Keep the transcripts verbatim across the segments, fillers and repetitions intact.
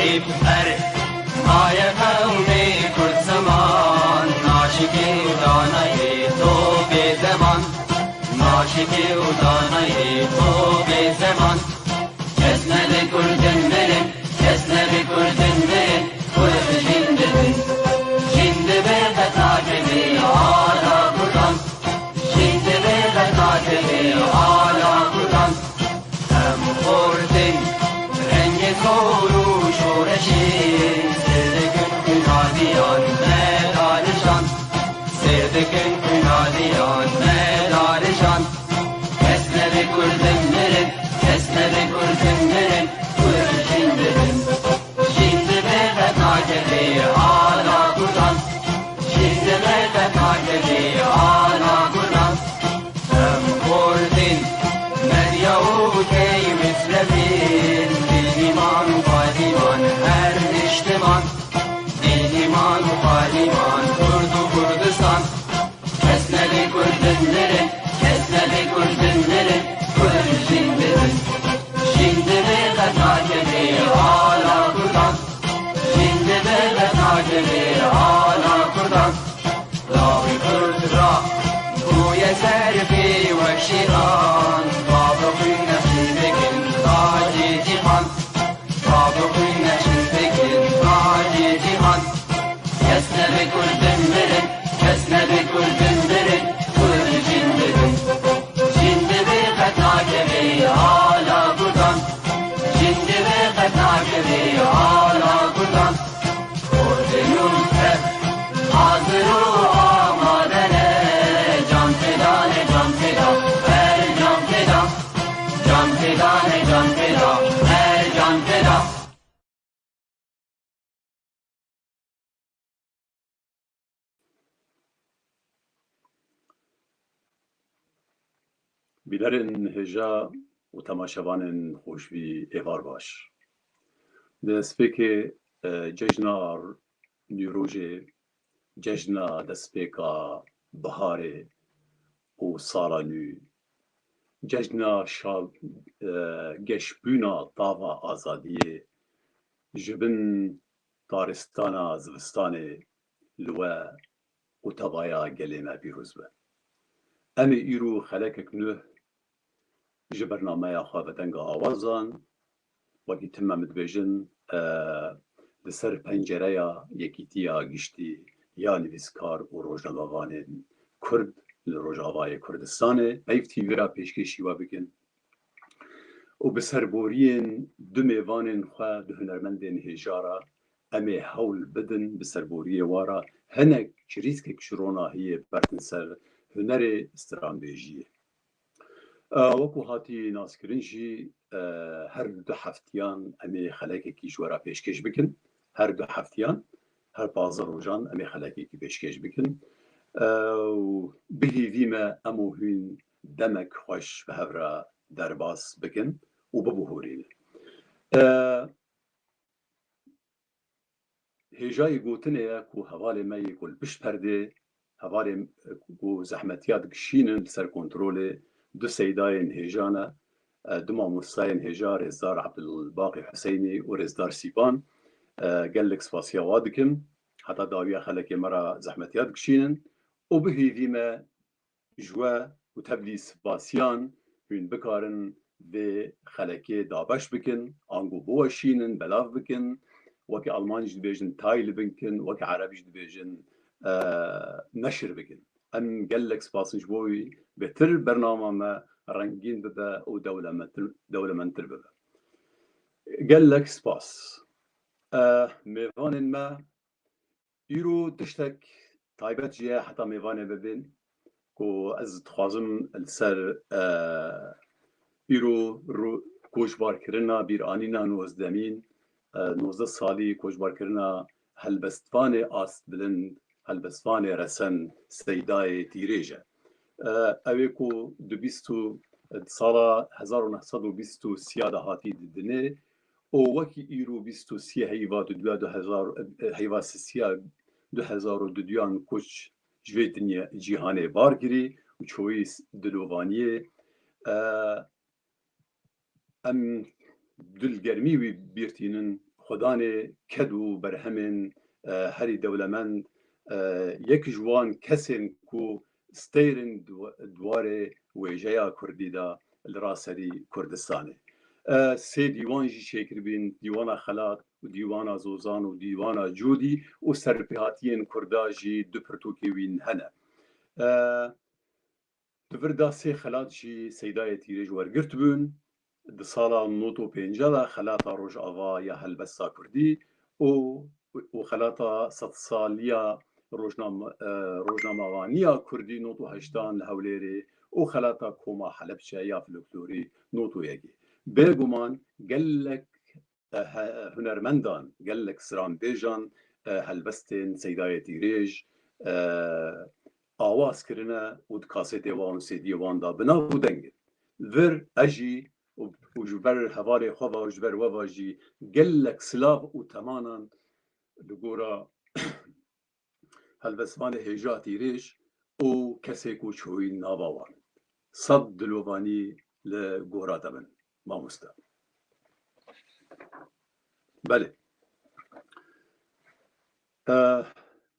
Her maye qewmê Kurd ziman, naşikê û danayê to bê deman, naşikê û danayê to bê zeman. Kes nebe Kurdin mirin, kes nebe Kurdin mirin, Kurd jin dibin. Jin dibe qet nakeve ala Kurdan, jin dibe qet nakeve ala Kurdan. Em xortin rengê zor û şoreşê, sêr dikin xwînaliyan me darijan, sêr dikin xwînaliyan me darijan. Kes nebe Kurdin mirin, kes nebe Kurdin mirin, Kurd jin dibin. Jin dibe qet nakeve ala Kurdan, jin dibe qet nakeve ala Kurdan. Em xortin, medya û key mislevin, bînîman û payîman her niştiman, bînîman û payîman Kurd û Kurdistan. Kes nebe Kurdin mirin, kes nebe Kurdin mirin, Kurd jin dibin. Jin dibe qet nakeve ala Kurdan, jin dibe qet nakeve ala Kurdan. Dawî Kurd ra bûye serfê wek şêxan, bavê xwîn neşîn dikin tacê cîhan, bavê xwîn neşîn dikin tacê cîhan. Kes nebe Kurdin mirin, kes nebe Kurdin mirin, Kurd jin dibin. Jin dibe qet nakeve ala Kurdan, jin dibe qet nakeve ala Kurdan. Kurdin û Kurd hazir û amade ne, can feda ne, can feda, her can feda. Can feda ne, can feda, her can feda. Bînerên hêja û temaşevanên xweşbî, êvar baş. Di destpêkê, e, cejna Nîrojê, cejna destpêka biharê û sala nû, cejna şa-, e, geşbûna tava azadiyê ji bin taristana zivistanê li we û tevaya gelê me pîroz be. Em ê îro xelekek nû ji bernameya xwe ve Denga Awazan, wekî tim em dibêjin, e, li ser pencereya yekîtiya giştî ya nivîskar û rojnamevanên Kurd li Rojavayê Kurdistanê, Peyv T V ra pêşkêşî we bikin. Û bi serboriyên du mêvanên xwe, du hunermendên hêja re, em ê hewl bidin bi serboriyê wa re hinek çirîskek ji ronahiyê bertin ser hunerê stranbêjiyê. E, wekû hatî naskirin jî, e, her du heftiyan em ê xelekekî ji we re pêşkêş bikin. Her du heftiyan, her pazdeh rojan em ê xelekekî pêşkêş bikin. E, û bi hêvî me em û hûn demek xweş bi hev re derbas bikin û bibihurînin. E, Hêjayî gotinê ye ku hevalê me yê ku li pişt perdê, hevalê, e, ku zehmetiya dikişînin li ser kontrolê, du seydayên hêja ne, e, du mamostayên hêja, Rêzdar Ebdulbaqî Huseynî û Rêzdar Sîban, e, gelek spasiya wa dikim. Heta dawiya xelekê me re zehmetiya dikişînin û bi hêvî me ji we û tevlî spasiyan hûn bikarin vê xelekê dabeş bikin, ango biweşînin, belav bikin, wekî Alman jî dibêjin teil bikin, wekî Ereb jî dibêjin, e, neşir bikin. Em gelek spas in ji bo wî, bêtir bernama me rengîn bibe û dewlementir, dewlemendtir bibe. Gelek spas. E, mêvanên me, Îro tiştek taybet jî ye heta mêvanê bibin ku ez dixwazim li ser, e, îro ro-, koçbarkirina bîranîna nozdemîn, e, nozdeh salî koçbarkirina helbestvanê astbilind, helbestvanê resen Seydayê Tîrêj e. E, ew ê ku di bîst û, di sala hezar û neh sed û bîst û sê de hatî didinê, û wekî îro bîst û sê heyva duduya du hezar, heyva sisiya du hezar û duduyan koç ji vê dinya cîhanê bar kirî û çoyî s-, dilovaniyê, e, em dilgermî wî bîr tînin xwedanê ked û berhemên, e, herî dewlemend, e, yek ji wan kesên ku stêrên du-, di warê wêjeya kurdî de li raserî Kurdistanê. E, sê dîwan jî çêkiribîn, dîwana Xelat û dîwana Zozan û dîwana Cûdî û serpêhatiyên kurda jî du pirtûkê wî hene. E, Di vir de sê xelat jî Seydayê Tîrêj wergirt bûn. Di sala nod û pêncî de xelata Rojava ya helbesta kurdî û, û xelata sedsaliya rojname-, e, rojnamevaniya kurdî nod û heştan li Hewlêrê û xelata Koma Helebçe ya folklorî nod û yekê. Bêguman gelek e, he-, hunermendan, gelek stranbêjan, e, helbestên Seydayê Tîrêj, e, awaz kirine û di kasetê wan û C D'yê wan de bi nav û deng in. Vir ez jî û, û ji ber hevalê xwe ve û ji ber we ve jî gelek silav û temanan li gora helbestvanê hêja Tîrêj û kesê ku çûyî nava wan. Sed dilovanî li gora te bin, mamoste. Belê. Eh,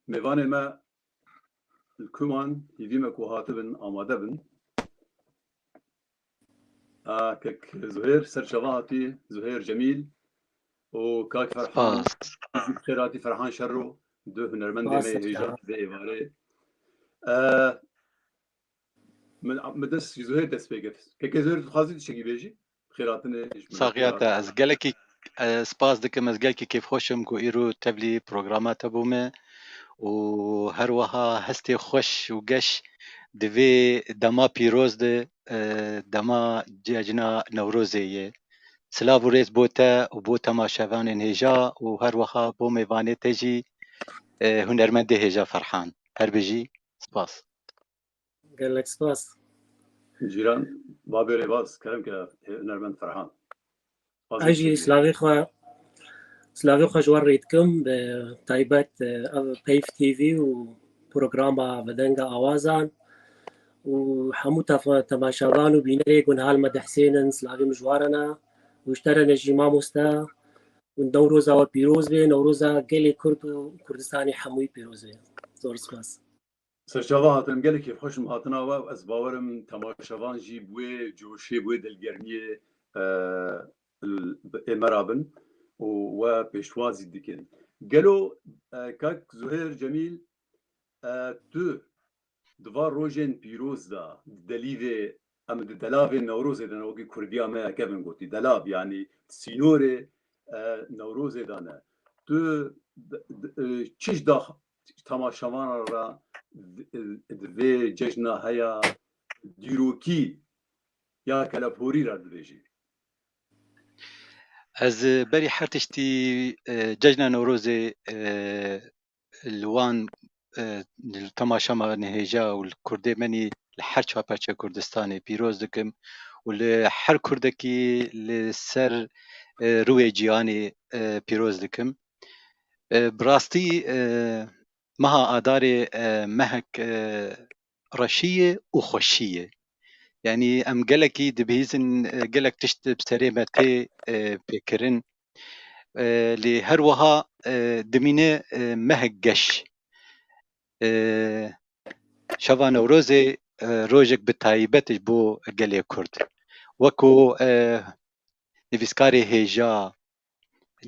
mêvanê me li kuman hîvî me ku hatibin, amade bin. A, kek Zuhêr, ser çava hatî, Zuhêr Cemîl û kak Ferhan. Spas. Xêr hatî Ferhan Şerro, du hunermendê Spas, me yê hêja vê êvarê. E, min, min dest ji Zuhêr dest pê kir. Kekê Zuhêr, tu dixwazî tiştekî bêjî? Xêr hatine ji min. Saxiya te, ez gelekî, e, spas dikim, ez gelekî kêfxweş im ku îro tevlî programa te bûme û her wiha hestê xweş û geş di vê dema pîroz de, e, dema cejna Newrozê ye. Silav û rêz bo te û bo temaşevanên hêja û her wiha bo mêvanê te jî, e, hunermendê hêja Ferhan. Her bijî, spas. Gelek spas. Cîran, babê rêbaz, kerem ke hunermend Ferhan. Ez jî silavê xwe, silavê xwe ji we rê dikim, bi taybet, e, ev Peyv T V û programa Vedenga Awazan û hemû tefa-, temaşevan û bînerê ku niha li me dihsênin, silavê min ji we re ne û ji te re ne jî mamoste û Newroza we pîroz be, Newroza gelê Kurd û Kurdistanê hemûyî pîroz be. Zor spas. Serçava hatim, gelekî xweş im hatina we. Ez bawerim temaşevan jî bi wê coşê, bi wê dilgermiyê, e, l-, ê me re bin û we pêşwazî dikin. Gelo, e, kak Zuhêr Cemîl, e, tu di va rojên pîroz de, di delîvê, em di delavê Newrozê de ne, wekî kurdiya me ye kevin gotî, delav, yanî sînorê, e, Newrozê de ne. Tu d-, d-, e, çi ji da temaşevana re di, di vê cejna heya dîrokî ya keleporî re dibêjî? Ez, e, berî her tiştî, e, cejna Newrozê, e, li wan, e, li temaşevanê hêja û li kurdê menî li her çar perçe Kurdistanê pîroz dikim û li her kurdekî li ser, e, rûyê cîhanê, e, pîroz dikim. E, bi rastî, e, meha Adarê, e, mehek, e, reşî ye û xweşî ye. Yanî em gelekî dibihîzin, e, gelek tişt bi serê me tê, e, pêkirin. E, lê her wiha, e, dimîne, e, mehek geş. E, şeva Newrozê, e, rojek bi taybet ji bo gelê Kurd. Weko, e, nivîskarê hêja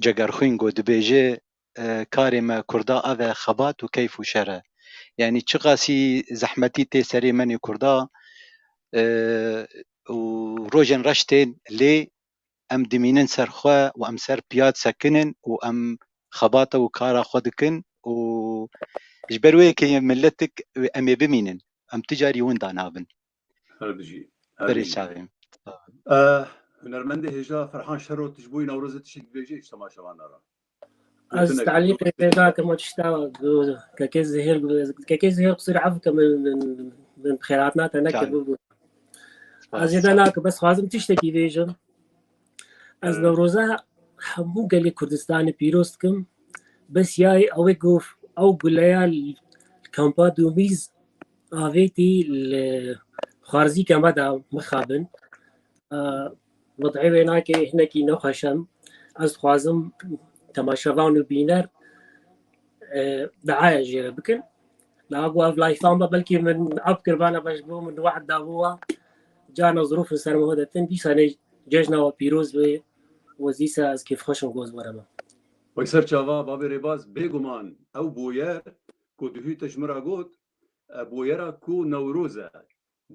Cegerxwîn got, dibêje, e, karê me Kurda ev e, xebat û keyf û şer e. Yanî çiqasî zehmetî tê serê menê Kurda, e, û rojên reş tên lê em dimînin ser xwe û em ser piya disekinin û em xebata û kara xwe dikin û ji ber wê yekê miletik em ê bimînin. Em tu carî winda nabin. Her bijî. Her Berê bijî. Çavê. Eh, hunermendê hêja Ferhan Şero, tu ji bo Newrozê tiştek dibêjî ji temaşevanan re? Ez Gotinek. Te'lîqê pê nakim, o tişta ku kekê Zihêr, kekê Zihêr qisûr efw ke min, min, min bi xêratina te nekir. Çavê. Bû, bû. Spas. Ez ê de nakim, bes xwazim tiştekî bêjim. Ez Newroza hemû gelê Kurdistanê pîroz dikim. Bes ya ew ê ku ew guleya li kampa Domîz avêtî li xwarzîke me de mixabin. Wad'ê wê nake hinekî nexweş e. Ez dixwazim temaşevan û bîner, e, diaya jê re bikin. Niha ku ev layfan be, belkî min ap kir, bana be ji bo min we'd dabû wa. Carna zirûf li ser min ho detin, dîsa nê cejna we pîroz be, we dîsa ez kêfxweş im ku ez were me. Wek ser çava, babê rêbaz, bêguman ew boyer ku duhî te ji min re got, e, boyera ku Newroz e.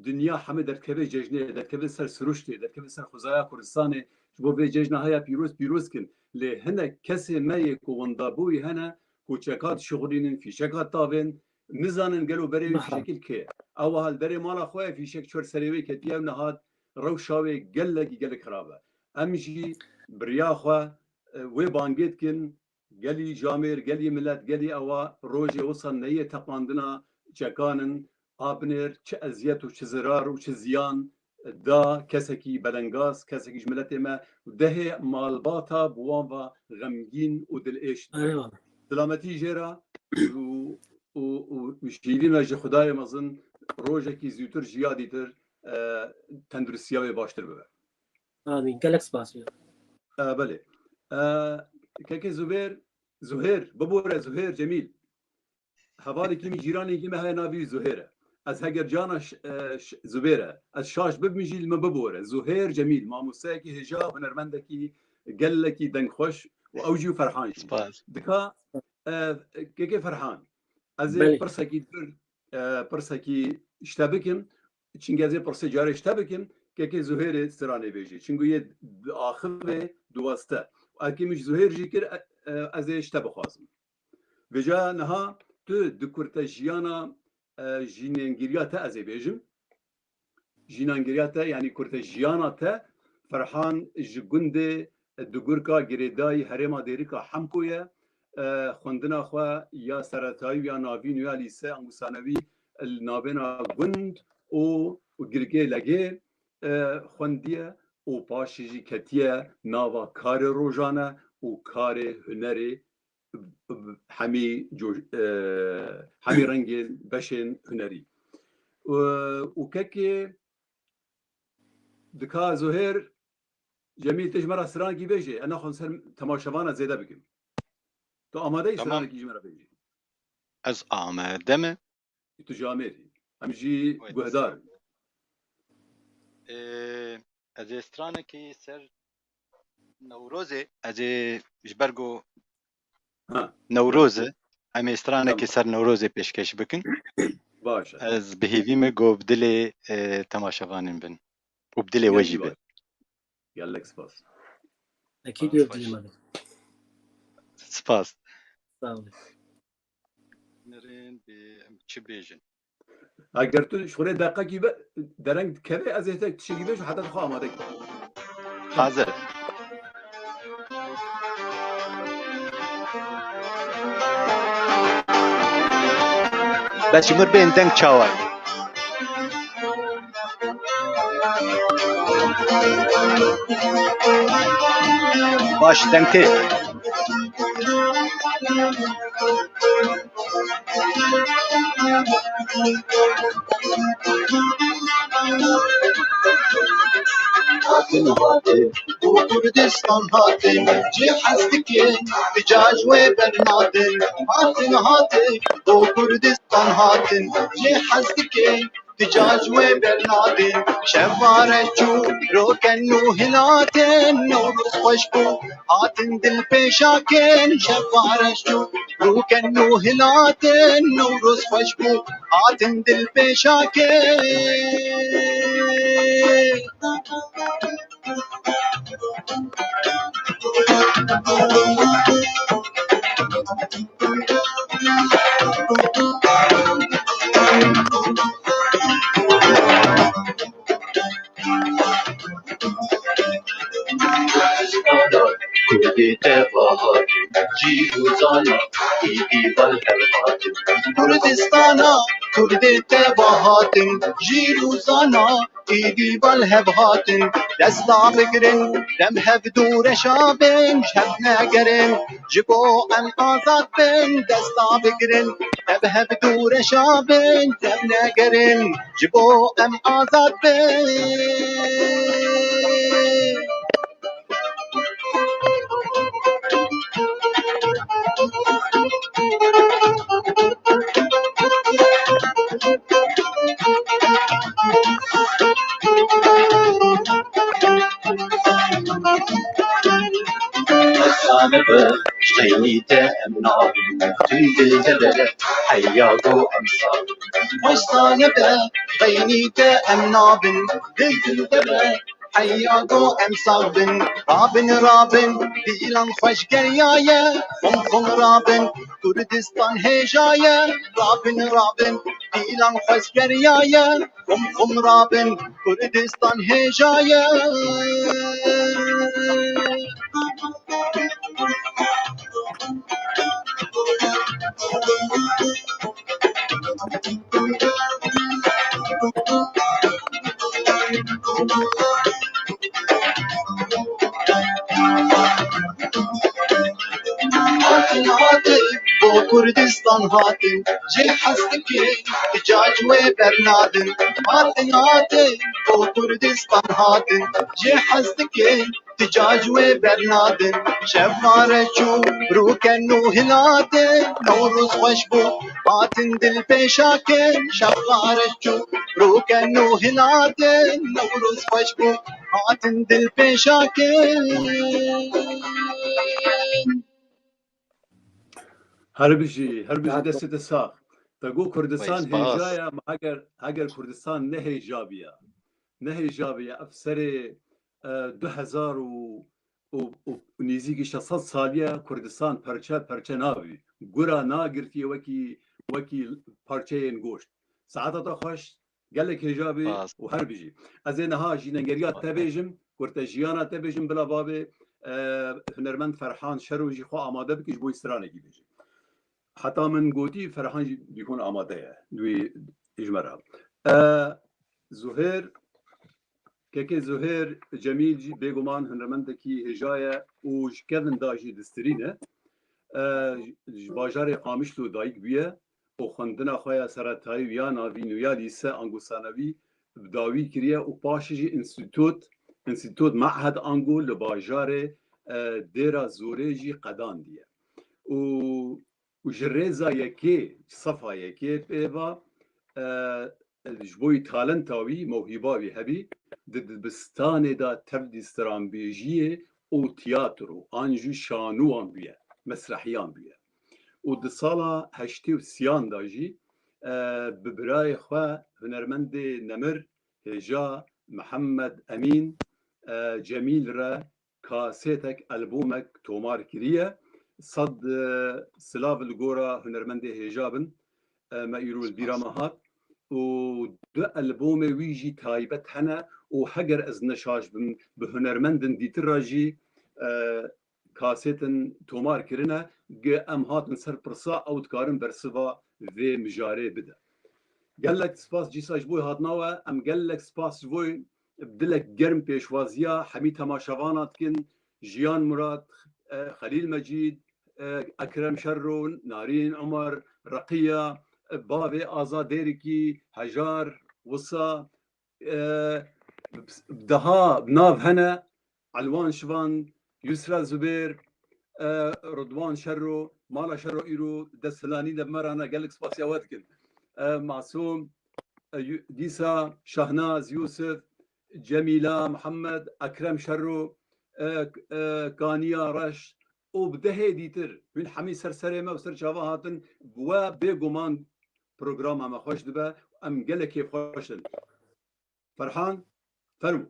Dinya hemî derdikeve cejnê, derdikeve ser siruştê, derdikeve ser xwezaya Kurdistanê, ji bo vê cejna heya pîroz pîroz kin. Lê hinek kesê me yê ku wendabûyî hene, ku çeka dişixulînin, fîşeka tavên, nizanin gelo berê wî Aha. fîşekî li kê ye. Ew wiha li derê mala xwe ye, fîşek çû serê wê ketiye û niha rewşa wê gelekî gelek xirab e. Em jî bi riya xwe, e, wê bangê dikin, gelî camêr, gelî milet, gelî ewa rojê wisa neyê teqandina çekan in, a binêr çi eziyet û çi zirar û çi ziyan da kesekî belengaz, kesekî ji miletê me û dehê malbata bi wan ve xemgîn û dilêş dibe. Eyvallah. Silametî jê re û, û, û ji hîvî me ji Xwedayê mezin rojekî zûtir ji yadîtir, e, tenduristiya wê baştir bibe. Amîn. Gelek spas. E, belê. E, kekê Zubêr, Zuhêr, bibore, Zuhêr Cemîl. Hevalekî min, cîranekî min heye, navî wî Zuhêr e. Ez heger cana ş-, e, ş-, Zubêr e. Ez şaş bibim jî li min bibore. Zuhêr Cemîl, mamosteyekî hêja, hunermendekî gelekî dengxweş û ew jî û Ferhan jî. Spas. Dika, e, kekê Ferhan, ez ê Belê. pirsekî dur, e, pirsekî ji te bikim. Çimkî ez ê pirsê carê ji te bikim, kekê Zuhêrê stranê bêjê. Çimkî yê diaxive, diweste. Erkê min ji Zuhêr jî kir, e, e, ez ê ji te bixwazim. Vêca niha tu di kurtejiyana, e, jînengiriya te ez ê bêjim. Jînangiriya te, yanî kurtejiyana te, Ferhan ji gundê Dugurka girêdayî herêma Dêrika Hemko ye. E, xwendina xwe ya seretayî û ya navîn û ya lîse angusanewî li navbêna gund û girgê legê, e, xwendiye û paşê jî ketiye nava karê rojane û karê hunerê hemî co-, e, hemî rengên beşên hunerî. E, û kekê dika Zuhêr Cemîl, tu ji me re stranekî bêjê, ez naxwazim ser temaşevana zêde bikim. Tu amade yî Tamam. stranekî ji me re bêjî? Ez amade me. Tu ji Amêrî. Em jî Wê. guhdar in. Ee, ez ê stranekî ser Newrozê, ez ê ji ber ku Ha. Newroz e, em ê stranekî Tamam. ser Newrozê pêşkêş bikin. Baş e. Ez bi hêvî me ku bi dilê, e, temaşevanên bin. Û bi dilê we Gelkî jî be. baş. Gelek spas. Ekî Spas, diyor baş. diyemedim. Spas. Sağ olun. Nerên bi em çi bêjin? Eger tu ji xwe rê deqekî be, dereng dikeve, ez ê te tiştekî bêjim, heta tu xwe amade kî. Hazir. Bes ji mir bên deng çawa ye? Baş, deng tê. Hatin, hatin, bo Kurdistan hatin, cê hez dikin, ti ca ji wê bernadin. Hatin, hatin, bo Kurdistan hatin, cê hez dikin, ti ca ji wê bernadin. Şeva reş çû, roken nû hilatin, Newroz xweş bû, hatin dil pêşakin. Şeva reş çû, roken nû hilatin, Newroz xweş bû, hatin dil pêşakin. Kurdê teva hatin, jîr û zana, êdî bal hev hatin. Kurdistana, Kurdê teva hatin, jîr û zana, êdî bal hev hatin. Desta bigirin, dem hev dû reşa bin, ji hev negerin, ji bo em azad bin. Desta bigirin, dem hev dû reşa bin, dem negerin, ji bo em azad bin. Sane be, xeynî te em nabin, dil dil de be, heya go em sal. Xweş sane be, xeynî te em nabin, dil dil de be, heya go em sal bin. Rabin, rabin, dîlan xweş geriyaye, xum xum rabin, Kurdistan hêjaye, rabin, rabin, dîlan xweş geriyaye, xum xum rabin, Kurdistan hêjaye. Hatin, hatin, bo Kurdistan hatin, jê hez dikin, ti ca ji wê bernadin. Hatin, hatin, bo Kurdistan hatin, jê hez dikin, ti ca ji wê bernadin. Şevqare çû, rûken û hilatin, Newroz xweş bû, hatin dil pêşakin. Şevqare çû, rûken û hilatin, Newroz xweş bû, hatin dil pêşakin. Her bijî, her bijî, destê te sax. Te got Kurdistan hêja ye, ama heger, heger Kurdistan ne hêja biya, ne hêja biya, ev serê, e, du hezar û, û, û nêzîkî şeş sed saliye Kurdistan perçe perçe nabî. Gura nagirtiye wekî, wekî parçeyên goşt. Saeta te xweş, gelek hêja bî û her bijî. Ez ê niha jînengeriya te bêjim, kurte jiyana te bêjim, bila bavê, e, hunermend Ferhan Şero jî xwe amade bike ji bo stranekî bêje. Heta min gotî Ferhan jî bîkon amade ye. Dû ji me re. E, Zuhêr, kekê Zuhêr Cemîl jî bêguman hunermendekî hêja ye û ji kevin da jî distirîne. E, ji bajarê Qamişlo dayik bûye û xwendina xwe ya seretayî û ya navîn û ya lîse ango sanewî bi dawî kiriye û paşê jî înstîtût, înstîtût me'hed ango li bajarê, e, Dêra Zorê jî qedandiye. Û, û ji rêza yekê, ji sefa yekê pê va, e, ji bo talenta wî, mewhîba wî hebî, di dibistanê de tevlî stranbêjiyê û tiyatro an jî şanûyan bûye, mesrehiyan bûye. Û di sala heştê û sêyan de jî, e, bi birayê xwe hunermendê nemir hêja Mihemed Emîn, e, Cemîl re kasêtek, elbomek tomar kiriye. Sed, e, silav li gora hunermendê hêja bin. E, me îro li bîra me hat. Û du elbomê wî jî taybet hene û heger ez ne şaş bim, bi hunermendin dîtir re jî, e, kasêtin tomar kirine, gi em hatin ser pirsa ew dikarin bersiva vê mijarê bide. Gelek spas cîsa ji bo hatina we, em gelek spas ji bo dilek germ pêşwaziya hemî temaşevana dikin, Jiyan Murat, e, Xelîl Mecîd, e, Ekrem Şerro, Narîn Omer, Reqiya, e, bavê Aza Dêrikî, Hejar, Wisa, e, daha nav hene, Elwan Şivan, Yusra Zubêr, e, Ridwan Şerro, Mala Şerro îro desthilanî de bi me re ne, gelek spasiya we dikin. E, Masûm, e, Yu-, Dîsa, Şahnaz, Yûsif, Cemîla, Mihemed, Ekrem Şerro, e, e, Kaniya Reş û bi dehê dîtir, hûn hemî ser serê me û ser çava hatin, bi we bêguman programa me xweş dibe, em gelek kêfxweş in. Ferhan, fermo.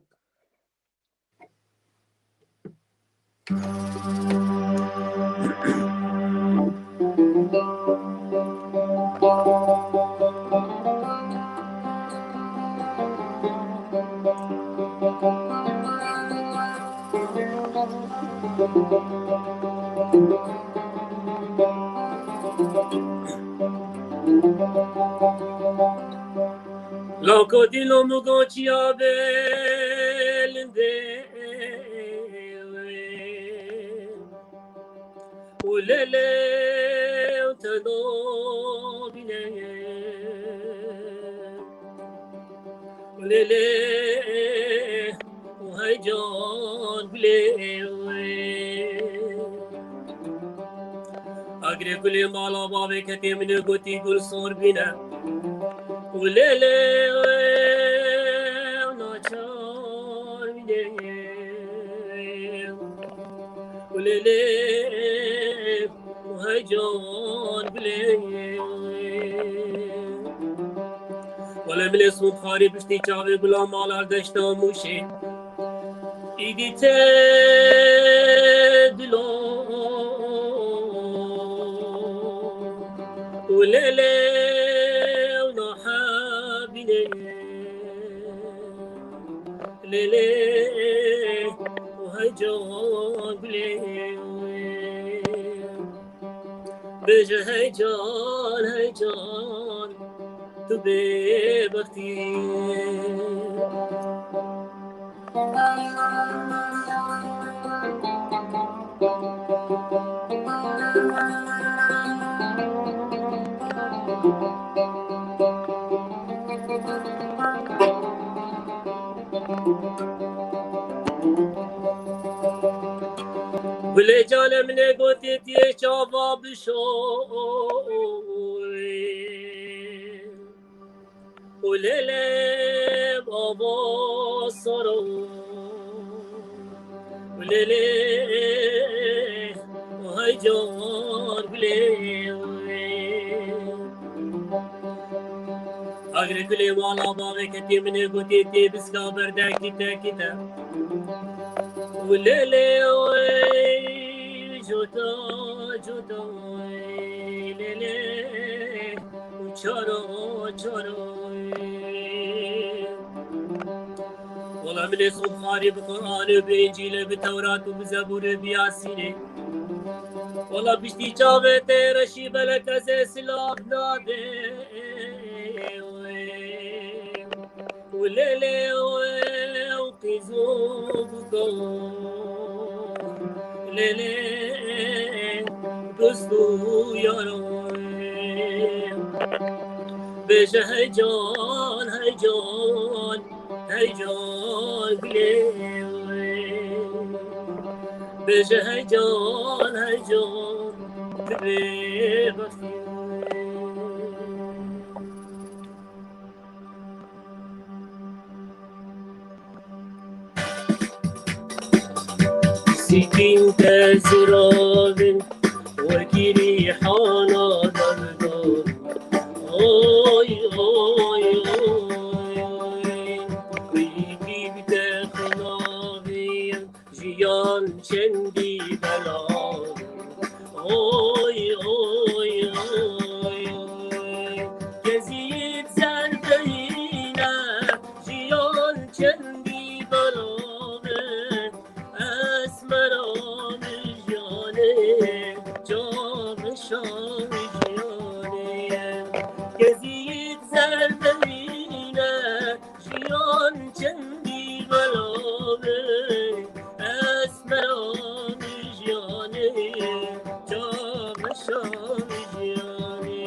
Loko dilo mugo çiya belinde we. Ulele utado bile. Ulele Hey can gulê wê. Agre gulê mala bavê ketê min ê gotî gul sor bîne. Û lê lê wê naçar bîne. Û lê lê û heyecan gulê. Wele milê Sibxarî piştî çavê gula mala deşta Mûşê. Îdî te dilo û lê lê û nahebînê. Lê lê û heyecan gulê. Bêje heyecan, heyecan, tu bêbextî. Gulê canê min ê gotê tiyê çava bişo. Û lê lê baba saro. Û lê lê û heyecan gulê. Agre gulê mala bavê ketê min ê gotê tê biska berde kite kite. Û lê lê oy, cota cota oy, lê lê û çara çara oy. Wala milê Sibxarî bi Quran û bi Încîl û bi Tewrat û bi Zebûr û bi Yasînê. Wala piştî çavê te reşî belek ez ê silav nadê. Û lê lê û qîz û buka. Lê lê dost û yara. Bêje heyecan, heyecan, heyecan gulê. Bêje heyecan, heyecan, tu bêbextî. Sîtîn te ziravin, wekî rîhana derdor. Oy, oy, oy, oy. Wî kî bi te xinavî, jiyan çendî belav. Oy, oy, oy, oy. Kezî zerdeyîne, jiyan çendî belav. Esmera min jiyanê, çavşa min jiyanê. Kezî zerdeyîne, jiyan çendî belav e. Esmera min jiyanê, çavşa min jiyanê.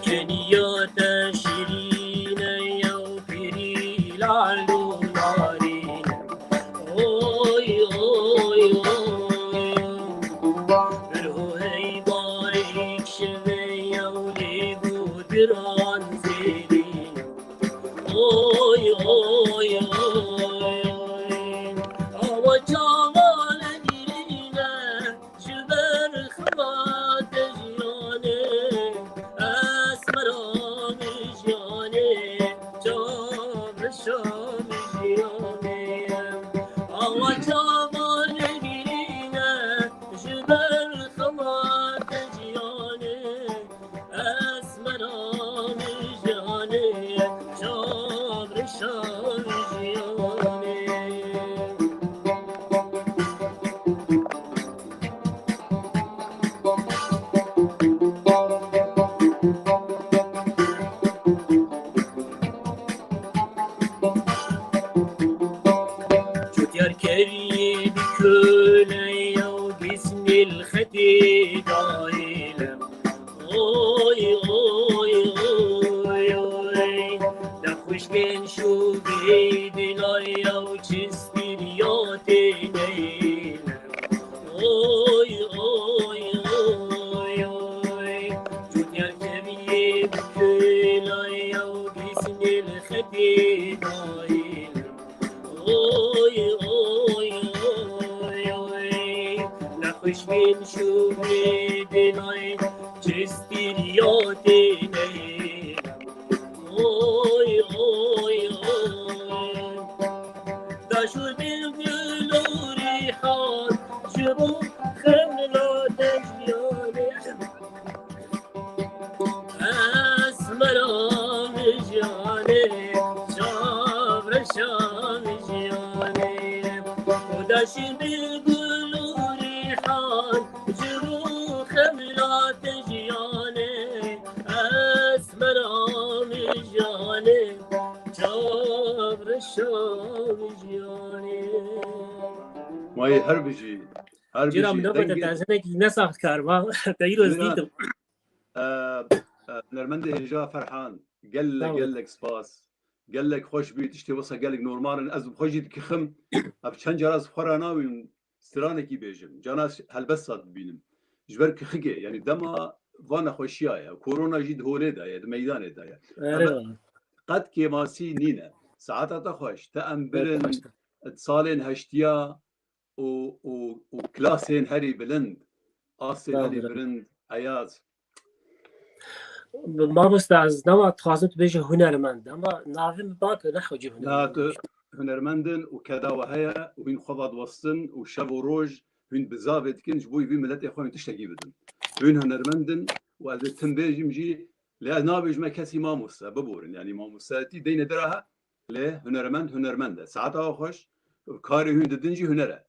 Keniya te şirîne yew pîrî lal û narîne. Oy, oy, oy. Ruhê barik şive yew lê bû diran zêdîne. Oy, oy, oy, oy. Awa çavan girîne, ji ber xebat jiyanê, esmera min jiyanê, çavşa min jiyanê. Awa çavan girîne, ji ber xebat jiyanê. Esmera min jiyanê, çavşa min jiyanê. Çutiyar keriyê bi köle yew bismil xetê dayê lem. Oy, oy, oy, oy. Da xwişkên şûbî dilay yew çispîr ya tê neyne. Pişmîn şûrê dilay çistîriya têne. Oy, oy, oy. Daşûr bilbil û rîhan ji bo xemla te jiyanê. Esmera min jiyanê, çavreşa min jiyanê. Daşûr bilbil û rîhan ji bo xemla te jiyanê. Esmera min jiyanê, çavreşa min jiyanê. Mayê her bijî, her Cîra bijî. Min nabete Dengê te zinekî ne sax dikar ma. Te îro ez Cîra, dîtim. e, e, hunermendê hêja Ferhan, gelek, Sağ ol. Gelek spas. Gelek xweş bî, tiştê wisa gelek normal in. Ez bi xwe jî dikixim. Ev çend cara ez xwe re nawînim stranekî bêjim. Cana ez helbesta dibînim. Ji ber kixikê, yanî dema va nexweşiya ye. Korona jî di holê de ye, di meydanê de ye. Erê Ama wala. Qet kêmasî nîne. Saeta te xweş. Te em birin, Xweş te. Salên heştiya û, û, û klasên herî bilind, astên Sağ ol, herî bira. Bilind, Eyaz. Mamoste, ez dema dixwazim tu bêje hunermend, ama navê min bak, ne hewcî Na, hunermend. Tu hunermend in û keda we heye û hûn xwe ve diwestin û şev û roj hûn bizavê dikin, ji bo vî miletê xwe hûn tiştekî bidin. Hûn hunermend in û ez ê tim bêjim jî, lê ez nabêjime kesî mamoste, biborin, yanî mamosteyetî deyne dira he, lê hunermend, hunermend e. Saeta we xweş, karê hûn didin jî huner e.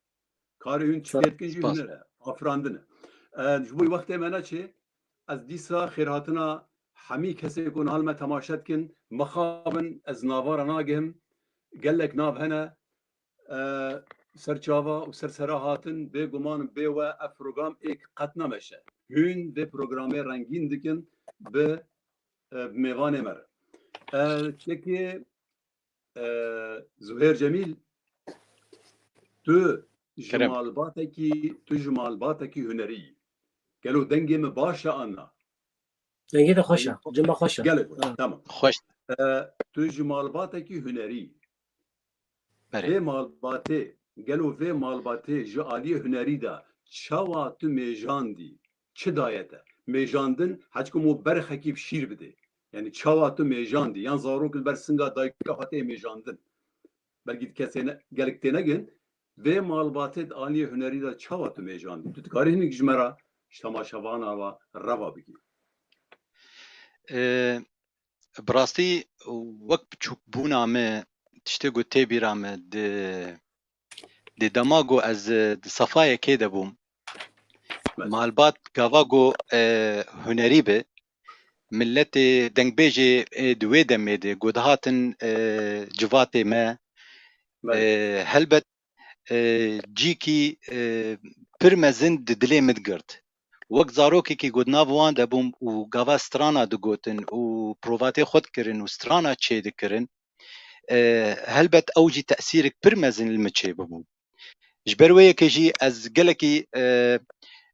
Karê hûn çi Sağ pê dikin jî spas. Huner e, afirandin e. E, ji bo wextê me neçê, ez dîsa xêrhatina hemî kesê ku niha li me temaşe dikin, mixabin, ez nava re nagihim, gelek nav hene, e, ser çava û ser sera hatin, bêguman bê we ev program êk qet nameşe. Hûn vê programê rengîn dikin bi, e, bi mêvanê me re. E, çekê, e, Zuhêr Cemîl, tu ji Kerem. Malbatekî, tu ji malbatekî hunerî yî. Gelo dengê min baş e an na? Dengê te xweş e. Dengê xwe-, cima xweş e. Gelek xweş, Ha. Tamam. Xweş. E, tu ji malbatekî hunerî yî. Berê. Vê malbatê, gelo vê malbatê ji aliyê hunerî de çawa tu mêjandî? Çi daye te? Mêjandin, heckum û berxekî bi şîr bidê. Yanî çawa tu mêjandî? Yan zarok li ber singa dayika xwe tê mêjandin. Belkî di kesê ne, gelek tênegin, vê malbatê di aliyê hunerî de çawa tu mêjandî? Tu dikarî hinek ji me re, ji temaşevana ve reva bikî. Ee, Bi rastî wek biçûkbûna me tiştê ku tê bîra me di, di dema ku ez di sefa yekê de bûm, Belê. Malbat gava ku, e, hunerî bi, miletê dengbêjê, e, di wê demê de ku dihatin, e, civatê me, Belê. E, helbet, e, cîkî, e, pir mezin di dilê min digirt. Wek zarokekî ku di nav wan de bûm û gava strana digotin û provatê xwe dikirin û strana çêdikirin, e, helbet ew jî tesîrek pir mezin li min çêbûbû. Ji ber wê yekê jî ez gelekî, e,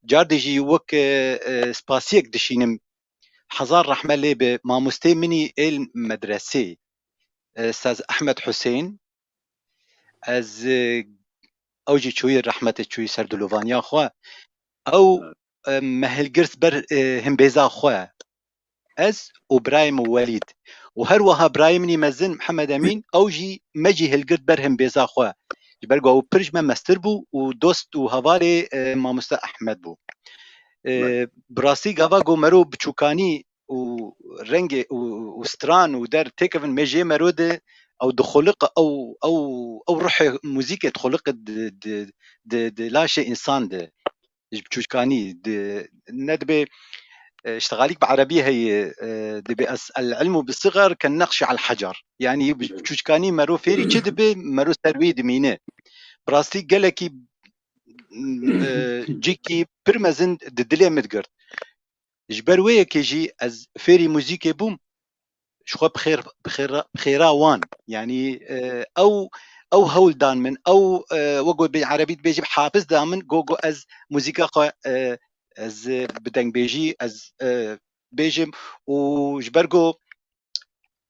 cardê jî wek, e, e, spasiyek dişînim. Hezar rehme lê bi mamostê min î êl medresê, e, Saz Ehmed Husên, Ez, e, ew jî çûyî rehmetê çûyî ser dilovaniya xwe. Ew, e, me hilgirt ber, e, himbêza xwe. Ez û birayê min Welîd. Û her wiha birayê min î mezin Mihemed Emîn, ew jî me jî hilgirt ber himbêza xwe. Ji ber ku ew pir ji me mestir bû û dost û hevalê, e, mamoste Ehmed bû. E, Belê. Bi rastî gava ku mero biçûkanî û rengê û, û stran û der têkevin mêjê mero de ew dixuliqe, ew, ew, ew ruhê muzîkê dixuliqe di, di, di, di laşê însan de. Ji biçûkanî di, ne dibê, e, işte xalîk bi erebî heye, e, dibê es-, el ilmu bi sigar ke neqşi al hacer. Yanî bi-, biçûkanî mero fêrî çi dibe, mero ser wî dimîne. Bi rastî gelekî, e, cîkî pir mezin di dilê min digirt. Ji ber wê yekê jî ez fêrî muzîkê bûm, ji xwe bi xêr, bi xêra, bi xêra wan. Yanî, e, ew, ew hewl dan min, ew, e, wek got bi erebî dibêjim hafiz da min, got, got ez muzîka xwe, e, ez, e, bi dengbêjî, ez, e, bêjim û ji ber ku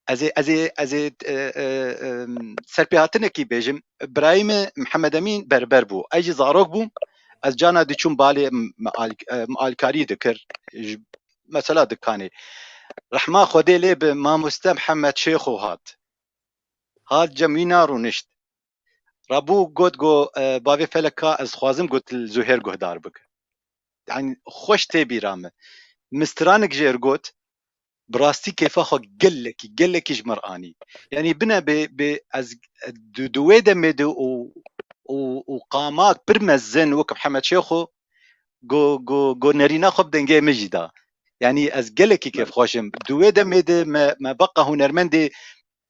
ez ê, ez ê, ez ê, e, e, e, serpêhatinekî bêjim. Birayê min Mihemed Emîn berber bû. Ez jî zarok bûm. Ez cana diçûm balê m-, m-, al-, e, m-, alkarî dikir. Ji, mesela dikanê. Rehma Xwedê lê bi mamoste Mihemed Şêxo hat. Hat cem wî na rûnişt. Rabû got, go, e, bavê Feleka, ez dixwazim, got, li Zuhêr guhdar bike. Yani xweş tê bîra min. Min stranik jê r got, bi rastî kêfa xwe gelekî, gelekî ji min r anî. Yani bine bê, bê ez di, di wê demê de û, û, û qamak pir mezin wek Mihemed Şêxo go, go, go nerîna xwe bi dengê min jî da. Yani ez gelekî kêfxweş im. Di wê demê de me, me beqa hunermendê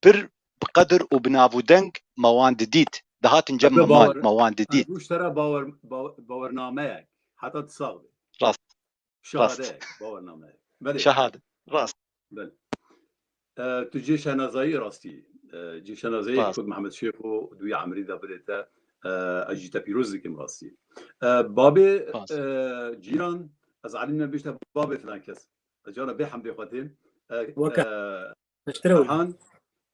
pir bi qedir û bi nav û deng me wan didît. Dihatin cem Tabii me, bawer, me wan didît. Bu işlere bawer, bawer, bawernameyek. Heta tu sax be. Rast. Şahadeyek, bawernameyek. Belê. Şahade. Rast. Belê. E, tu cê şenazayî rastî. E, cê şenazayî Rast. Xwed Mihemed Şêxo di wî emrî de bidê te. E, ez jî te pîroz dikim rastî. E, babê, Rast. E, Cîran, ez elî me bêjte babê filan kes. Ez cara bê hemdê xwe têm. E, Weke. E, Piştre wî. Ferhan,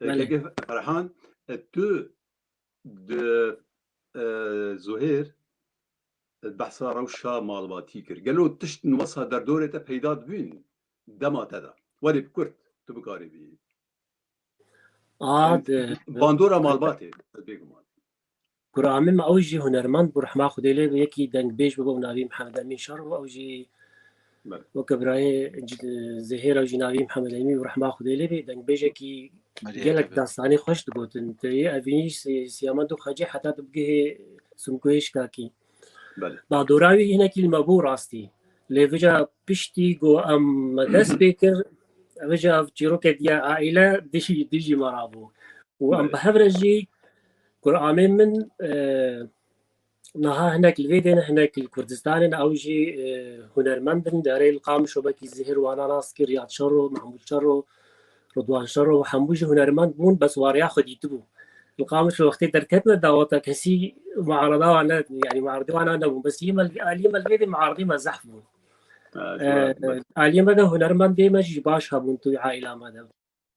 e, Belê. Keke Ferhan, e, tu di, e, Zuhêr, e, behsa rewşa malbatî kir. Gelo tişt wesa derdorê te peyda dibîn dema te de? Welê bi kurt, tu bikarî bî. A, Yani, di, bandora di, malbatê, ez bêguman. Kuramê me ew jî hunermend bû, rehma Xwedê lê be, yekî dengbêj bû, navî Mihemed Emîn Şer bû, ew jî Belê. weke birayê c-, Zehêr, ew jî navî Mihemed Emîn bû, rehma Xwedê lê be, dengbêjekî Belê, gelek belê. dastanê xweş digotin. Te yê evînî si-, Siyamend û Xecê heta tu bigihê Simkoyê Şikakî. Belê. Bandora wî hinekî li me bû rastî. Lê vêca piştî ku em me dest pê kir, vêca ev çîrokek ya aîle dijî, dijî me rabû. Û em Belê. bi hev re jî Kuramê min, e, niha hinek li vê dêne, hinek li Kurdistanê ne, ew jî, e, hunermend in. Derê li Qamişo bekî Zihir wana nas kir, Riyad Şero, Mahmûd Şero, Ridwan Şero, hemû jî hunermend bûn, bes wariya xwe dîtibû. Li Qamişo wextê derketine daweta kesî muarada wan ne, yani muaradê wan nebûn. Bes yê me, aliyê me li vê dê muaradê me zehf bûn. Ha, E, ji wan, belê. aliyê me de hunermendê me jî baş hebûn tu aîla me de.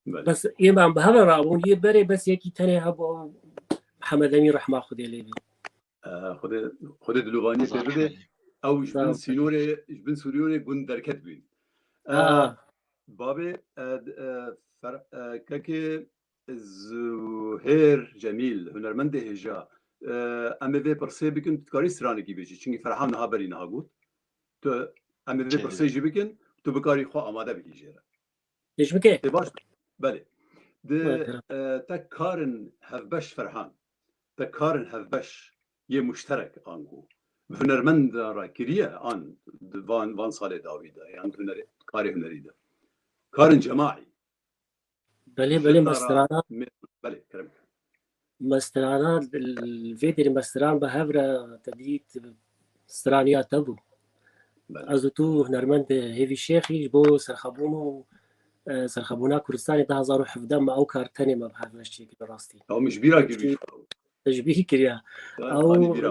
Belê. Bes ê me em bi hev re rabûn, yê berê bes yekî tenê hebû, ew Mihemed Emîn rehma Xwedê lê bî. E, Xwedê, Xwedê dilovaniyê pê Zahmet bide. Ew ji Sağ bin ol. sînorê, ji bin sînorê gund derket bûn. E, Ha. babê, e, d-, e, fer-, e, kekê Zuhêr Cemîl, hunermendê hêja, e, em ê vê pirsê bikin, tu dikarî stranekî bêjî. Çimkî Ferhan niha berî niha got. Tu, em ê vê Çêlê. pirsê jî bikin, tu bikarî xwe amade bikî jê re. Pêş bike. Ê baş, belê. Di, Belê. e, te karin hevbeş Ferhan, te karin hevbeş yê muşterek ango bi hunermenda re kiriye an di van, van salê dawî de, yan di hunerê, karê hunerî de. Karin cemaî. Belê, belê, Ji me tara strana me-, belê, kerem. Me strana, vê derê me stran bi hev re te dît, straniya te bû. Belê. Ez û tu hunermend Hêvî Şêxî ji bo serxwebûn û, e, serxwebûna Kurdistanê du hazar û hevdeh me ew kar tenê me bi hev re çêkir rastî. Ew min ji bîra kiriye. Te ji bîr kiriye. Ya, Ew, tanî bîra.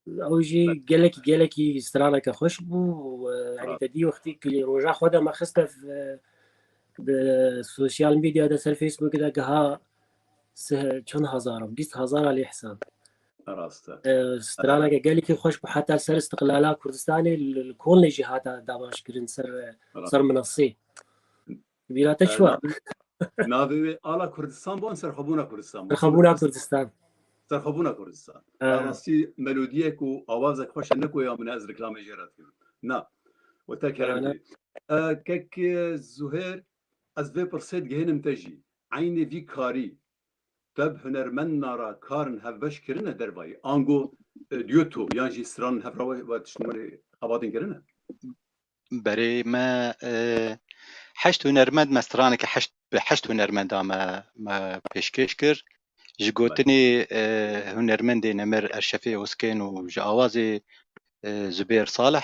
ew jî Belê. gelekî, gelekî straneke xweş bû. E, yani Ha. te dî wextî ku lê roja xwe de me xiste, e, di sosyal medya de ser Facebook de giha se-, çend hezar, bîst hezar lê hesab. Rast e. E, straneke gelekî xweş bû, heta ser Istiqlala Kurdistanê li, li Kolnê jî hata dabaş kirin ser, Rast. ser minasê. Bîra te E, çi wa? navê, navê wê Ala Kurdistan bû an Serxwebûna Kurdistan bû? Serxwebûna Kurdistan. Serxwebûna Kurdistan. E. Ya rastî melodiyek û awazek xweş e, ne ku ya min ez reklamê jê re dikim. Na. We te kerem Ana. kirî. E, kek, e, Zuhêr, ez vê pirsê digihînim te jî. Eynê vî karî te bi hunermendna re karin hevbeş kirine dervayî? Ango, e, dueto yan jî stran hev re we, we tişt nû xebatên kirine? Berê me, e, heşt hunermend me straneke heşt, bi heşt hunermenda me, me pêşkêş kir. Ji Belê. gotinê, e, hunermendê nemir Erşefê Oskên û ji awazê, e, Zubêr Salih.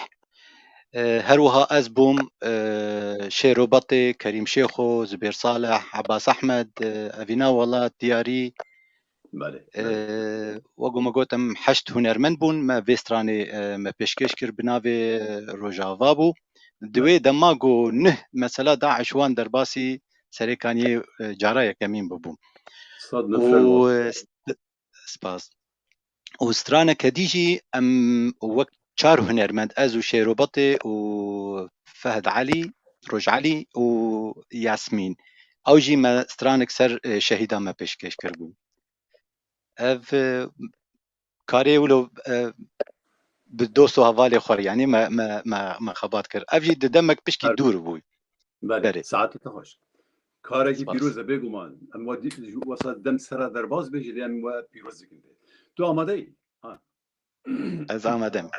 E, her wiha ez bûm, e, Şêro Batê, Kerîm Şêxo, Zubêr Salih, Abbas Ahmed, e, Evîna Welat, Diyarî, Belê, Ee, belê. wek ku me got, em heşt hunermend bûn, me vê stranê, e, me pêşkêş kir, bi navê, e, Rojava bû. Di Belê. wê dema ku neh mesela DAIŞ wan derbasî serê kaniyê, e, cara yekemîn bûbû. Sad nifir Û, wan. e, st-, spas. Û straneke dî jî em wek çar hunermend, ez û Şêro Batê û Fehd Elî, Roj Elî û Yasmîn. Ew jî me stranek ser, e, şehîda me pêşkêş kiribû. Ev, e, karê wilo, e, bi dost û hevalê xwe, yanî me, me, me, me xebat kir. Ev jî di demek pişkî Her dûr bû. Belê, Belê. Saetê te xweş. Karekî Spas. Pîroz e bêguman. Em we dî-, ji wesa dem sera derbas bê jî lê em we pîroz dikin. Tu amade yî? Ha. Ez amade me.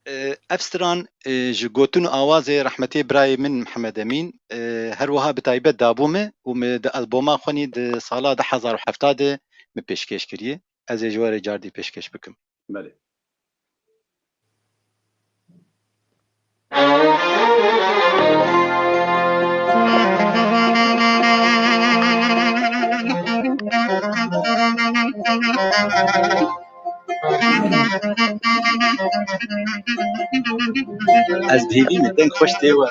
E, ev stran, e, ji gotin û awazê rehmetê birayê min Mihemed Emîn, e, her wiha bi taybet dabû min û min di alboma xwe nî di sala du hezar û hevdeh de min pêşkêş kiriye. Ez ê ji we re cardî pêşkêş bikim. Belê. Ez dihêvî min deng xweş tê we.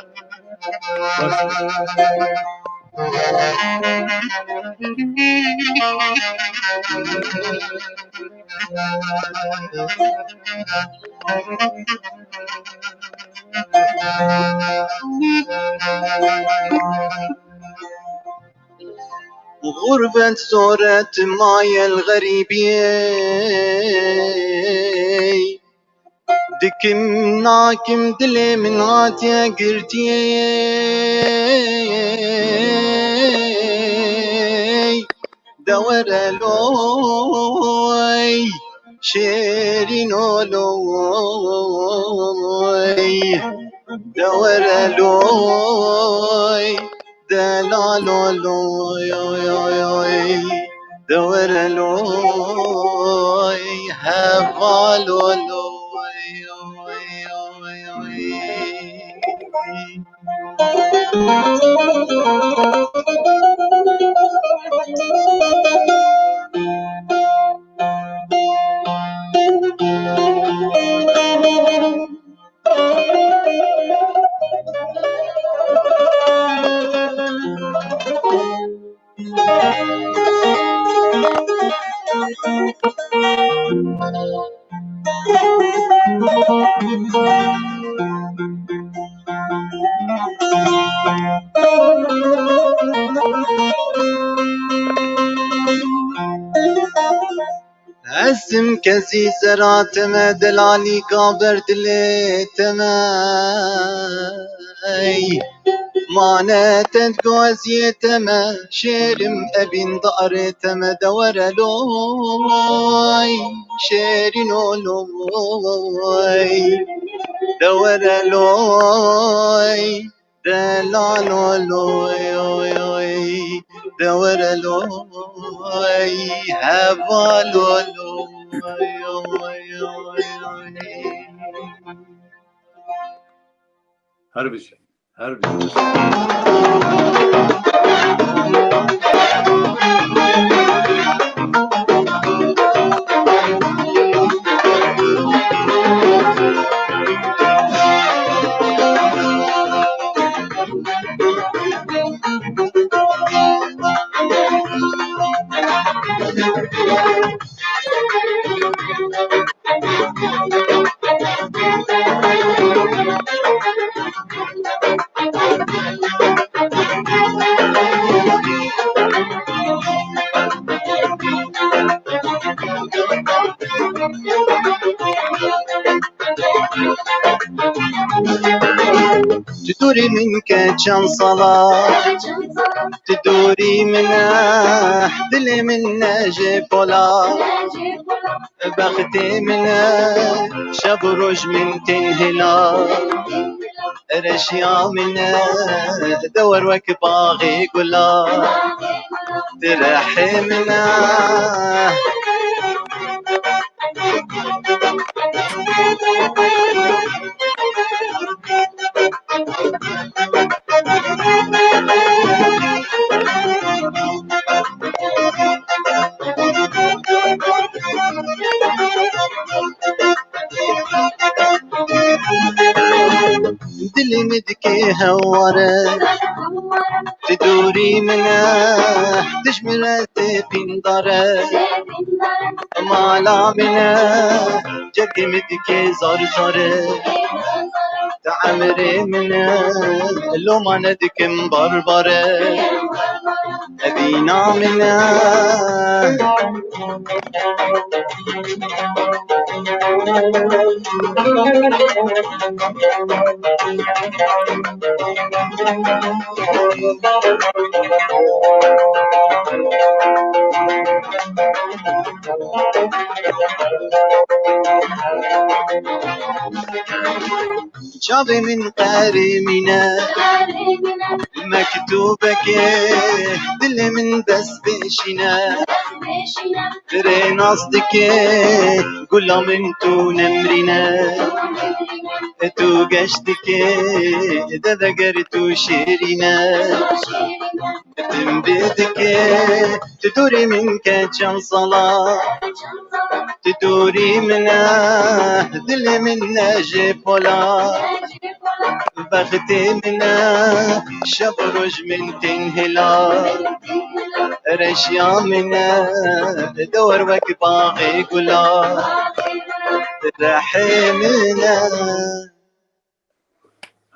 Gurbet zor e, tu maye li xerîbiyê. Dikim nakim, dilê min hatiye girtiyê. De were loy, şêrîno loy. De were loy, delalo loy, oy, oy, oy. De were loy, hevalo loy, oy, oy, oy. Ezim kezî zera te me, delalîka ber dilê te me. Ey, mane te di goziyê te me, şêrim evîn darê te me, de were loy, şêrîno loy, de were loy. Delalo loy, oy, oy, de were loy, hevalo loy, oy, oy, oy. Her bijî, her bijî. Tu dûrî min ke çend sala, tu dûrî min e, dilê min e ji pola. Bextê min e, şev û roj min tên hêla. Reşiya min e, dewar wek baxê gula. Direhê min e. Dilê min dike heware, Ti dûrî min e, dijmine tê pîndar e. Mala min e, cevkê min dike zar zar e. Te emrê min e, loma nedikim bar bar e. Evîna min e. Çavê min qerê mîne, mektûbekê dilê min dest bêşîne. Rê nas dike, gula min tu nemrîne. Tu geş dike, deveger tu şêrîne. Tim bê dike, tu dûrî min ke çend sala. Tu dûrî min e, dilê min ne ji pola. Bextê min e, şev û roj min tên hêla. Reşiya min e, dewar wek baxê gula. Rehê min e.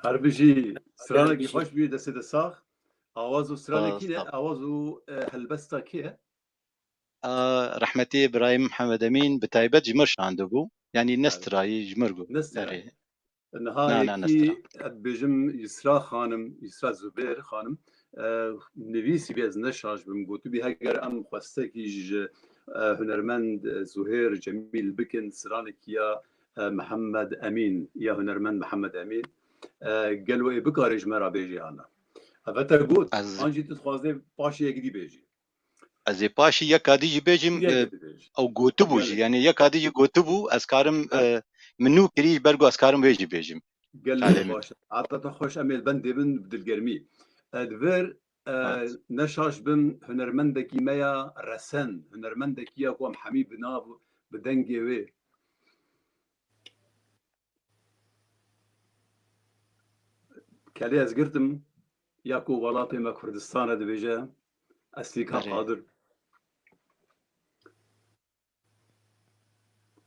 Her bijî, stranekî xweş bû, destê te sax. Awaz û stranê kî ne? Awaz û, e, helbesta kê ye? A, rehmetî Birayîm Mihemed Emîn bi taybet ji mir şandibû. Yanî ne strayî ji mir got. Ne strayî. Niha Na, na, ne yekî stra. ez dibêjim Yusra xanim, Yusra Zubêr xanim, e, nivîsî bî ez ne şaş bim. Gotibî heger em xwestekî ji, e, hunermend, e, Zuhêr Cemîl bikin, stranekî ya, e, Mihemed Emîn, ya hunermend Mihemed Emîn, e, gelo ê bikare ji me re bêjê an na? Ev te got, Ez an jî tu dixwazê paşê yek dî bêjî? Ez ê paşî yeka dî jî bêjim, Yek e, dibêjî. ew gotibû jî, Gelek. yanî yeka dî jî gotibû, ez karim, Ha. e, min nû kirî ji ber ku ez karim wê jî bêjim. Gelek Alê min. baş. Heta te xweş em ê li bendê bin bi dilgermî. Ez vir, e, Evet. ne şaş bim, hunermendekî me ya resen, hunermendekî ya ku em hemî bi nav, bi dengê wê. Kelê ez girtim, ya ku welatê me Kurdistan e dibêje, Eslîka Erê. Qadir.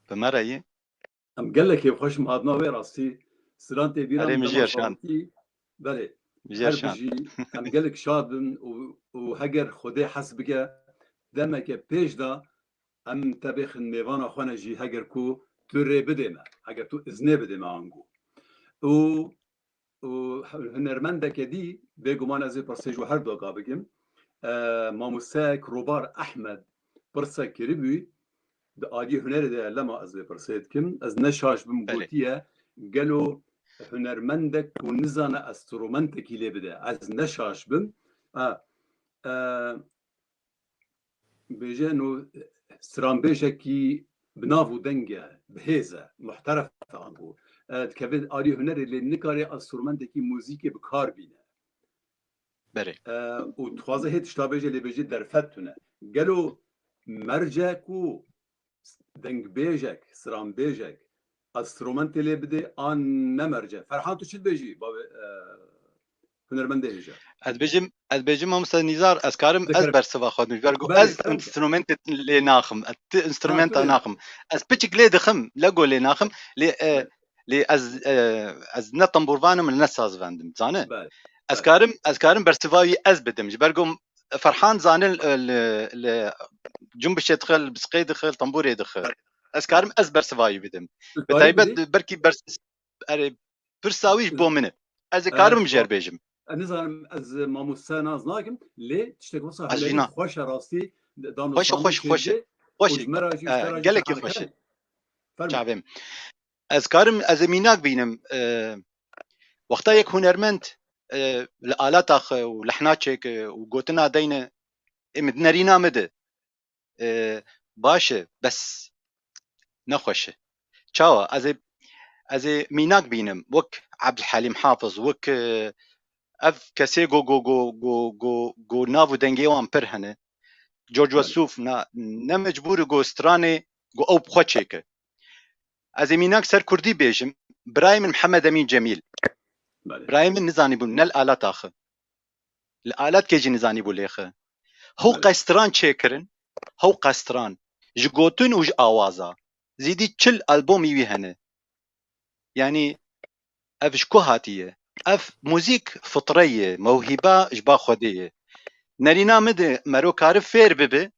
Bi me re yî? Em gelek kêfxweş im hatina wê rastî. Silan tê bîra Erê min min jê dema şand. xalkî. Belê. Min jê Her şand. bijî em gelek şad bin û, û heger Xwedê hes bike, demeke pêş de em te bêxin mêvana xwe ne jî heger ku tu rê bidê me, heger tu iznê bidê me ango. Û, û hunermendeke dî, bêguman ez ê pirsê ji we her doka bikim. E, mamosteyek Robar Ehmed pirsek kiribû, di aliyê hunerê de lema ez vê pirsê dikim. Ez ne şaş bim Belê. gotiye, gelo hunermendek ku nizane enstrumentekî lê bide. Ez ne şaş bim. E, e, bêje no stranbêjekî bi nav û deng e, bi hêz e, muhteref e ango. E, dikeve aliyê hunerê lê nikare enstrumentekî muzîkê bi kar bîne. Berê. E, û dixwaze hê tişta bêje lê bêje derfet tune. Gelo merce ku dengbêjek, stranbêjek, enstrumentê lê bidê an ne merce? Ferhan, tu çi dibêjî? Bavê, e, hunermendê hêja. Ez dibêjim, ez dibêjim, mamoste Nîzar, ez karim ez Dikare. bersiva xwe bidim. Ji ber ku Belê, ez ew enstrumentê lê naxim. Ez ti Ha, enstrumenta tu lê naxim. Ez piçik lê dixim, lego lê naxim. Lê, e, Belê. lê ez, e, ez ne tamburvan im, ne sazvend im, zane? Belê, Ez belê. karim, ez karim bersiva wî ez bidim. Ji ber ku Ferhan zanin, e, li, li cumbişê dixil, li bisiqê dixil, tamburê dixil. Ez karim ez bersiva wî bidim. Tu Bi karî taybet bidî? belkî bers-, erê, pirsa wî ji bo min e. Ez ê E, karim jêr bêjim. Ez nizanim, ez mamoste nas nakim, lê tiştek wisa Ez jî hunerî na. xweş e rastî, Xweş e, danûstanê xweş, xweş e. çêdê Xweş û e. ji me re jî, ji E, te re jî gelekî Ferhan xweş e. Kerem. Fermo. Çavêm. Ez karim, ez ê mînak bînim. E, wexta yek hunermend, e, li alata xwe û lehna çêke û gotina deyne, ê min nerîna min de. E, baş e, bes nexweş e. Çawa? Ez ê, ez ê mînak bînim. Wek Abdulhalim Hafiz, wek, e, ev kesê go, go, go, go, go, go nav û dengê wan pir hene. George Belê. Wesûf, na, ne mecbûr e go stranê go ew bi xwe çêke. Ez ê mînak ser kurdî bêjim. Birayê min Mihemed Emîn Cemîl. Belê. Birayê min nizanî bûn, ne li alata xwe. Li aletkê jî nizanîbû lêxe. Hewqa stran çêkirin, hewqa stran. Ji gotin û ji awaza. Zîdî çil albomî wî hene. Yanî ev ji ku hatiye? Ev muzîk fitre ye, mewhîba ji ba Xwedê ye. Nerîna min de mero kari fêr bibe,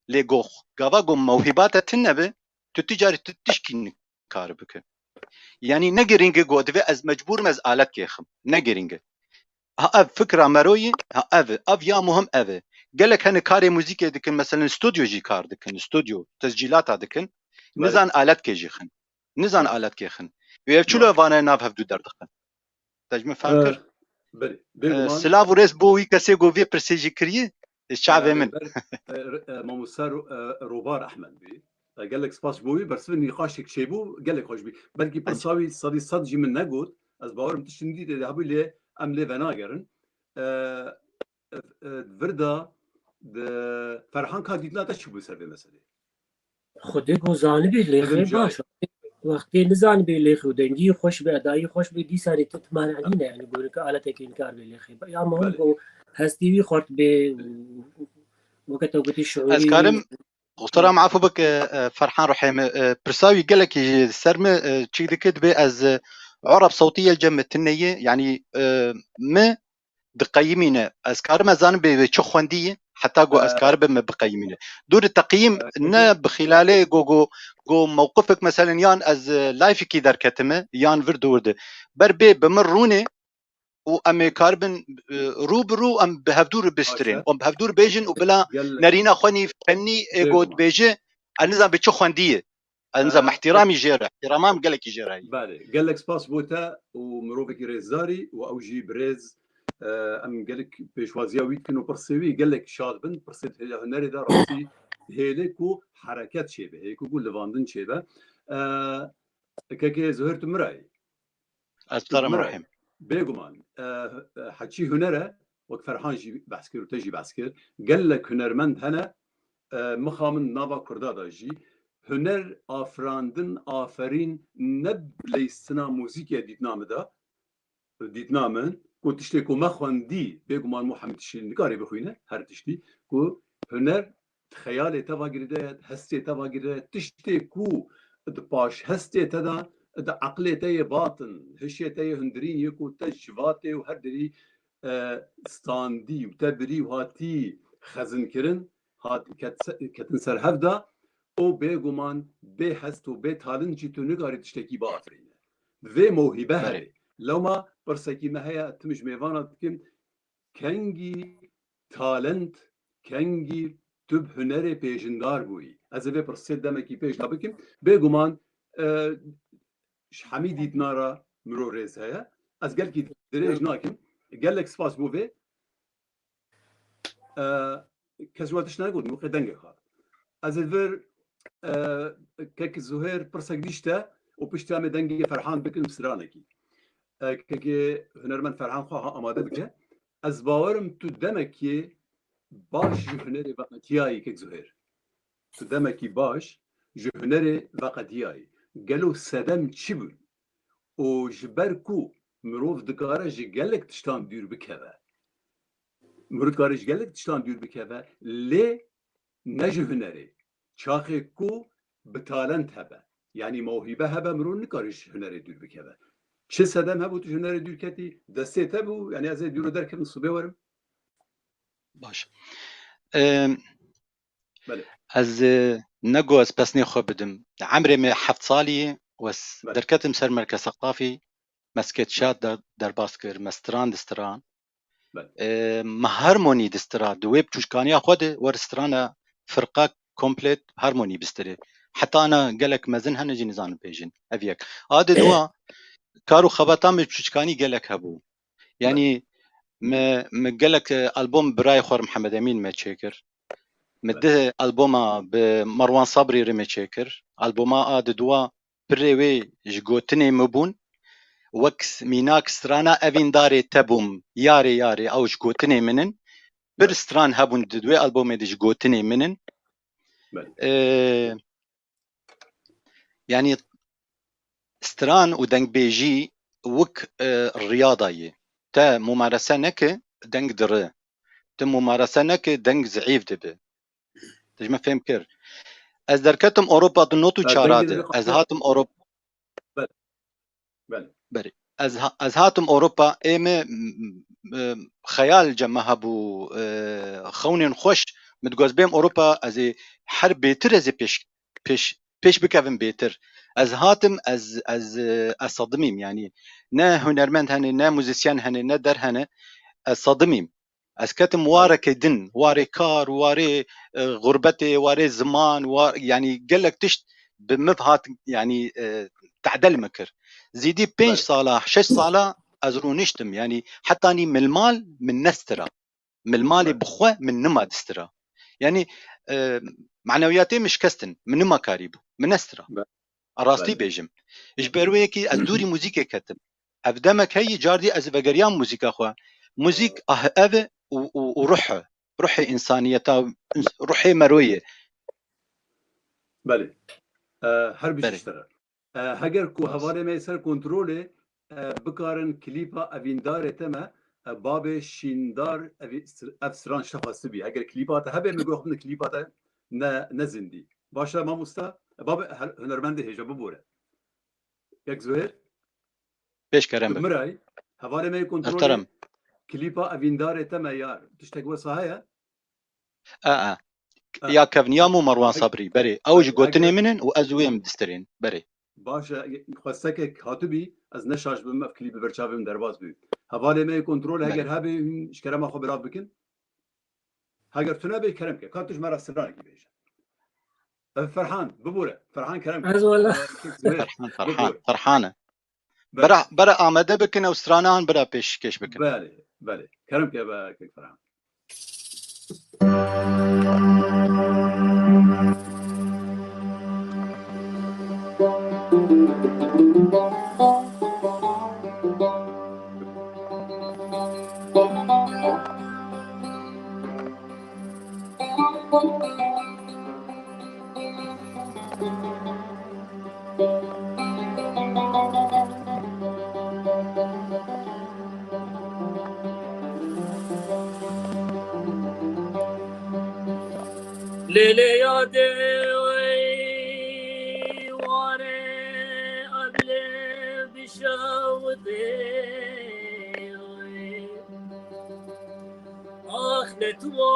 lê gox, gava ku mewhîba te tune be, tu tu carî tu tişkî nikare bike. Yanî ne girîng e ku divê ez mecbûr me ez alet kêxim. Ne girîng e. Ha ev fikra mero ye, ha ev e. Ev ya muhim ev e. Gelek hene karê muzîkê dikin, meselen stûdyo jî kar dikin, stûdyo, tescîlata dikin. Belê. Nizan alet kê jî xin. Nizan alet kê xin. Wê ev çilo vane nav hevdû derdixin. Te ji min fehm kir? Belê. Bêguman. Silav û rêz bo wî kesê ku vê pirsê jî kiriye, çavê min. Ber, e, e, Mamoste Ro-, e, Robar Ehmed bî. E, gelek spas ji bo wî. Bersivê nîqaşek çêbû, gelek xweş bî. Belkî pirsa wî sedî sed jî min negot. Ez bawerim tiştên dî tê de hebû lê em lê venagerin. E, e, e, vir de, de Ferhan ka dîtina te çi bû ser vê meselê? Xwedê ku zanibî lêxê baş. Wextê nizanibî lêxê û dengî xweş be, edayî xweş be, dîsa rê tu timanenî ne, yani, gorî ke aletekî inkar bê lêxê. Ya muhim ku hestî wî xurt bê û weke te gotî şiûrî. Ez karim, Muhterem, afû bike, e, Ferhan Ruhê min, e, pirsa wî gelekî ji ser min, e, çîk dike, dibê ez, e, Arab sewtî yê cem min tune ye, yanî, e, min diqeyimîne. Ez karim ez zanim bê wê çi xwendî ye, heta ku ez karibim min biqeyimîne. Dûr teqyîm ne bi xîlalê ku, ku, ku mewqifek meselen yan ez, e, layfekî derketime, yan vir dûr de. Ber bê bi min rûnê û em ê karibin, e, rû bi rû em bi hevdû re bistirên. Em bi hevdû re bêjin û bila nerîna xwe nîv fennî ê ku dibêje, ez nizam bi çi xwendî ye. Ez nizam, e, îhtîramî jê re, îhtîrama min gelekî jê re heye. Belê, gelek spas bo te û mirovekî rêzdarî û ew jî birêz, e, em gelek pêşwaziya wî dikin û pirsê wî gelek şad bin, pirsê di hêla hunerê de rastî hêlê ku hereket çêbe, hêlê ku livandin çêbe. E, kekê Zuhêr tu mirayî. Ez bi te re mirayî. Bêguman, e, e, heçî huner e, wek Ferhan jî behs kir û te jî behs kir. Gelek hunermend hene, e, mixabin nava Kurda de jî. Huner, afirandin, aferîn, ne bi leyistina muzîkê dîtina min de, dîtina min, ku tiştê ku me xwendî, bêguman û hemî tiştî nikarî bixwîne, her tiştî, ku huner di xeyalê te ve girêdaye, di hestê te ve girêdaye, tiştê ku di paşhestê te de, di eqlê te yê batin, hişê te yê hundirîn yê ku te ji vatê û her derî, e, standî û te birî û hatî xezinkirin, hat, ket se-, ketin ser hev de, û bêguman bê hest û bê talint jî tu nikarî tiştekî biafirîne. Vê mewhîbe hebe. Lewma pirsekî me heye, tim ji mêvana dikim, kengî talent, kengî tu bi hunerê pêjindar bûyî? Ez ê vê pirsê demekî pêş de bikim. Bêguman, e, ji hemî dîtina re mirov rêz heye. Ez gelkî dirêj nakim. Gelek spas bo vê. E, kes ji we tişt negot, wê dengek hat. Ez ê vir, e, kek Zuhêr pirsek dîşte û piştî em ê dengê Ferhan bikin stranekî. E, kekê hunermend Ferhan xwe ha amade bike. Ez bawerim tu demekê baş ji hunerê veqetiyayî kek Zuhêr. Tu demekî baş ji hunerê veqetiyayî. Gelo sedem çi bû? Û ji ber ku mirov dikare ji gelek tiştan dûr bikeve. Mirov dikare ji gelek tiştan dûr bikeve, lê ne ji hunerê. Çaxê ku bi talent hebe, yanî mewhîbe hebe, mirov nikare ji hunerê dûr bikeve. Çi sedem hebû tu ji hunerê dûr ketî, destê te bû, yanî ez ê dûr û derkevim sibê werim? Baş. Em, Belê. Ez, e, ne got ez pesnê xwe bidim. Emrê me heft salî ye û ez Belê. derketim ser Merkez Seqafî, me skeçat de derbas kir, me stran distiran. Belê. E, me harmonî distira, di wê biçûçkaniya xwe de wer strana firqa komplet harmonî bistirê. Heta ana gelek mezin hene jî nizanin bêjin. Ev yek. A di dua, kar û xebata me biçûçkanî gelek hebû. Yanî me, me gelek, e, albom birayê xwe Mihemed Emîn me çêkir. Me Belê. di alboma bi Merwan Sabrî re me çêkir. Alboma a di dua pirê wê ji gotinê min bûn. Wek s-, mînak strana Evîndarê te bûm, yarê yarê, ew ji gotinê min in. Pir Belê. stran hebûn di wê albomê de ji gotinê min in. Belê. E, yanî stran û dengbêjî wek, e, riyada ye. Te mumarese neke, deng dire. tu mumarese neke, deng zeîf dibe. Tu ji min fêm kir. Ez derketim Ewropa di not û çar de. Ez hatim Ewropa. Belê. Belê. Belê. Ez ha-, ez hatim Ewropa, ê me, m-, m-, xeyal ce me hebû, e, xewnên xweş, min digot bêm Ewropa, ez ê her bêtir ez ê pêş, pêş, pêş bikevim bêtir. Ez hatim, ez, ez, e, ez sedimîm, yanî ne hunermend hene, ne muzîsyen hene, ne der hene, ez sedimîm. Ez ketim wareke din, warê kar, warê, e, xurbetê, warê ziman, wa-, yanî gelek tişt bi min hat, yanî, e, tedel min kir. Zîdî pênc sala, şeş sala ez rûniştim. Yanî hetanî milmal min nestira. Milmalê bi xwe min nima distira. Yanî, e, manewiyatê min şikestin. Min nima karîbû. Min nestira. A rastî bêjim. Ji ber wê yekî ez dûrî muzîkê ketim. Ev demek heyî, cardî ez vegeriyam muzîka xwe. Muzîk ah ev e û, û, û ruh e. Ruhê însaniyeta, ins-, ruhê meroyê. Belê. E, her bijî ji te re. E, heger ku hevalê me yê ser kontrolê, e, bikarin klîpa evîndarê te me, e, babê Şîndar, ev, ev stran şefa sibî. Heger klîpa te hebe, me got, "Xwebin klîpa te ne, ne zindî." Baş e mamosta, e, babê her-, hunermendê hêja bibore. Kek Zuhêr? Pêş kerem. Tu miray, hevalê me yê kontrolê, klîpa evîndarê te me yar. Tiştek wesa heye? E, e. E. Ya kevniya mû Merwan Sabrî, berê. Ew ji gotinê min in û ez wê em distirên. Berê. Baş e, xwestekek hatibî, ez ne şaş bim, ev klîp bi ber çavê min derbas bî. Hevalê me yê kontrolê heger hebe, hûn ji kerema xwe birav bikin. Heger tune bê kerem ke, ka tu ji me re stranekî bêje. Ev Ferhan, bibûre. Ferhan kerem ke. Ez wela. Ferhan, Ferhan, Ferhan e. Belê. Bera, bera amade bikin ew stranan bira pêşkêş bikin. Belê, belê. Kerem ke be, kek Ferhan. Lê lê yadê wê warê eblê bişewitê wê. Ax ne tu wara.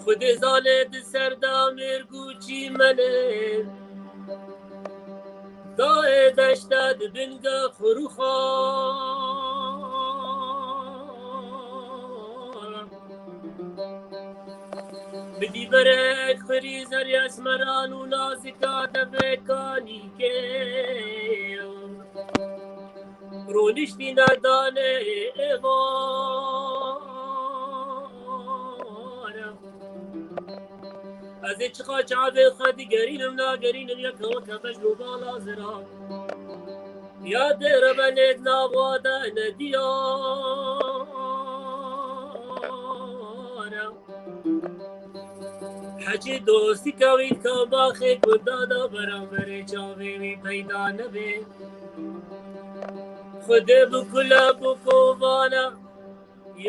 Xwedê zane di ser de mêrg û çîmenê, dayê deşte di bin ge xurûxan. Bi dîberek xirî zerya esmeran û nazika devekanî kê. Rûniştîne danê êvara. Ez ê çiqa çavê xwe digerînim, nagerînim yeke weke bejn û bala ziran. Ya dê rebenê di nav wa de ne diyar e. Hecî dostîka wî dika baxê ku dada beramberê çavê wî peyda nebe. Xwedê bi kule bi kovana,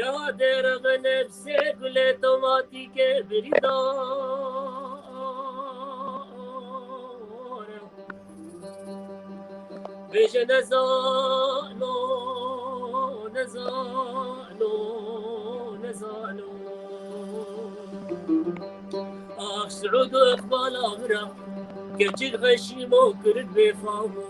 ya dê revene bi sê gulê tomatîkê birîndar e. Bêje nezano, nezano, nezano. Ax Siûd û Iqbala min re, keçik xeşîmo kirin bêfamo.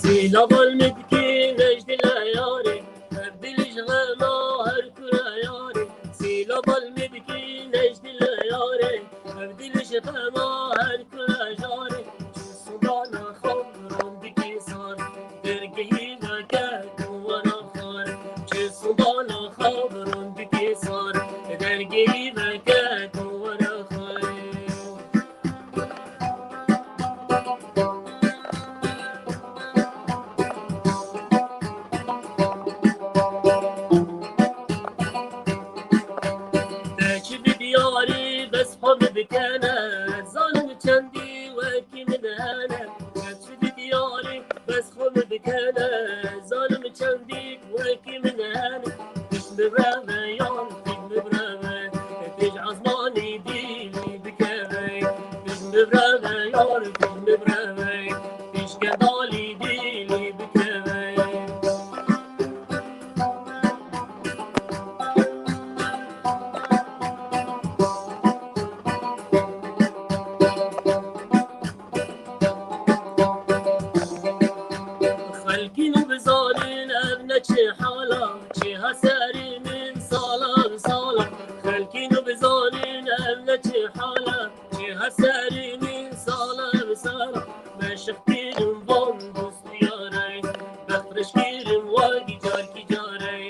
Sîlavan min dikî nejdile yarê, ev dil ji xema her kure yarê. Sîlavan min dikî nejdile yarê, ev dil ji xema her kure jarê. Çi sudana xwe rondikî sar, dergehî veke ku wera xar. Çi sudana xwe rondikî sar, dergehî veke ku wera xar. Yar min bireve, pişke dalî dîlî bikeve. Xelkî nû bizanin ev ne çi hala, çi ha serî min sala bi sala. Xelkî nû bizanin ev ne çi hala, çi ha serî min sala bi sala. Meşq kirin van dost û yarey, bext reş kirin wagî carkî carey.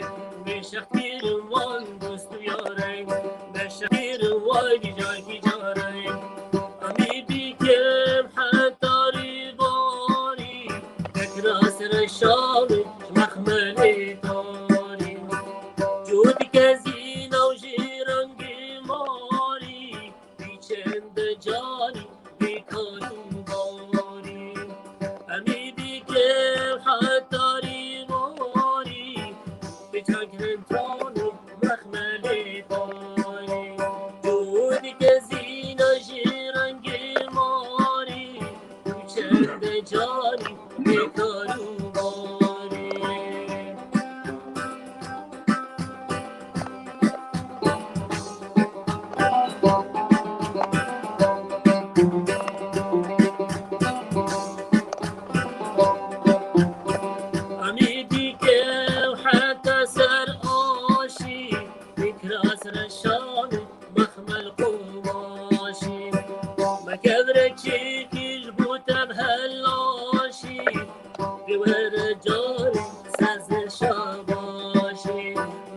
Meşq kirin van dost û yarey, meşq kirin wagî carkî carey. Amî dikim heta rîbarî, tekra sere şamê, ji mexmelê tarî. Cû dike zîna û jî rengê marî, bî çende canî, bî kar û barî. Amî dikim heta rîbarî, bi çek hentran û mexmelê tarî. Cû dike zîna jî rengê marî, û çende canî bêkar û barî. Amî dike û heta ser aşî, bî kiras reşan û mexmel qumaşî. Me kevrekçî kî ji bo te bi helaşî, bê were carî sed zir şabaşî.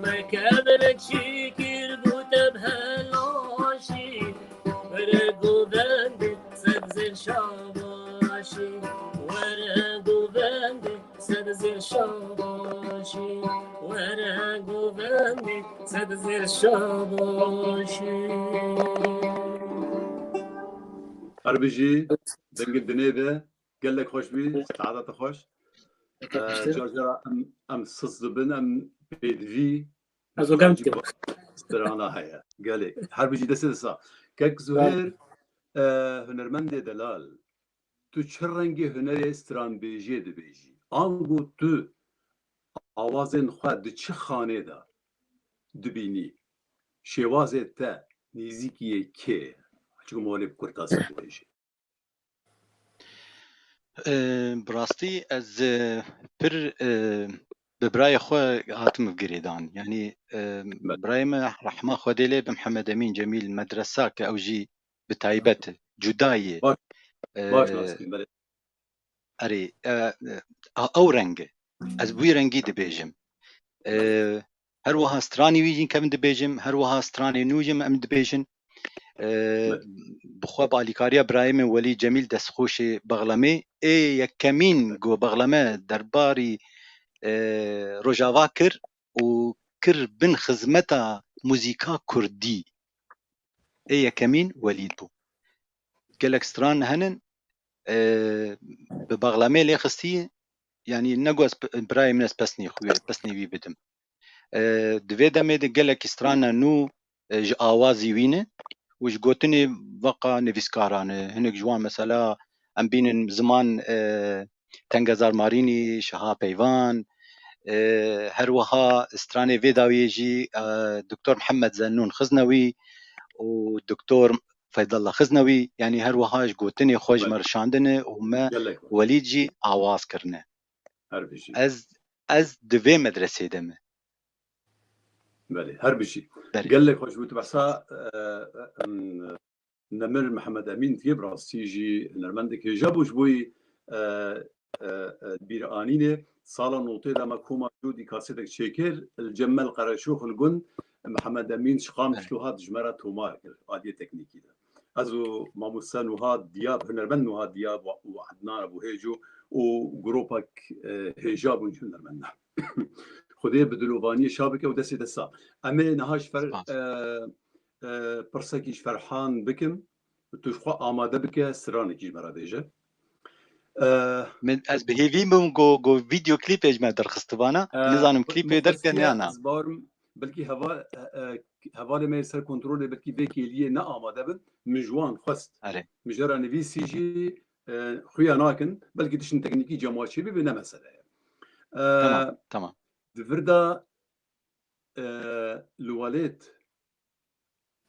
Me kevrekçî kî ji bo te bi helaşî, were govendê sed zir şabaşî. Were govendê sed zir şabaşî, were govendê sed zir şabaşî. Her bijî, dengê dinê de gelek xweş bî, saeta te xweş. Gelek xweş. Ee, car cara em, em sis dibin, em pêdivî. Ez o gem dikim. Strana heye. Gelek. Her bijî destê de sa. Kek Zuhêr, e, hunermendê delal. Tu çi rengê hunerê stranbêjiyê dibêjî? Ango tu awazên xwe di çi xanê de dibînî? Şêwazê te nêzîkî yê kê ye? Çiku molê bi kurtasî dibêjî. E, bi rastî ez, e, pir, e, bi birayê xwe hatim girêdan. Yanî, e, Belê. Birayê me rehma Xwedê lê bi Mihemed Emîn Cemîl medresa ke ew jî bi taybet cuda ye. Baş, e, baş nas dikim, belê. Erê, e, e, a, ew reng e. Ez bi wî rengî dibêjim. E, her wiha stranê wî jî kevin dibêjim, her wiha stranê nû jî em dibêjin. E, Belê. Bi xwe bi alîkariya birayê min Welî Cemîl destxoşê Bexlemê, ê yekemîn ku Bexleme derbarî, e, Rojava kir û kir bin xizmeta muzîka kurdî. Ê yekemîn Welîd bû. Gelek stran henin, e, bi Bexlemê lê xistî, yanî ne ku ez p-, birayê min ez pesnê xwe, pesnê wî bidim. E, di vê demê de gelekî strana nû, e, ji awazî wî ne û ji gotinê veqa nivîskaran e. Hinek ji wan mesela em bînin ziman, e, Tengezar Marînî, Şaha Peyvan, e, her wiha stranê vê dawiyê jî, e, Doktor Mihemed Zennûn Xiznewî û Doktor Feydallah Xiznewî, yanî her wiha ji gotinê xwe ji me Belê. Rişandine û me Gelek. Welîd jî awaz kirine. Her bijî. Ez, ez di vê medresê de me. Belê, her bijî. Belê. Gelek xweş bû tu behsa, e, e, em, Nemir Mihemed Emîn dikê, bi rastî jî hunermendek hêja bû ji bo yî, e, e, e, bîranînê. Sala notê de me koma cûdî kasetek çêkir, li cem me li Qereçox li gund Mihemed Emîn Şiqam Evet. Şilohat ji me re tomar kir, aliyê teknîkî de. Ez û mamoste Nuha Diyab, hunermend Nuha Diyab û Ednan Ebû Hêco û gropek, e, hêja bûn ji hunermendan. Xwedê bi dilovaniyê şa bike û destê te sax. Em ê niha ji fer-, Spas. e, e, pirsekî ji Ferhan bikim. Tu ji xwe amade bike, stranekî ji me re bêje. E, Min, ez bi hêvî bûm ku, ku video klîpê ji me derxistivana. E, Nizanim klîpê derken ya na. Ez barim, Belkî heva-, e, e, hevalê me yê ser kontrolê belkî vê kêliyê ne amade bin, min ji wan xwest. Erê. Min jê re nivîsî jî, e, xuya nakin, belkî tiştin teknîkî cemaçê bibe, ne mesele ye. E, Tamam, tamam. Di vir de, e, li welêt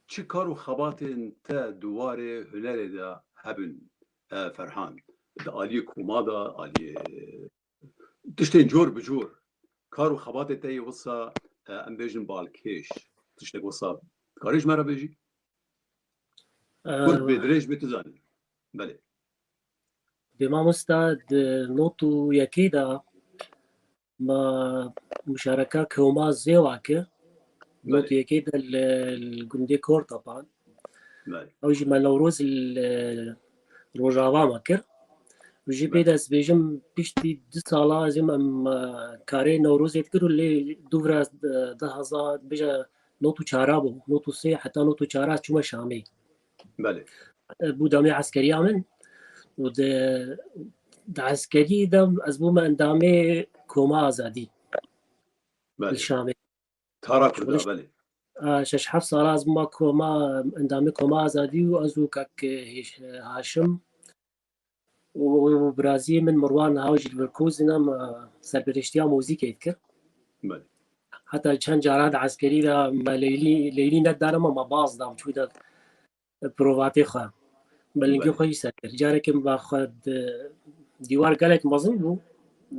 çi kar û xebatên te di warê hunerê de hebin, e, Ferhan? Di aliyê koma de, aliyê tiştên cor bi cor. Kar û xebatê te yê wisa, e, em bêjin balkêş. Tiştek wisa dikarî ji me re bêjî? Kurt bê, dirêj bê, tu zanî. Belê. Bê mamosta, di not û yekê de me muşareka koma zêwa kir. Not û Belê. yekê de li, li gundê Kortapan. Belê. Ew jî me Newroz li Rojava me kir. Û jî pê Belê. de ez bêjim piştî du sala ez ê em, e, karê Newrozê dikir û lê dûvra, e, du hezar bêje not û çara bû. Not û sê heta not û çara çûme Şamê. Belê. E, bû demê eskeriya min. Û di, di eskerî de ez bûme endamê Koma Azadî li Belê. Şamê. Tara Kurda, Çalış- belê. A, şeş heft sala ez bûma koma, endamê Koma Azadî û ez û kak, e, Hêş-, e, Haşim û biraziyê min Mirwan Haw jî li Leverkusen em, e, serperiştiya muzîkê dikir. Belê. Heta çend caran di eskerî de me leylî, leylî nedar, ama me baz da, çû de provatê xwe. Me lingê Belê. xwe jî ser kir. Carekê min ba xwe di, dîwar gelek mezin bû.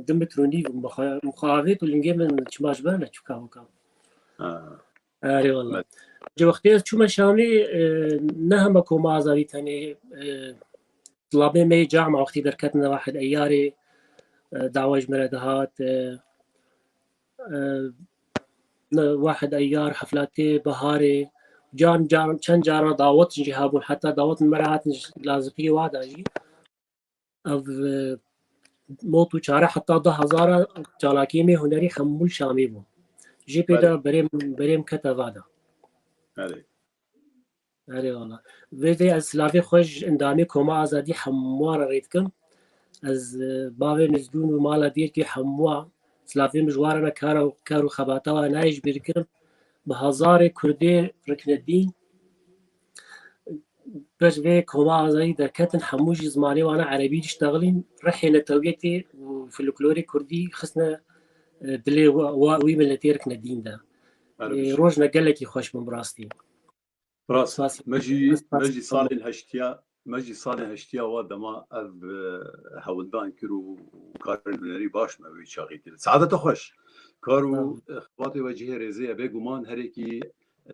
Du metr û nîv bû. Min xwe, min xwe avêt û lingê min çima ji ber neçû kavûka. Ha. Erê wala. Belê. Ji wextê ez çûme Şamê, e, ne heme Koma Azadî tenê, e, tulabê me yê cama wextî derketine Wahid Eyyarê, e, dawa ji me re dihat, e, e, ne, Wahid Eyyar, heflatê Biharê, can, can, çend caran dawet jî hebûn, heta dawet me re hatin ji Laziqiyê wa da jî. Ev, e, not û çare heta du hezar çalakiyê me hunerî hemû li Şamê bû. Jê pê de Belê. berêm, berêm kete va de. Belê. Erê wala. Vê de ez silavê xwe ji endamê Koma Azadî hemû re rê dikim. Ez, e, bavê Mizgûn û mala Dêrkê hemû silavê min ji wan re ne, kara, kar û xebata wan nayê ji bîr kirim. Bi hezarê Kurdê riknedîn. Pişt vê Koma Azadî derketin, hemû jî zimanê wan e erebî diştexilîn, rihê netewiyetê û folklorê kurdî xistine, e, dilê wa, wa, wî miletê riknedîn de. Erê E, biş. Rojne gelekî xweş bû bi rastî. Rast. Spas. Me jî, Spas. me jî salên heştiya, me jî salên heştiya wa dema ev, e, hewldan kir û karên hunerî baş me wê çaxî kir. Saete te xweş. Kar û, Sağ ol. e, xebatê we cihê rêzê ye. Bêguman herekî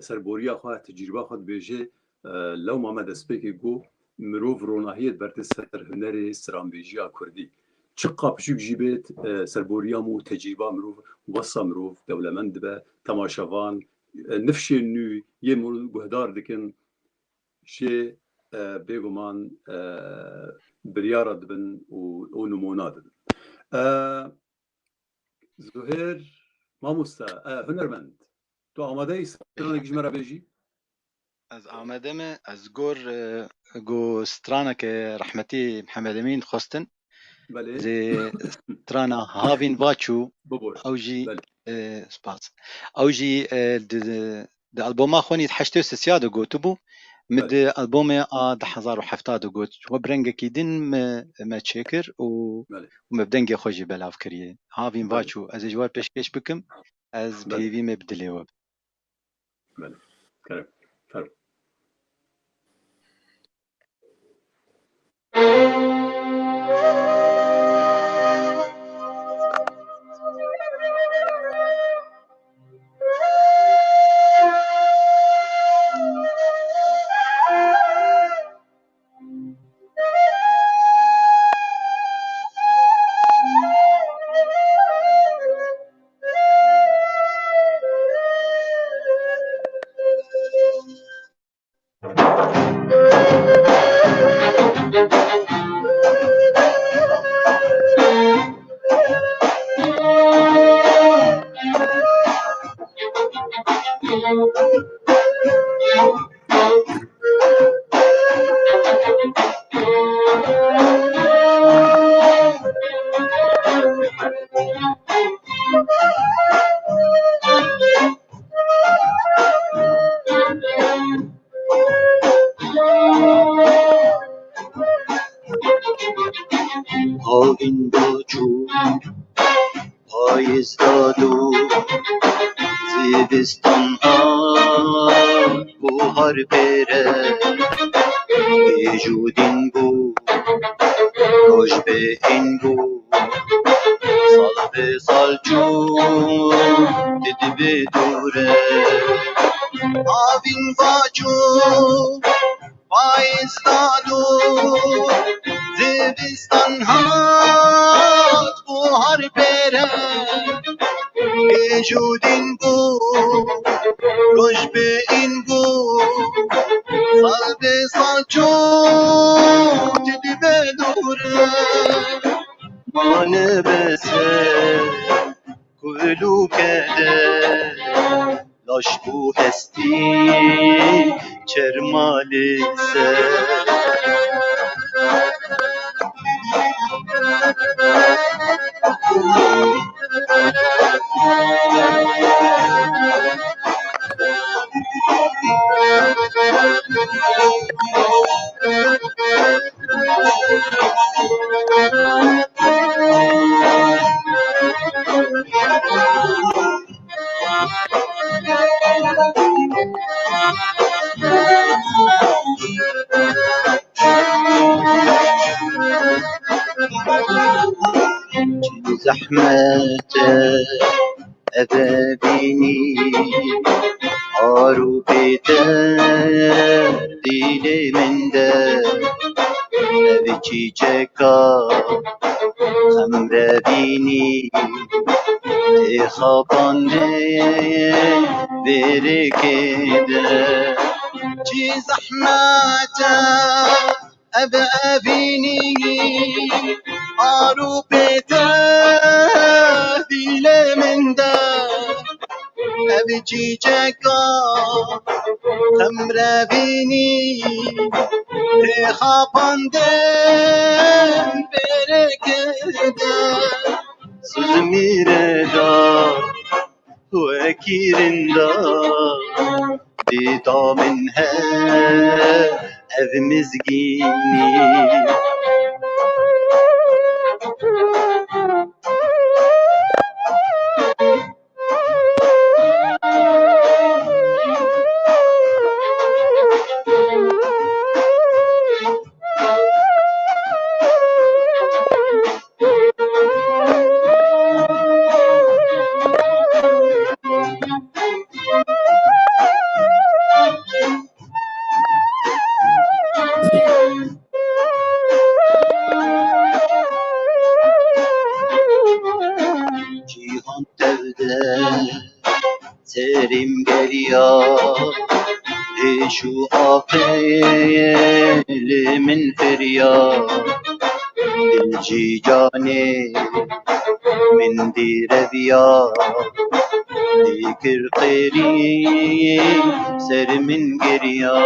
serboriya xwe, tecrîba xwe dibêje, e, lewma me destpêkê got, mirov ronahiyê dibertê ser hunerê stranbêjiya kurdî. Çiqa piçûk jî bêt, e, serboriya min û tecrîba mirov, wesa mirov dewlemend dibe, temaşevan, e, nifşên nû yê min guhdar dikin, jê, e, bêguman, e, biryara dibin û, û nimûna dibin. E, Zuhêr, mamoste, e, hunermend, tu amade yî stranekî ji me re bêjî? Ez amade me, ez gor, e, go straneke rehmetî Mihemed Emîn dixwestin. Belê. Zê strana Havîn Vaçû, Bibor. ew jî, Belê. e, spas. Ew jî, e, di, di alboma xwe nî di heştê û sisiya de gotibû. Min Belê. di albomê a du hezar û hefta de got. We bi rengekî din me, me çêkir û, Belê. û me bi dengê xwe jî belav kiriye. Havîn Belê. Vaçû, ez ê ji we pêşkêş bikim. Ez Belê. hêvî me bi dilê we. Belê. Kerem. Fermo. Havîn baçû, payîz dado, zivistan hat, buhar pêre, êj û dîn bû, roj bi hîn bû, sal bi sal çû, tu dibe dûre. Havîn baçû, payîz dado, zivistan hat, buhar pêre, êj û dîn bû, roj bi hîn bû, sal bi sal çû, tu dibe dûre. Mane bese kul û keder, laş bû hestî çermalê ser. Çi zehmet e eve bînî, ar û pête dîlê min de, ev çîçeka xemre bînî, tê xapandê vêrêkê de. Çi zehmet e ev evînî, ar û pête dîlê min de, ev çîçeka xemrevînî, tê xapandin vêrêkê de. Suzmîre da wekî rinda, dîta min he ev mizgînî. Cîhan tev de serîm geriya, êş û aqilê min firiya, dil jî canê min dî reviya, dî kir qêrî ser min geriya.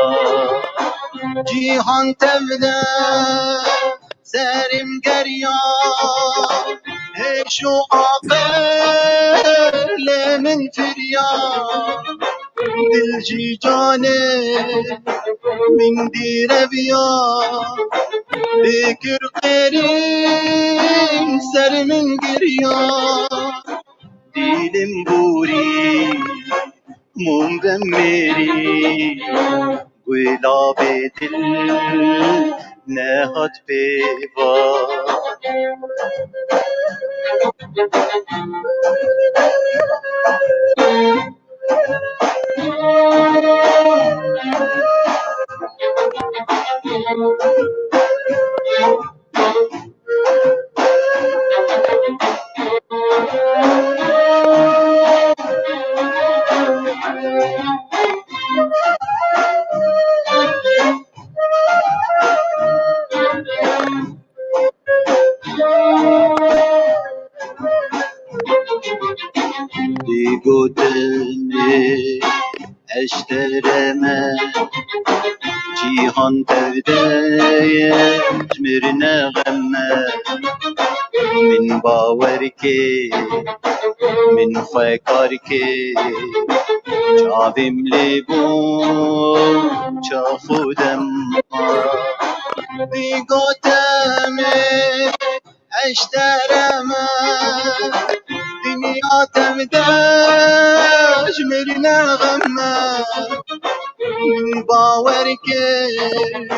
Cîhan tev de serîm geriya, êş û aqilê min firiya, dil jî canê min dî reviya, dî kir qêrî ser min geriya. Dîlim borî, mûm ve mêrî, guelabê dil nehat pêva. Dî gotinê eştere me, cîhan tev de ye, ji mirine xem me. Min bawer kê, min xwe kar kê, çavêm lê bû çax û dema. Dî gotinê eştere me, dinya tevde ji mirine xem me. Min bawer kir,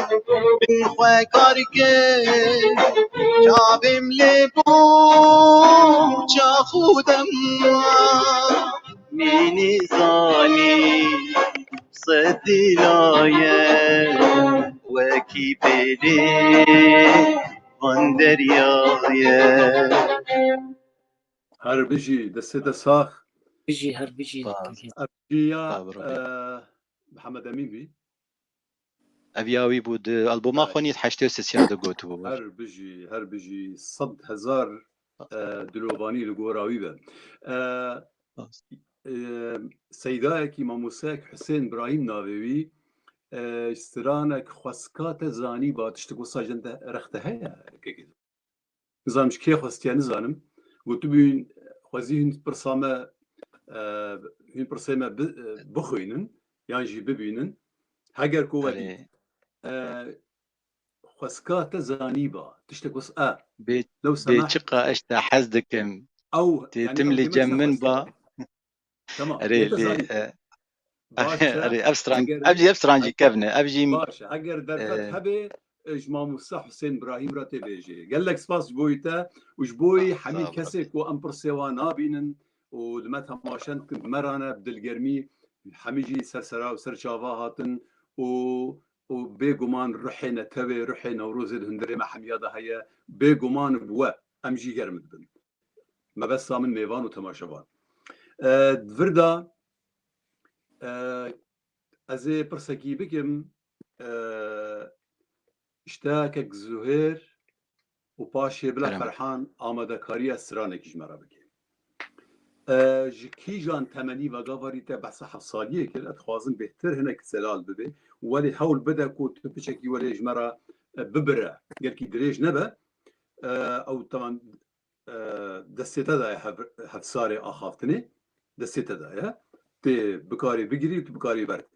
bin xwe kar kir, çavêm lê bû çaxû dema. Min nizanî sedî laye wekî bêlê van deryayê. Her bijî, destê te sax. Bijî, her bijî. Spas. Ev jiya, Sağ ol, Robert. E, Mihemed Emîn bî. Ev ya wî bû, di alboma Evet. xwe nî heştê û sê ya de gotibû. Her bijî, her bijî, sed hezar, e, dilovanî li gora wî be. E, Spas. e, Seydayekî, mamosteyek Husên Birahîm navê wî, e, stranek xwestka te zanî ba, tiştek wisa jin te rex te heye? Nizanim ji kê xwestiye, nizanim. Gotibûn, xwezî hûn pirsa me, e, hûn pirsê me bi-, e, bixwînin, yan jî bibînin. Heger ku we Erê. dît, e, xwestka te zanî ba, tiştek wis e. Bê, Lew bê semah çiqa ez te hez dikim. Ew, Tê yani tim ew li demê cem çiqa min xwestiye. ba. Tamam. Erê, Yê te lê, zanî. e, Baş e. erê, ev stran, Eger ev jî, ev strancî eger, kevn e. Ev jî, baş e. Eger derfet e, hebe, e, ji mamoste Husên Birahîm re tê bêjê. Gelek spas ji bo te û ji bo Ah, hemî sağ ol. kesê ku em pirsê wan nabînin û di me temaşe dikin, bi me re ne, bi dilgermî hemî jî ser sera û ser çava hatin û, û bêguman ruhê netewê, ruhê Newrozê di hundirê me hemiya de heye. Bêguman bi we em jî germ dibin. Mebesta min mêvan û temaşevan. E, di vir de, e, ez ê pirsekî bikim, e, işte kek Zuhêr û paşê bila Kerem. Ferhan amadekariya stranekî ji me re bike. E, ji kîjan temenî ve gavarî te behsa heft saliyê kir, ez dixwazim bêhtir hinek zelal bibe, welê hewl bide ku tu piçekî welê ji me re, e, bibire. Gelkî dirêj nebe. E, ew tamam, e, destê te daye hev-, hevsarê axaftinê, destê te daye. Tê bikarê bigirî û tu bikarî berdî.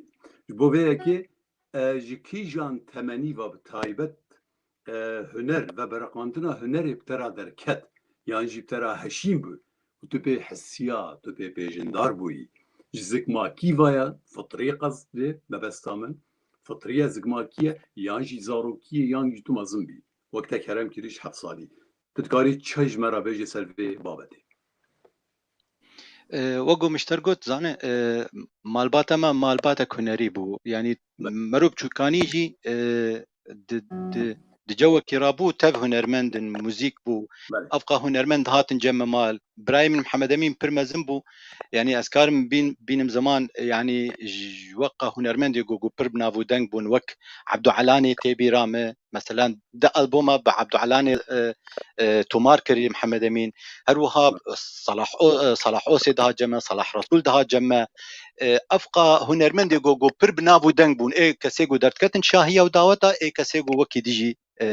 Ji bo vê yekê, e, ji kîjan temenî ve bi taybet, e, huner ve bereqandina hunerê bi te re derket, yan jî bi te re heşîn bû û tu pê hesiya, tu pê pêjindar bûyî. Ji zikmakî ve ya, fitrî qezdê mebesta min, fitriye zikmakî ye, yan jî zarokî ye, yan jî tu mezin bî. Wek te kerem kirî ji heft salî. Tu dikarî çi ji me re bêjî ser vê babetê? E, wek ku Mişter got, zane, e, malbata me malbatek hunerî bû. Yanî Be- mero bi çûkanî jî, e, di, di, di cewekî rabû tev hunermend in, muzîk bû. Belê. Evqa hunermend hatin cem me mal. Birayê min Mihemed Emîn pir mezin bû. Yanî ez karim bîn-, bînim ziman, yanî ji, ji weqa hunermendê ku, ku pir bi nav û deng bûn, wek Ebdu Elanê tê bîra me. Mesela di alboma bi Ebdu Elanê, e, e, tomar kirî Mihemed Emîn. Her wiha Salah O-, e, Salah Osê dihat cem me, Salah Resûl dihat cem me. E, evqa hunermendê ku, ku pir bi nav û deng bûn. Ê kesê ku derdiketin şahiya û daweta, ê kesê ku wekî dijî, e,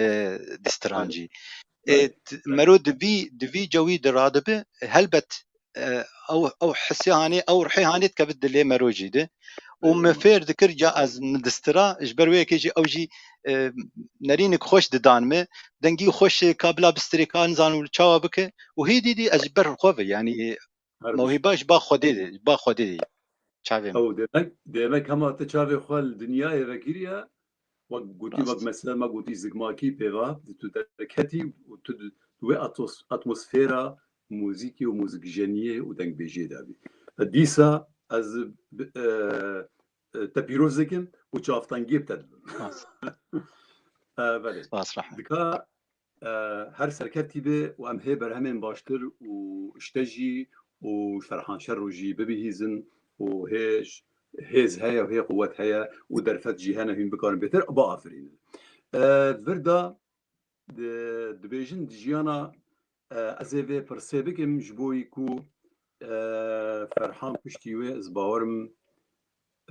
di stran Belê. jî. Ê, Belê. t-, Belê. mero di vî, di vî cewî de radibe, helbet, e, ew, ew hisê hanê, ew ruhê hanê dikeve dilê mero jî de. Û Belê, min tamam. fêr dikir, ca ez min distira, ji ber wê yekê jî ew jî, e, nerînik xweş didan me. Dengî xweş, e, ka bila bistirê, ka nizanim çawa bike. Û hê dî dî ez ji ber xwe ve, yanî, e, Her mewhîba ji ba Xwedê de, ji ba Xwedê de. Çavê min. Ew demek, demek hema te çavê xwe li dinyayê vekiriye, wek gotî, wek Rast. mesela me gotî zikmakî pê va, tu derketî û tu di, tu wê atos-, atmosfera muzîkê û muzikjeniyê û dengbêjiyê de bî. Dîsa ez bi, e, e, te pîroz dikim û çavtengiyê bi te dibim. Spas. E, belê. Spas, Rehmet. Dika, e, her serkevtî be û em hê berhemên baştir û ji te jî û ji Ferhan Şero jî bibihîzin û hê j-, hêz heye û hê quwet heye û derfet jî hene hûn bikarin bêtir biafirînin. E, vir de di-, dibêjin di jiyana, e, ez ê vê pirsê bikim ji bo wî ku, e, Ferhan piştî wê, ez bawerim,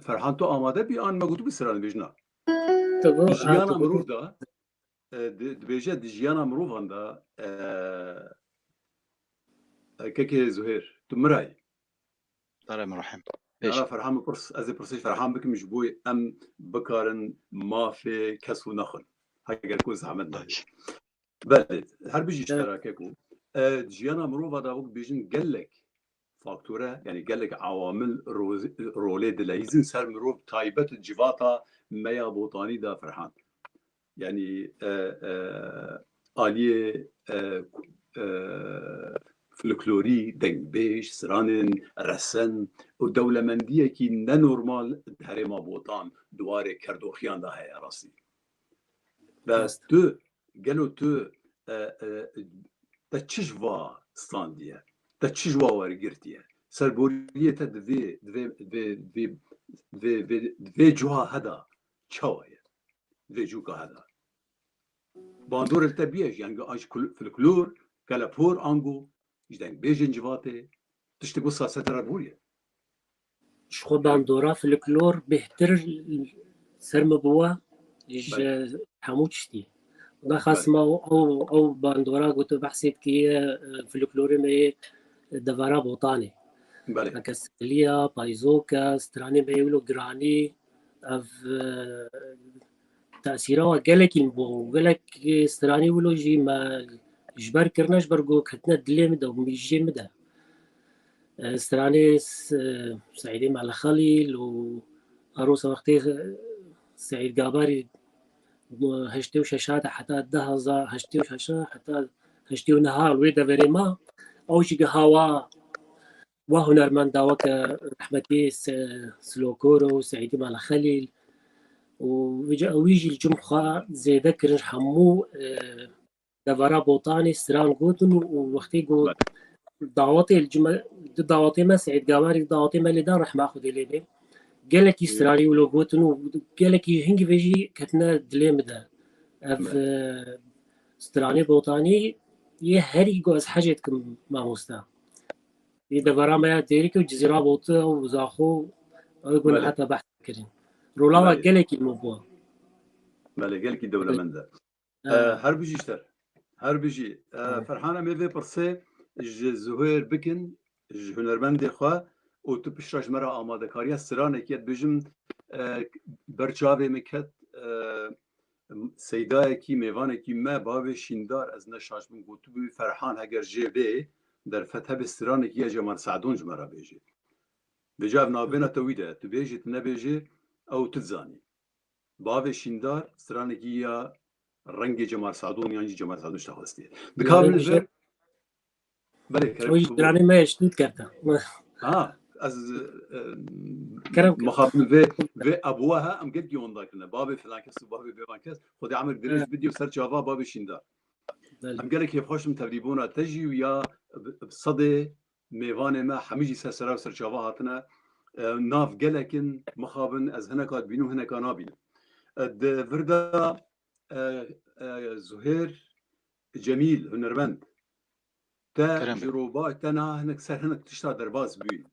Ferhan, tu amade bî an me gotibû sira nivêjina? Tu bû, ha, Jiyana tu bû. mirov de, e, di-, dibêje di jiyana mirovan de, e, e, kekê Zuhêr, tu mirayî. Dara min Rehim. Pêş. Dara Ferhan min pirs, ez ê pirsê Ferhan bikim ji bo em bikarin mafê kes û nexwin. Heger ku zehmet Baş. nebe. Belê, her bijî ji te re keko. E, jiyana mirova de wek bêjin gelek faktore, yani gelek awamil ro-, rolê dileyîzin ser mirov, taybet civata me ya Botanî de, Ferhan. Yani, e, e, aliyê, e, e, folklorî, dengbêj, stranên resen û dewlemendiyekî nenormal di herêma Botan di warê kerdoxiyan de heye rastî. Ve Rast. tu, gelo tu, e, e, te çi ji va standiye? Te çi ji wa wergirtiye? Serboriyê te di vê, di vê, di vê, di vê, di vê, di vê, di vê cuha heda çawa ye? Di vê cûka heda. Bandorê li te bûye ji, yanî, an ji kul-, folklor, kelepor, ango ji dengbêjên civatê, tiştek wisa ser te re bûye? Ji xwe bandora folklor bêhtir ser min bûye ji Belê. hemû tiştî. Naxasim Belê. ew, ew, ew bandora ku tu behsê dikî, e, folklorê me yê devera Botanê. Belê. Weke sihliya, payzok e, stranê me yê wilo giranî, ev, e, tesîra we gelekî bû. Gelek stranê wilo jî me ji ber kirine, ji ber ku ketine dilê min de û mijiyê min de. E, stranê S-, Seîdê Mele Xelîl û Arosa wextê, e, Seîd Gabarî, e, heştê û şeş hata heta du hezar, heştê û şeş heta heştê û neh li wê deverê ma. Ew jî giha wa, wa hunermenda weke rehmetî Se-, Silokoro û Seîdê Mele Xelîl û vêca ew jî li cem xwe zêde kirin ji hemû, e, devera Botanê stran gotin û, û wextê got Belê. dawetê li cime, di dawetê me Seîd Gabarî dawetê me lê da rehma Xwedê lê bê. Gelekî Hı. stranî wilo gotin û gelekî hingî vê jî ketine dilê min de. Ev, Belê. e, stranê Botanî yê herî ku ez hecê dikim mamoste. Yê devera me ya Dêrikê û Cizîra Boti û Zaxo ew got Belê. heta behs kirin. Rola we Belê. gelekî min bû. Belê, gelekî dewlemend e. E, Her bijî ji te. Her bijî. E, Ferhan, em ê vê pirsê ji Zuhêr bikin, ji hunermendê xwe û tu piştre ji me re amadekariya stranekî ye dibêjim, e, ber çavê min ket, e, seydayekî, mêvanekî me, bavê Şîndar, ez ne şaş bim, gotibû, Ferhan, heger jê bê, derfet hebe stranekî ya Cemal Sadon ji me re bêjê. Vêca ev navbêna te wî de, tu bêjî, tu nebêjî, ew tu dizanî. Bavê Şîndar stranekî ya rengê Cemal Sadon yan jî Cemal Sadon ji te xwestiye. Dikabin li vir. Belê, kerem. Ew jî stranê me ye, ji tu dikerte. Ha, ez, e, Kerem kir. mixabin vê, vê ebuwa he, em gelkî onda kirine. Bavê filan kes û bavê bêvan kes. Xwedê emir dirêj Evet. bidî û ser çava bavê Şîndar. Belê. Em gelek hêvxweş in tevlîbûna te jî û ya bi, bi sedê mêvanê me hemî jî ser sera û ser çava hatine. E, nav gelek in, mixabin, ez hineka dibînim, hineka nabînim. E, di vir de, e, e, Zuhêr Cemîl, hunermend, te Kerem ji be. roba-, te niha hinek ser hinek tişta derbas bûyî.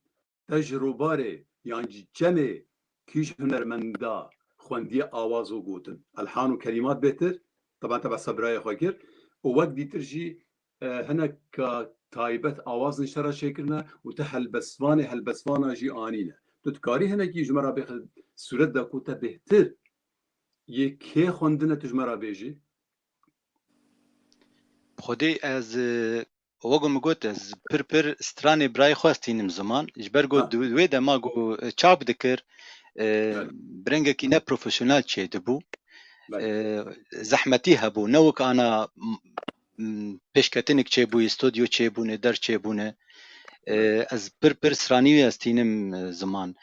Te ji robarê yan jî çemê kîj hunermenda xwendiye awaz û gotin? Elhan û kelîmat bêtir, teben te behsa birayê xwe kir û wek dîtir jî, e, hineka taybet awazin ji te re çêkirine û te helbestvanê helbestvana jî anîne. Tu dikarî hinekî ji me re bêxî sûret de ku te bêhtir yê kê xwendine tu ji me re bêjî? Xwedê ez, e, wek min got, ez pir pir stranê birayê xwe ez tînim ziman. Ji ber ku Ha. di wê dema ku, e, çap dikir, e, Belê. bi rengekî ne profesyonel çêdibû. Belê. E, zehmetî hebû. Ne wek ana, m-, m-, pêşketinik çêbûyî, stûdyo çêbûne, der çêbûne. E, Belê. ez pir pir stranî wî ez tînim, e, ziman.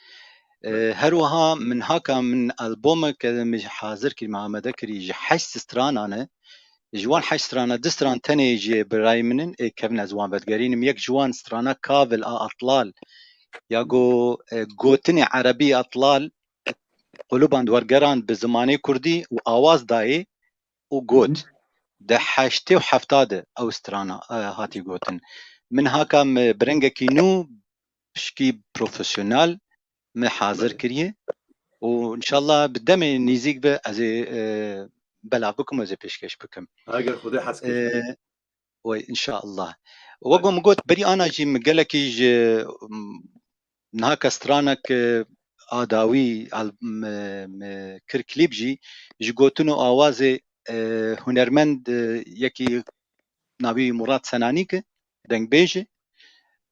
E, Belê. her wiha min haka min albomek min hazir kirî, min amade kirî ji heşt stranan e. Ji wan heşt strana du stran tenê jê birayê min in, ê kevin ez wan vedigerînim. Yek ji wan strana Kavil a Atlal, ya go, e, gotinê erebî Atlal, quluban wergeran bi zimanê kurdî û awaz dayê û got. Hı hı. Di heştê û hefta de ew strana, e, hatî gotin. Min haka me bi rengekî nû pişkî profesyonel me hazir Belê. kiriye û înşallah bi demê nîzîk be ez ê, e, belav bikim, ez ê pêşkêş bikim. Eger Xwedê hez kir. E, Wey, înşallah. Wek Belê. min got, berî ana jî min gelekî ji, m, niha ke stranek, e, a dawî al-, me, me kir klîp jî, ji gotin û awazê e, hunermend, e, yekî navî Murat Senanîk e, dengbêj e,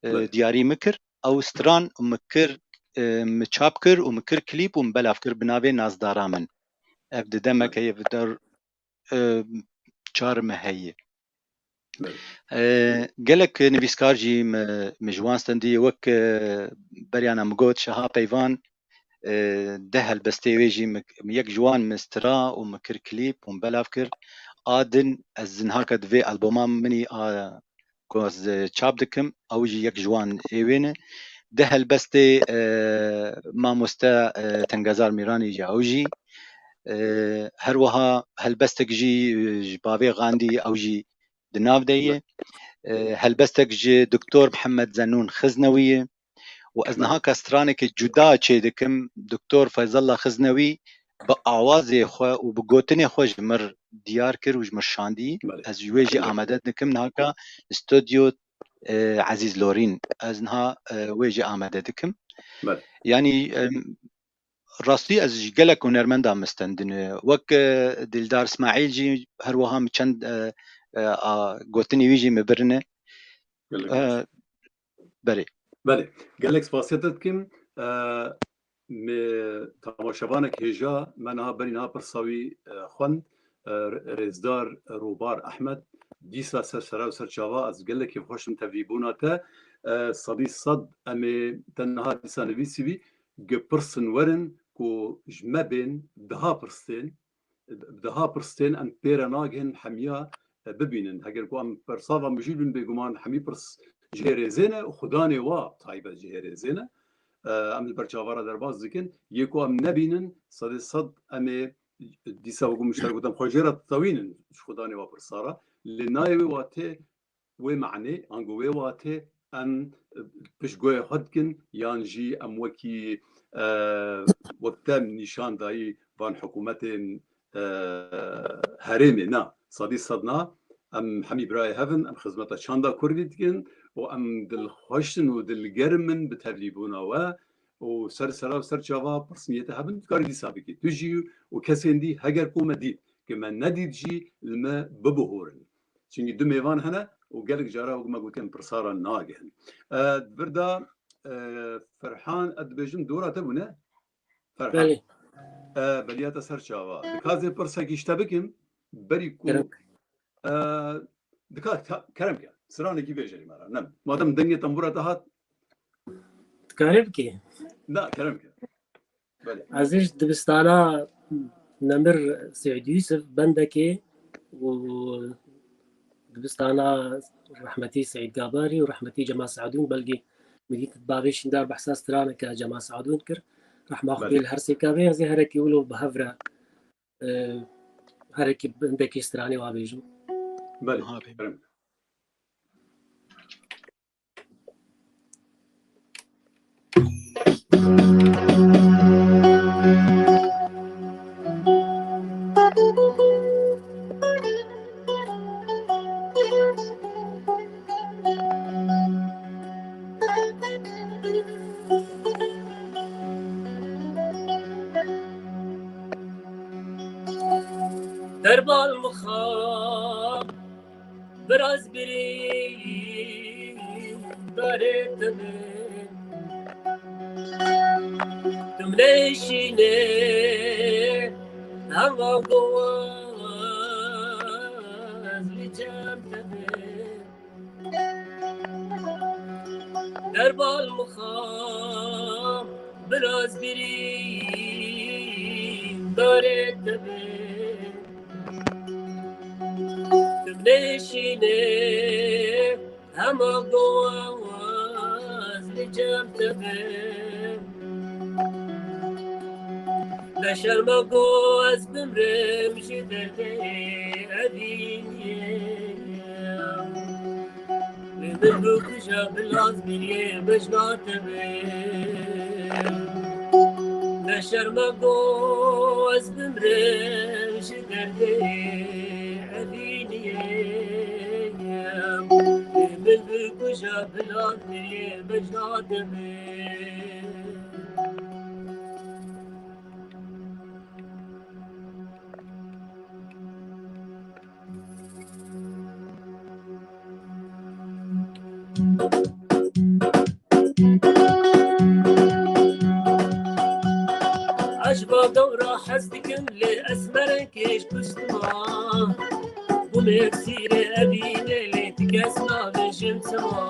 e, Belê. diyarî min kir. Ew stran min kir, e, min çap kir û min kir klîp û min belav kir bi navê Nazdara Min. Ev di demek Belê. heye, bi der, e, çar meh heye. Belê. E, gelek nivîskar jî mi, mi ji wan stendiye, wek, e, beriyana min got, Şeha Peyvan, e, deh helbestê wê jî mi, yek ji wan mi stira û mi kir klîp û mi belav kir. A din ez niha ke di vê alboma min î a ku ez, e, çap dikim, ew jî yek ji wan ê wê ne. Deh helbestê, e, mamoste, e, Tengezar Mîranî jî ew jî. E, her wiha helbestek jî, e, ji bavê Gandî ew jî di nav de ye. E, helbestek ji Doktor Mihemed Zenûn Xiznewî ye. Û ez Belê. niha ka stranekê cuda çê dikim, Doktor Feyzallah Xiznewî bi awazê xwe û bi gotinê xwe ji mir diyar kir û ji mir şandî. Belê. Ez ji wê jî Belê. amade dikim niha ka stodyo, e, Ezîz Lorîn. Ez niha, e, wê jî amade dikim. Belê. Yanî, e, rastî ez ji gelek hunermenda min stendine. Wek, e, Dildar Îsmaîl jî her wiha min çend, e, e, a, gotinê wî jî min birine. Gelek E, baş. Belê. Belê. Gelek spasiya te dikim. E, me temaşevanek hêja, me niha berî niha pirsa wî, e, xwend. E, Rêzdar Rûbar Ehmed, dîsa ser sera û ser çava, ez gelekî xweş im tevlîbûna te. E, sedî sed em ê te niha dîsa nivîsî bî, gi pirsin werin ku ji me bên, diha pirs tên, bi diha pirs tên em pê re nagihin hemiya, e, bibînin. Heger ku em pirsa va mijûl bin, bêguman hemî pirs jê rêzê ne û xudanê wa taybet jê rêzê ne. E, em li ber çava re derbas dikin. Yê ku em nebînin, sedê sed em ê dîsa wekî min ji te re gotin, xwe jê re ditewînin ji xudanê wa pirsa re. Lê nayê wê watê wê manê, ango wê watê em piştgoyê xwe dikin, yan jî em wekî, e, wek te nîşan dayî van hikûmetên, e, herêmê, na, sedî sed na, em hemî birayê hev in, em xizmeta çanda kurdî dikin û em dilxweş in û dilgerm in bi tevlîbûna we û ser sera û ser çava pirsniyete hev in, dikarî dîsa bikî. Tu jî û kesên dî, heger ku me dît, ki me nedît jî, li me bibihorin. Çimkî du mêvan hene û gelek cara wek me gotiye em pirsa re nagihin. E, di vir de, e, Ferhan, ez dibêjim dora te bûne? Ferhan. Belê. E, beriya te ser çava. Dika ez ê pirsekî ji te bikim, berî ku, Kerem. e, dika ta-, kerem ke. Stranekî bêjerî me re. Ne. Madem dengê tembûra te hat. Dikare bikî? Na, kerem ke. Belê. Ez ê ji dibistana Nemir Seîd Yûsif Bendekê û dibistana rehmetî Seîd Gabarî û rehmetî Cemal Sadûn, belkî min dît bavê Şîndar behsa straneke Cemal Sadûn kir. Rehma Xwedê Belê. li her sêka bê, ez ê herekî wilo bi hev re, e, herekî bendekê stranê wa bêjim. Belê. Aha, bê. Kerem. Derbal mixab, biraz birîndarê te be. Tum leşîne hema goz li cem te be. Derbal mixab, biraz birîndarê te be. Tum leşîne hema goz li cem te be. Ne şerma go ez bimrim ji derdê evîniyê. Lê min bikuja bila ez biriyê bejna te be. Ne şerma go ez bimrim ji derdê evîniyê. Lê min bikuja bila ez biriyê bejna te be. Ez ji va dewra hez dikim lê esmerek kêş kuştima. Bû mêrsîrê evînê lê ti kes nabêjim çima.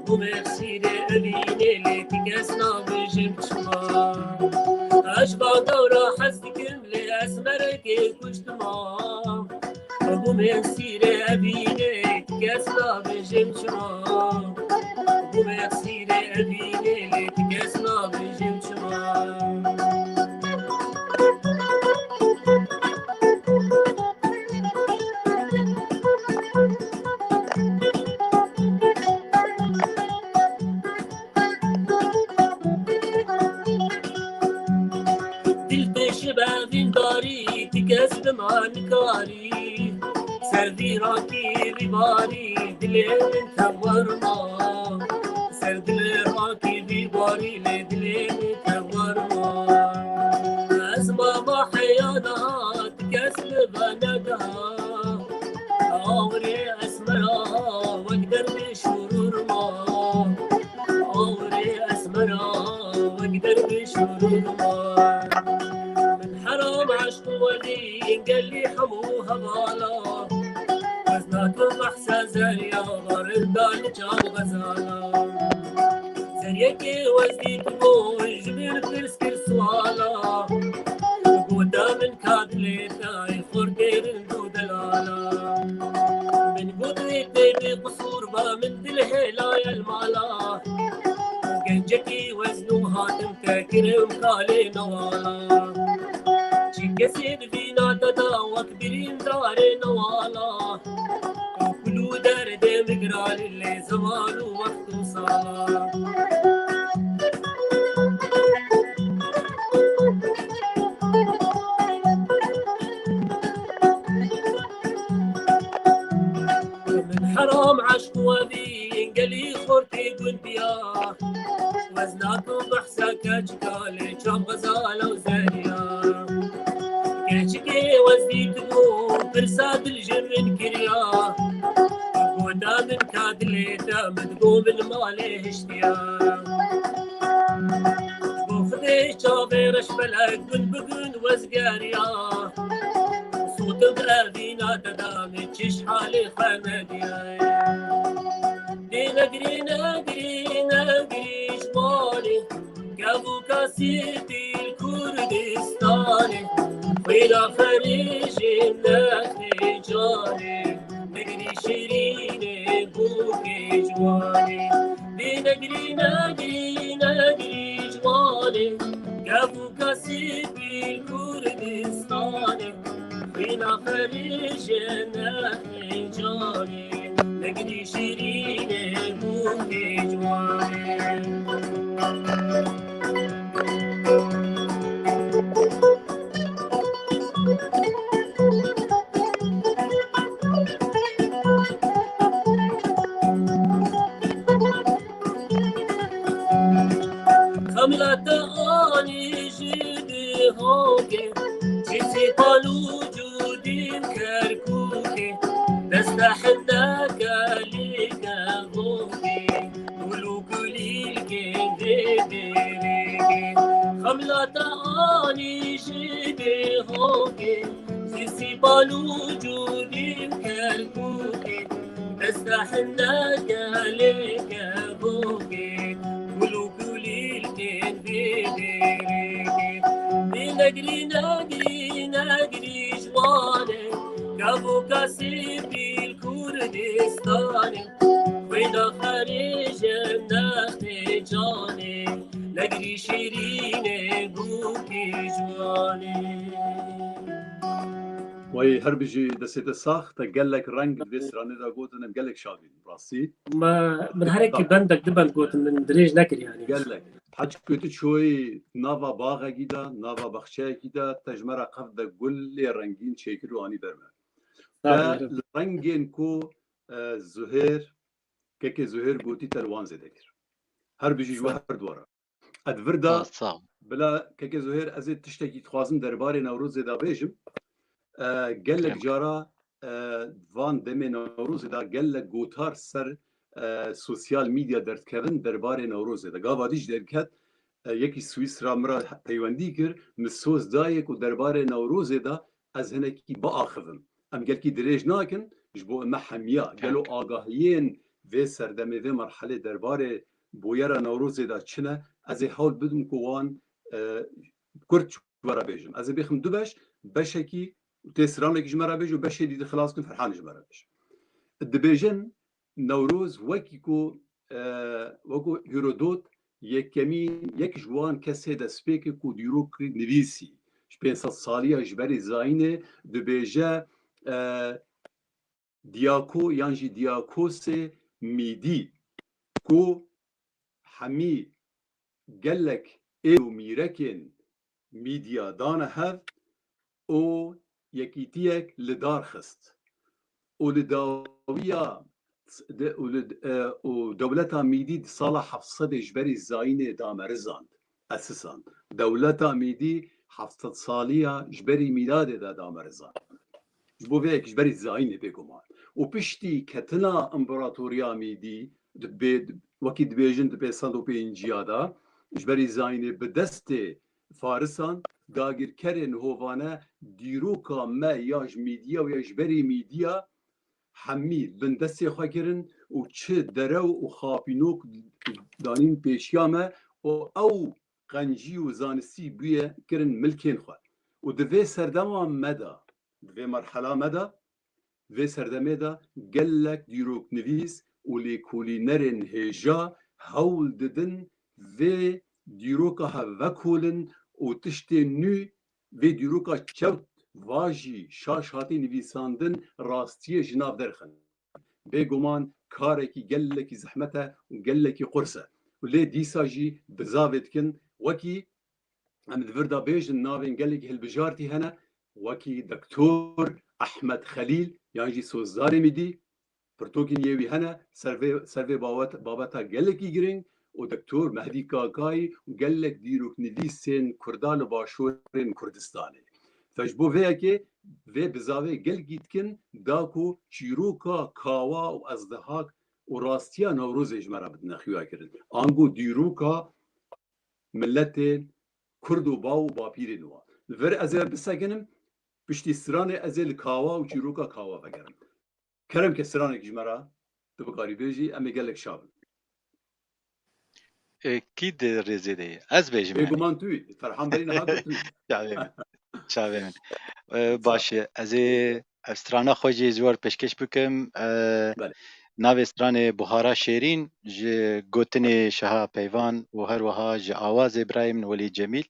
Bû mêrsîrê evînê lê ti kes nabêjim çima. Ez ji va dewra hez dikim lê esmerek kêş kuştima. Bû mêrsîrê evînê ti kes nabêjim çima. Bû mêrsîrê evînê lê ti kes nabêjim çima. Dil tê ji bevîn darî, ti kes bi me nikarî. Ser vî rakî vî barî, dilê min tewar ma. Ser dilê rakî vî barî, lê dilê min tewar ma. Ez mama heyana, ti kes bi me neda. Awirê esmera, wek derdê şûrûr ma. Awirê esmera, wek derdê şûrûr ma. Min heram eşq û welî gelî hemû hevala. Ez nakim behsa zeriya, barin da li çav xezala. Seriyekê wez dît bû, ji min pirs kir suala. Gota min ka dilê te, ey xortê rind û delala. Min got wê tê bê qusûr ba, min dil hêlaye li mala. Gencekî wezn û hatim te kirim kalê newala. Çi kesê di vîna te da wek birîndarê newala. Kul û derdê min giranî lê zeman û wext û sala. Min heram eşq we bîn gelî xortê gundiya. Wez nakim behsa keçika lê çav xezala û zeriya. Keçikê wez dîtibû pirsa dil ji min kiriya. Gota min ka dilê te, min digot min malê hiştiya. Ji bo Xwedê çavê reş felek gun bi gun wez geriya. Sotim evîna te da min çiş halê xwe nediyaye. Dê negirî, negirî, negirî ji malê. Kev û kasîtî li Kurdistanê, xwîna xerîjên nextê canê, negirî şirînê bûkê ciwanê. Dê negirî, negirî, negirî ciwanê, kev û kasîtî li Kurdistanê, xwîna xerîjên nextê canê. Negirî şirînê bûkê ciwanê. Xemla te anî ji dihokê, ji sîpan û cûdîn Kerkûkê, desta hindeke lê kevokê, gul û kulîlkên vê dêrêkê. Xemla te anî ji dihokê, ji sîpan û cûdîn Kerkûkê, desta hindeke lê kevokê, gul û kulîlkên vê dêrêkê. Dê negirî, negirî, negirî ciwanê, kev û kasîtî li Kurdistanê, xwîna xerîjên nextê canê, negirî şirînê bûkê ciwanê. Wey her bijî, destê te sax, te gelek reng di vê stranê de gotin, em gelek şa bîn. Rastî. Me, min herekî bendek, du bend gotin, min dirêj nekir yani. Gelek. Heçku tu çoyî nava baxekî de, nava baxçeyekî de, te ji me re qef de gulê rengîn çêkir û anî ber me. Sağ ol. Te li rengên ku, e, Zuhêr, kekê Zuhêr gotî te li wan zêde kir. Her bijî ji we her dwara. Ez vir de, bila keke Zuhêr, ez ê tiştekî dixwazim derbarê Newrozê de bêjim. E, gelek cara, e, van demê Newrozê de gelek gotar ser e, sosyal medya derdikevin derbarê Newrozê de. Gava dî jî derket, e, yekî Swîsra min re peywendî kir, min soz dayê ku derbarê Newrozê de ez hinekî biaxivim. Em gelkî dirêj nakin, ji bo me hemiya. Gelo agahiyên vê serdemê, vê merhelê derbarê bûyera Newrozê de çi ne? Ez ê hewl bidim ku wan, e, kurt ji we re bêjim. Ez ê bêxim du beş, beşekî tê stranekî ji me re bêje û beşê dî dixilas kim Ferhanê ji me re bêje. Dibêjin Newroz wekî ku, e, wekî Herodot yekemî, yek ji wan kesê destpêkê ku dîrok nivîsî ji pênc sed saliya ji berî zayînê dibêje, e, Diyako yan jî Diyakosê Mîdî ku hemî gelek êl û mîrekên Mîdiya dane hev û yekîtiyek li dar xist û li dawiya de, û li, e, û dewleta Mîdî di sala heft sedê ji berî zayînê damerizand, esisand. Dewleta Mîdî heft sed saliya ji berî mîladê de damerizand. Ji bo vê yekê ji berî zayînê bêguman. Û piştî ketina împaratoriya Mîdî, di bê-, wekî dibêjin di pênc sed û pêncî ya de, ji berî zayînê bi destê Farisan, dagirkerên hovane dîroka me ya ji Mîdiya û ya ji berî Mîdiya hemî bin destê xwe kirin û çi derew û xapînok danîn pêşiya me û ew qencî û zanistî bûye kirin milkên xwe. Û di vê serdema me de, di vê merhela me de, vê serdemê de gelek dîroknivîs û lêkolînerên hêja hewl didin vê dîroka hev vekolin û tiştên nû vê dîroka çewt va jî şaş hatî nivîsandin rastiyê ji nav derxin. Bêguman karekî gelekî zehmet e û gelekî qurs e. Û lê dîsa jî bizavê dikin, wekî em di vir de bêjin navên gelekî hilbijartî hene, wekî Doktor Ehmed Xelîl yan jî Sozdarê Mîdî, pirtûkên yê wî hene, ser vê, ser vê bawet-, babeta gelekî girîng û Doktor Mehdî Kakayî û gelek dîroknivîsên Kurda li başûrên Kurdistanê. Fe ji bo vê yekê vê bizavê gelkî dikin, da ku çîroka Kawa û Ezdihak û rastiya Newrozê ji me re bidine xuyakirin. Ango dîroka miletên Kurd û bav û bapîrên wan. Li vir ez ê bisekinim, piştî stranê ez ê li Kawa û çîroka Kawa vegerim. Kerem ke stranek ji me re tu bikarî bêjî, em ê gelek şa bin. E, kî di rêzê de ye? Ez bêjim, yanî. Bêguman tu yî. Ferhan Belî niha got tu yî. Çavê min. Çavê min. E, baş e. Ez ê ev strana xwe jî ji we re pêşkêş bikim. E, Belê. Navê stranê Buhara Şêrîn ji gotinê Şeha Peyvan û her wiha ji awazê birayê min Welî Cemîl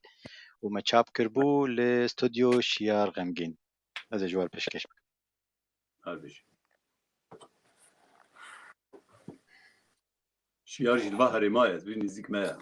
û me çap kiribû li stûdyo Şiyar Xemgîn. Ez ê ji we re pêşkêş bikim. Her bijî. Şiyar jî li va herêma ye, ez bî nêzîk me ye.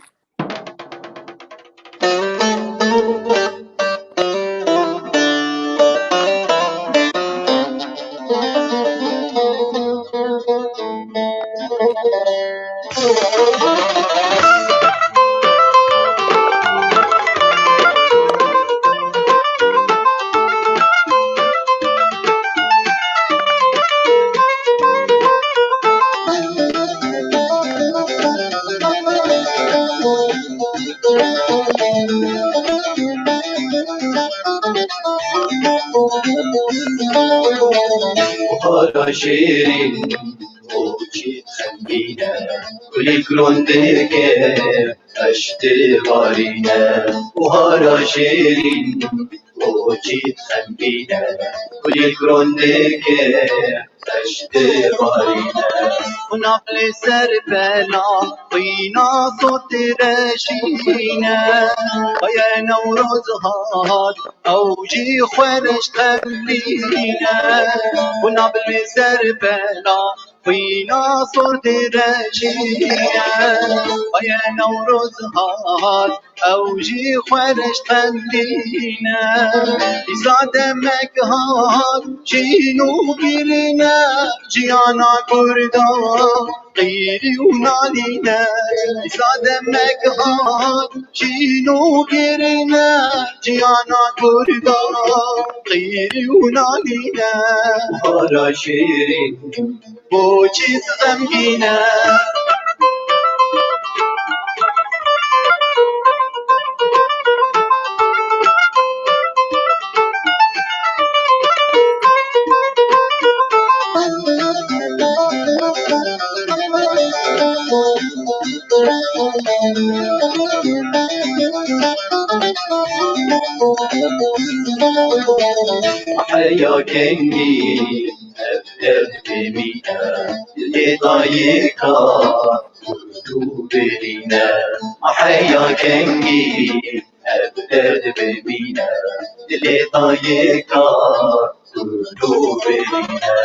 Buhara şêrîn, o çi xemgîn e, kulîlk rondike, eştê barîne. Buhara şêrîn, o çi xemgîn e, kulîlk rondike, eştê barîne. Qunax li ser bela, xwîna sotî rejîne. Baye Newroz hat, ew jî xwe reş xemgîne. Qunax li ser bela, xwîna sotî rejîne. Baye Newroz hat, ew jî xwe reş xemgîne. Îsa demek hat, çîn û birîne, jiyana Kurda Qîrî û nalîne, îsa demek hat, şîn û girîne, ciyana Kurda. Qîrî û nalîne, para şêrîn, boçî xemgîne. Heya kengî ev derd bimîne, lê dayika Kurd û birîne. Heya kengî ev derd bimîne, lê dayika Kurd û birîne.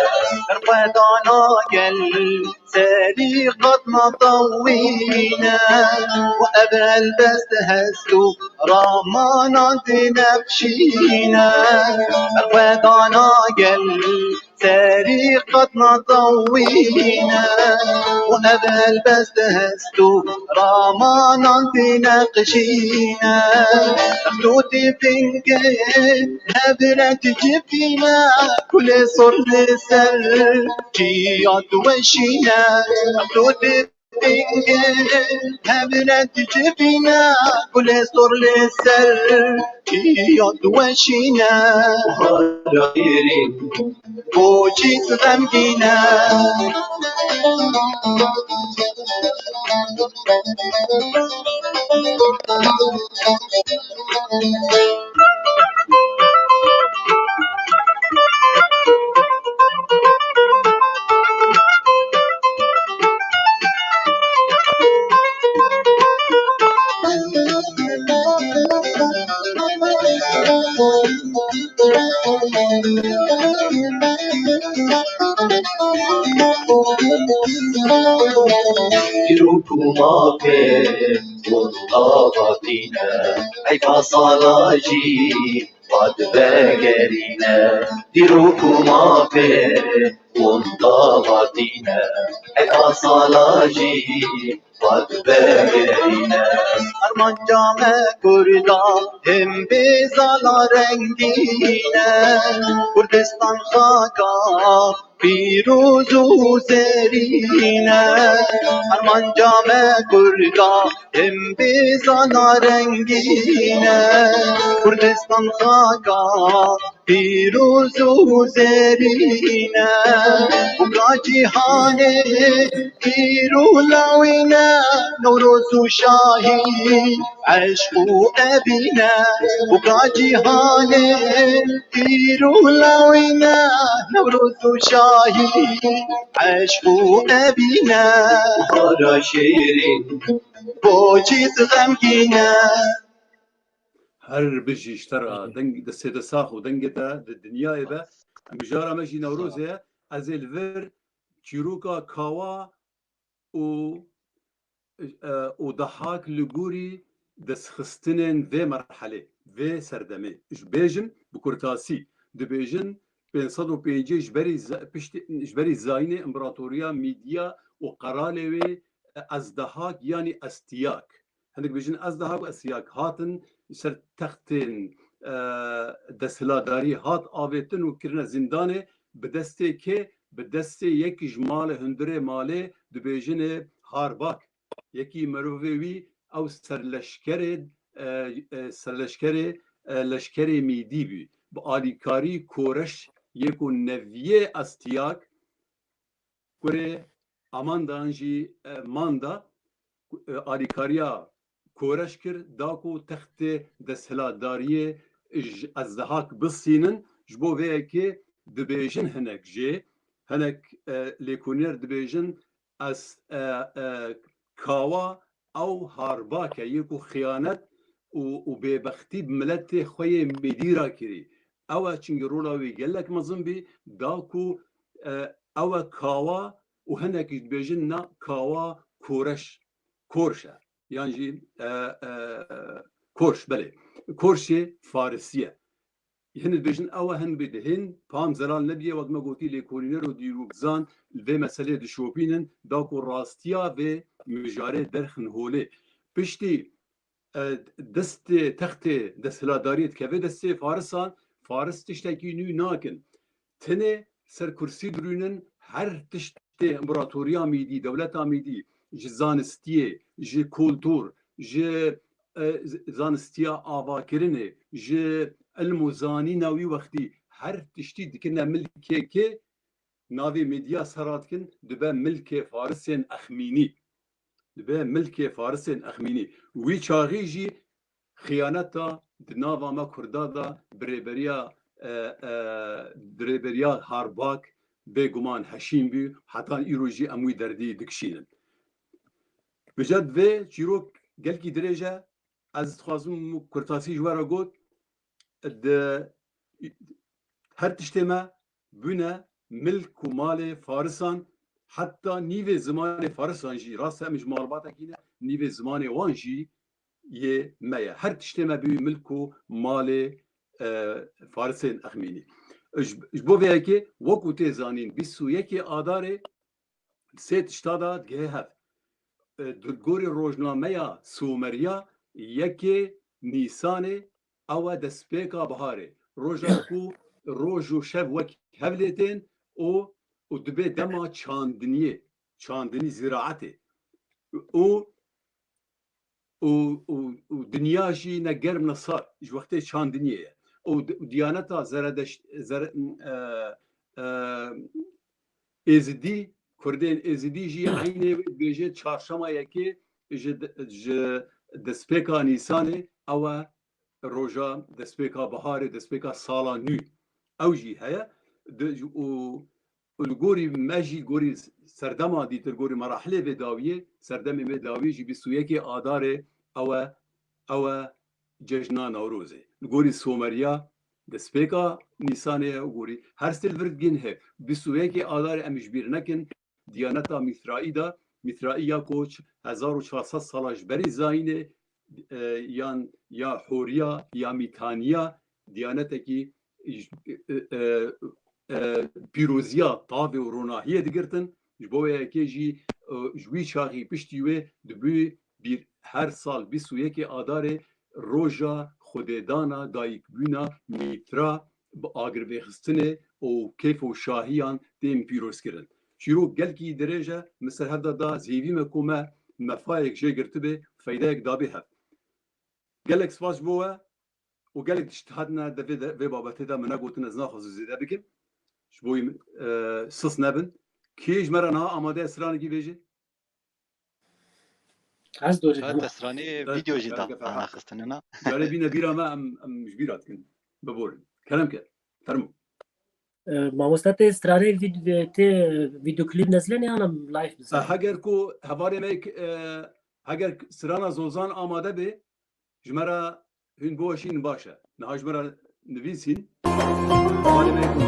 Berxwedana gel serî qet natewîne, û ev helbest hest û ramanan dinexşîne. Berxwedana gel serî qet natewîne, û ev helbest hest û ramanan dinexşîne. Dûtî pingê hevre dicivîne, kulê sor li ser çiya diweşîne. Dûtî pingê hevre dicivîne, kulê sor li ser çiya diweşîne. Boçî tu xemgîn e? Dîrok û mafê hûn daxwazîne, heyfa sala jî vat vegerîne. Dîrok û mafê hûn daxwazîne, heyfa sala jî vat vegerîne. Armanca me Kurda him bê zala rengîn e, Kurdistan xaka pîroz û zerîn e. Armanca me Kurda him bê zala rengîn e, Kurdistan xaka pîroz û zerîn e. Buka cîhanê pîr û lawîn e, Newroz û şahî eşq û evîn e. Buka cîhanê pîr û lawîn e, Newroz û şahî eşq û evîn e. Para şêrîn, boçî tu xemgîn e? Her bijî ji te re, deng, destê te sax û dengê te di dinyayê be. Mijara me jî Newrozê ye. Ez ê li vir çîroka kawa û, e, û Dehak li gorî destxistinên vê merhelê, vê serdemê ji bêjim bi kurtasî. Dibêjin pênc sed û pêncî ji berî za-, piştî, ji berî zayînê împaratoriya Mîdya û qeralê wê, e, Ezdehak yanî Estîyak. Hinek dibêjin Ezdehak û Estîyak hatin ser textên, e, desthilatdarî hat avêtin û kirine zîndanê, bi destê kê? Bi destê yekî ji malê hundirê malê, dibêjinê Harbak. Yekî mirovê wî ew serleşkerê, e, e, serleşkerê, e, leşkerê Mîdî bû. Bi alîkarî Koreş yê ku neviyê Estîyak, kurê Amandan jî, e, Manda, e, alîkariya Koreş kir, da ku textê desthilatdariyê ji Ezdehak bistînin. Ji bo vê yekê dibêjin hinek jê, hinek, e, lêkolîner dibêjin ez, e, e, kawa ew Harbak e, yê ku xiyanet û, û bêbextî bi miletê xwe yê Mîdî re kirî. Ew e, çimkî rola wî gelek mezin bî, da ku, e, ew e kawa û hinekî dibêjin na kawa Koreş, Korş e. Yan jî, e, e, Korş, belê. Korşê Farisî ye. Hin dibêjin ew e, hin bê dihên, Pam zelal nebiyê, wek me gotî, lêkolîner û dîrokzan li vê meseleyê dişopînin, da ku rastiya vê mijarê derxin holê. Piştî, e, destê, textê desthilatdariyê dikeve destê Farisan, Faris tiştekî nû nakin. Tenê ser kursî dirûnin, her tiştê împaratoriya Mîdî, dewleta Mîdî, ji zanistiyê, ji kultur, ji, e, z-, zanistiya avakirinê, ji ilm û zanîna wî wextî, her tiştî dikine milkê kê, navê Mîdiya ser radikin, dibe milkê Farisên Exmînî. Dibe milkê Farisên Exmînî. Wî çaxî jî xiyaneta di nava me Kurda de bi rêberiya, e, e, bi rêberiya Harbak bêguman heşîn bû, heta îro jî em wî derdî dikişînin. Bi ced vê çîrok gelkî dirêj e, ez dixwazim kurtasî ji we re got, di her tiştê me bûne milk û malê Farisan, heta nîvê zimanê Farisan jî, rast e, em ji malbatekî ne, nîvê zimanê wan jî yê me ye. Her tiştê me bû milk û malê, e, Farisên Exmînî. Ji, ji bo vê yekê, wekû tê zanîn, bîst û yekê Adarê sê tişta de digehe hev. E, di gorî rojnameya Someriya, yekê Nîsanê, ew e destpêka biharê. Roja ku roj û şev wek hev lê tên û, û dibe dema çandiniyê, çandinî ziraetê. Û û, û, û dinya jî ne germ ne sar, ji wextê çandiniyê ye. Û di-, û diyaneta Zeredeşt-, Zere-, e, e, Êzidî, Kurdên Êzidî jî eynê wê dibêje çarşema yekê ji de-, ji destpêka Nîsanê, ew e roja destpêka biharê, destpêka sala nû. Ew jî heye. Di-, û û li gorî me jî, gorî serdema dîtir, gorî merahilê vê dawiyê, serdemê vê dawiyê jî bîst û yekê Adarê ew e, ew e cejna Newrozê. Li gorî Someriya destpêka Nîsanê ye û gorî her sê li vir digihên hev. Bîst û yekê Adarê em ji bîr nekin, diyaneta Mîtraî de, Mîtraî ya ku ç-, hezar û çar sed sala ji berî zayînê, e, yan ya horiya ya mîtaniya diyanetekî, e, e, e, pîroziya tavê û ronahiyê digirtin. Ji bo wê yekê jî, e, ji wî çaxî piştî wê dibû bîr her sal bîst û yekê Adarê roja xwedêdana dayikbûna Mîtra bi agirvêxistinê û kêf û şahiyan tên pîrozkirin. Çîrok gelkî dirêj e, min ser hev de da, ez hêvî me ku me mefayek jê girtibê, feydeyek dabê hev. Gelek spas ji bo we û gelek tişt hatine de vê, de, vê babetê de min negotin, ez naxwazim zêde bikim. Ji bo, e, sis nebin. Kê ji me re niha amade ye stranekî bêje? Ez dorê. Te stranê, e, video jî da, kerem ke Ferhat, naxistine na. Carê bîne bîra me, em, em ji bîra dikin. Biborin. Kerem ke. Fermo. E, mamoste, tê stranê vid-, tê videoklîp nezilêne yan em live bizin? E, heger ku hevalê me, e, heger strana Zozan amade bê, ji me re hûn biweşînin baş e. Niha ji me re nivîsîn. Hevalê me yê ku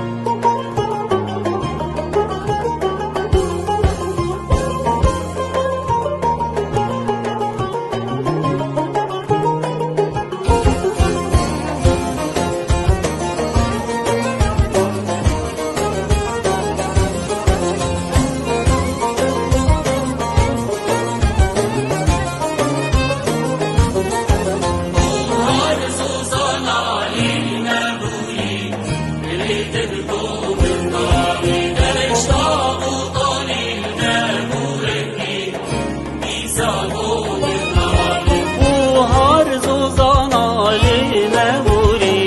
Buhar zozana lê me borî,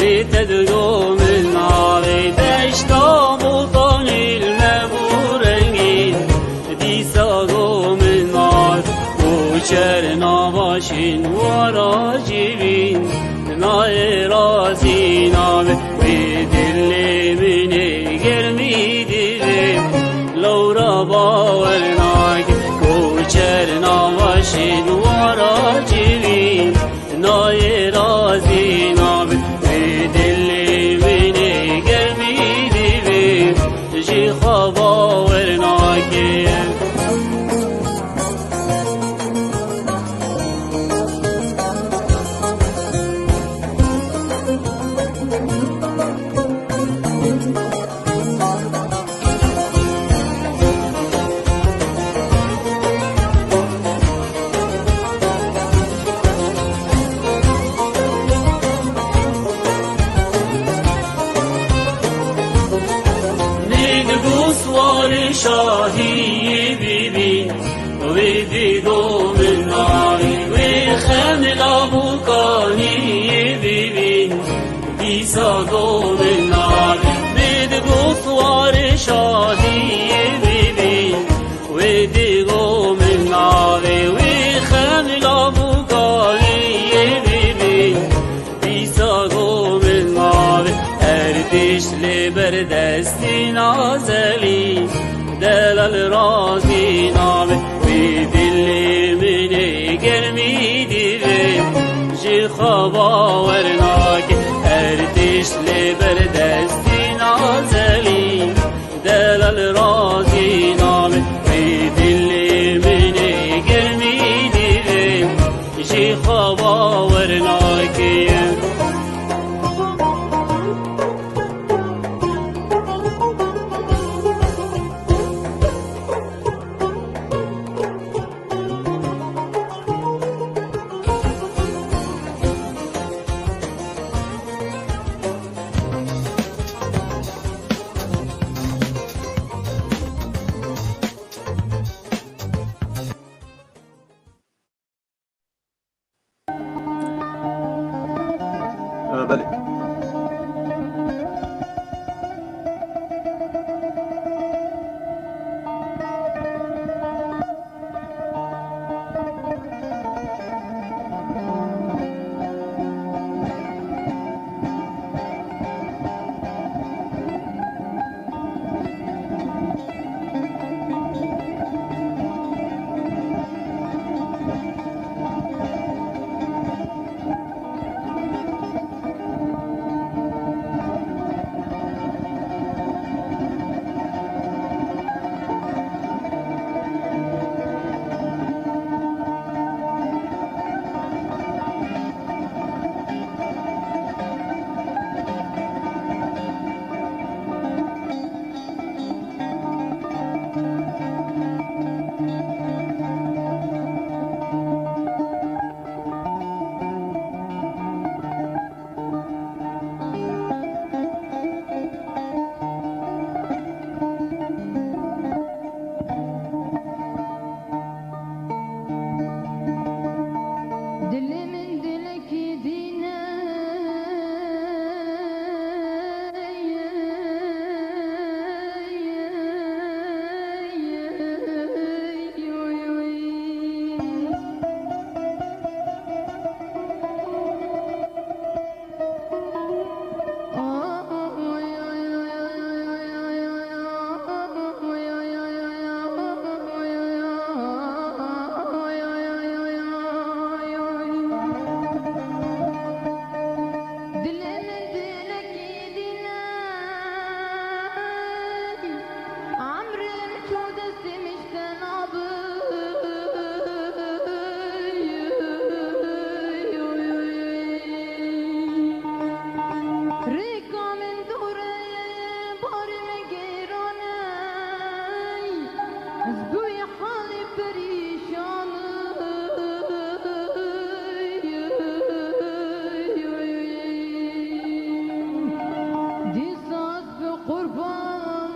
rê te dido min navê deşta botanî li me bû rengîn. Dîsa go min navê koçer navaşin wara civîn. Nayê razî navê wê dilê min ê germî divê. Lewra bawer nake koçer navaşin wara civîn. Nayê razî nabin, wê dilê min ê germî divê, jê xwe bawer nake. Şahî bîbî, wê digo min navê, wê xem labûkanî bîbî, dîsa go min navê, wê digo siwarê şahî bîbî, wê digo min navê, wê xem labûkanî bîbî. Dîsa go min navê, her tişt lê ber destî nazelî, delal razî nabe. Wî dilê min ê germî divê, ji xwe bawer nake. Her tişt lê ber destî nazelî, delal razî nabe. Wî dilê min ê germî divê, ji xwe bawer nake. Ee, belê. Dilê min dilekî dîn e. Dilê min dilekî dîn e, emrim çû destê min ji te nabe. Rêka min dor e, barê min gêran e, ez bi wî halê perîşan im. Dîsa ez bi qurban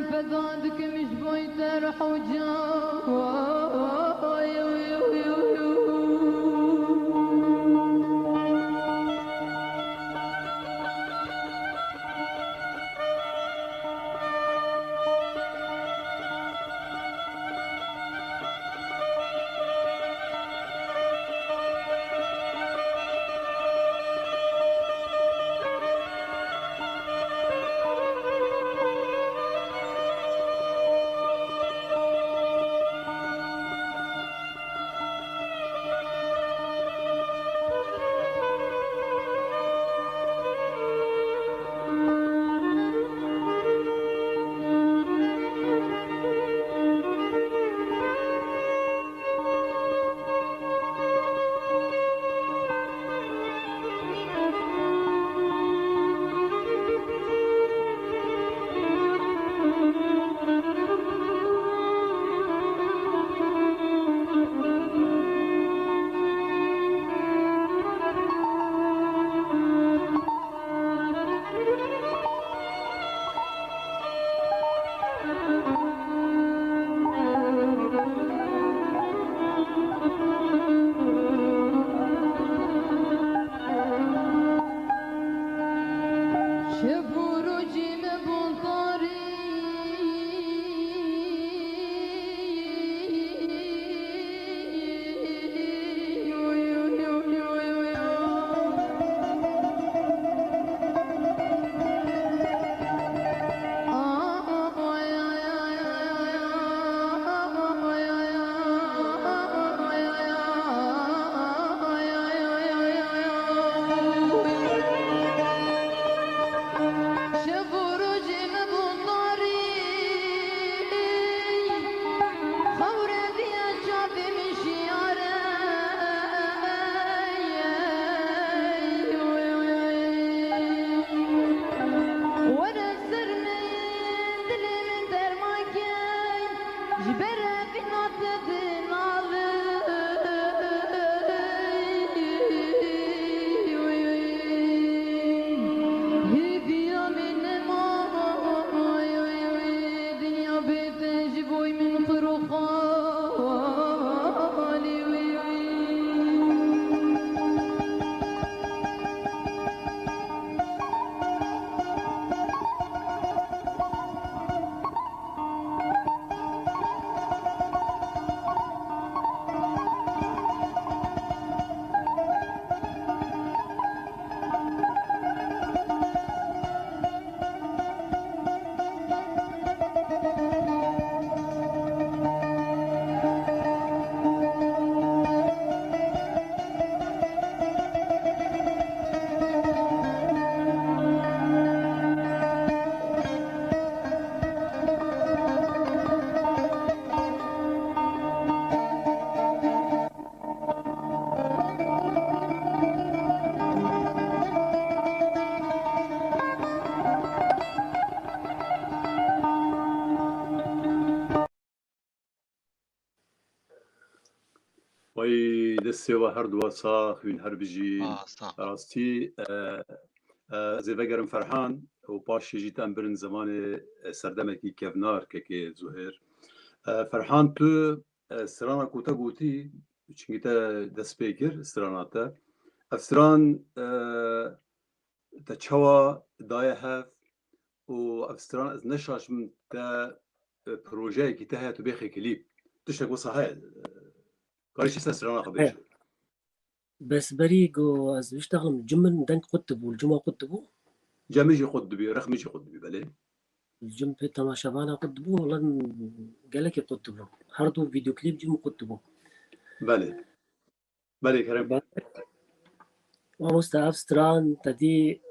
feda dikim ji bo te rih û can. Vay destê we her duwa sax, hûn her bijîn. Ah, sağ ol. Rastî, e, e, ez ê vegerim Ferhan û paşê jî te em birin zemanê, e, serdemekî kevnar, kekê Zuhêr. E, Ferhan, tu, e, strana ku te gotî, çinkî te dest pê kir, strana te. Ev stran, e, te çawa daye hev û ev stran ez ne şaş bim te, e, projeyekî te heye tu bêxê klîp. Tiştek wisa heye, e, karî çi ser strana xwe bêjî. He. Bes berî ku ez biştexlim, cim min deng qut dibû, cima qut dibû. Cemê jî qut dibî, rexmê jî qut dibî, belê. Cim pê temaşevana qut dibû, lan gelekî qut dibû. Her du vîdeoklîp cim qut dibû. Belê. Belê, kerem. Mamoste, ev stran te dî,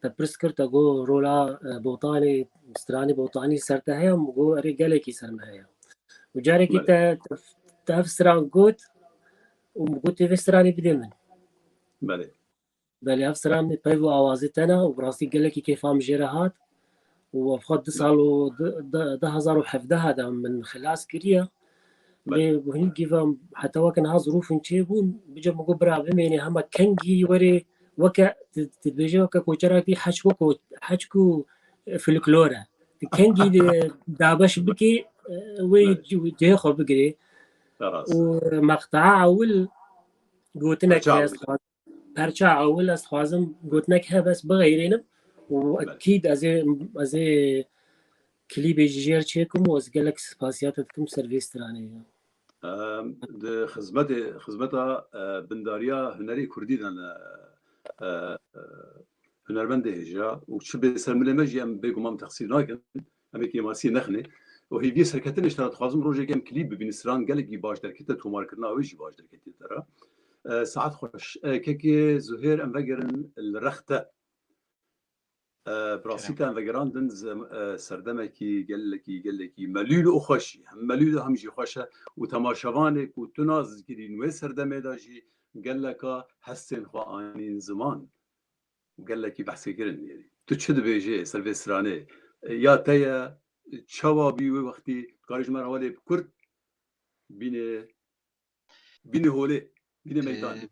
te pirs kir, te got rola, e, Botanê, stranê Botanî ser te heye, min got erê, gelekî ser me heye. Û carekî Belê. te, te, te ev stran got û min got tê vê stranê bidê min. Belê. Belê, ev stran peyv û awazê te ne û bi rastî gelekî kêfa min jê re hat. Û ev xwe du sal û du, du, du hezar û hevdeh de min xilas kiriye. Lê Belê. Hîn gîvan heta weke niha zirûfin çêbûn, bice min got bira bimêne hema kengî werê weke tu, tu dibêje weke koçerak dî heçko ko-, heçko folklor e. Tu kengî de dabeş bikî, e, wê Belê. Cihê xwe bigirê. Rast. Û meqtea ewil gotinek Perça heye, ewil. ez dixwazim Perça ewil ez dixwazim gotinek hebe ez bixeyrênim û Belê. Ekîd ez ê, ez ê klîbê jî jêr çêkim û ez gelek spasiya te dikim ser vê stranê. Em, di xizmetê, xizmeta, e, bindariya hunerê kurdî de ne, e, e, hunermendê hêja û çi bê ser milê me jî em bêguman texsîr nakin. Em ê kêmasiyê nexinê. Û hêviyê serketinê ji te re dixwazim, rojekê em klîp bibînin, stran gelekî baş derkete, tomarkirina wê jî baş derketiye te re. E, saet xweş. E, kekê Zuhêr, em vegerin li rex te. E, bi rastî Kerem. Te em vegerandin zem-, e, serdemekî gelekî, gelekî melûl û xweş î. Hem melûl e hem jî xweş e. Û temaşevanê ku tu nas dikirîn wê serdemê de jî geleka hestên xwe anîn ziman. Gelekî behsê kirin, yanî. Tu çi dibêjê ser vê stranê? E, ya te ye, çawa bî wê wextî? Karî ji me re welê bi kurt bîne, bîne holê, bîne meydanê. Ee,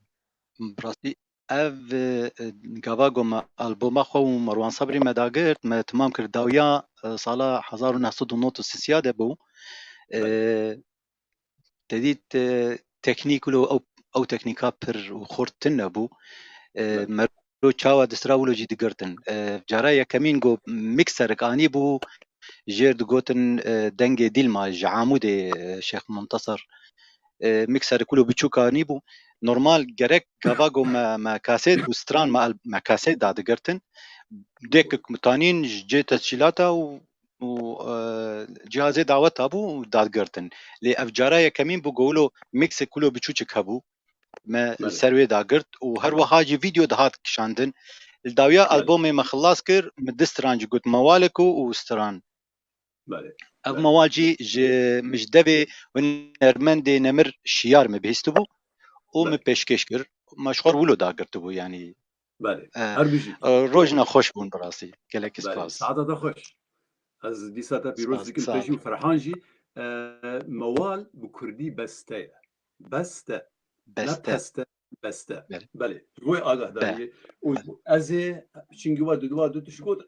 bi rastî, ev, e, gava ku me alboma xwe û Merwan Sabrî me dagirt, me temam kir dawiya, e, sala hezar û neh sed û nod û sisiya de bû. E, Belê. Te dît, e, teknîk wilo ew, ew teknîka pir û xurt tune bû. E, Belê. Mero çawa distira wilo jî digirtin. E, cara yekemîn ku mikserik anî bû, jêr digotin, e, dengê Dîlma ji Amûdê, e, Şêx Munteser. E, mikserik wilo biçûk anî bû. Normal gerek gava ku me, me kasêt û stran me, el-, me kasêt dadigirtin. Dêkik tanîn ji cê tescîlata û û, e, cihazê daweta bû û dadgirtin. Lê ev cara yekemîn bû ku wilo mixê kulo biçûçik hebû. Me Belê. ser wê dagirt û her wiha jî vîdeo dihat kişandin. Li dawiya Belê. albomê me xilas kir, min du stran jî got Mewaleko û stran. Belê. Ev Belê. mewal jî ji, min ji devê hunermendê nemir Şiyar me bihîstibû û Belê. min pêşkêş kir. Me ji xwe re wilo dagirtibû, yanî Belê. E, Her bijî. e, rojna xweş bûn bi rastî. Gelek Belê. spas. Saeta te xweş. Ez dîsa te pîroz Spas, dikim, sağ te jî ol. û Ferhan jî. E, mewal bi kurdî beste ye. Beste. Ne Beste. peste, beste. Belê. Belê. Ji bo wê agahdariyê. Be. Û Belê. ez ê, çingî we du, wa du tişt got,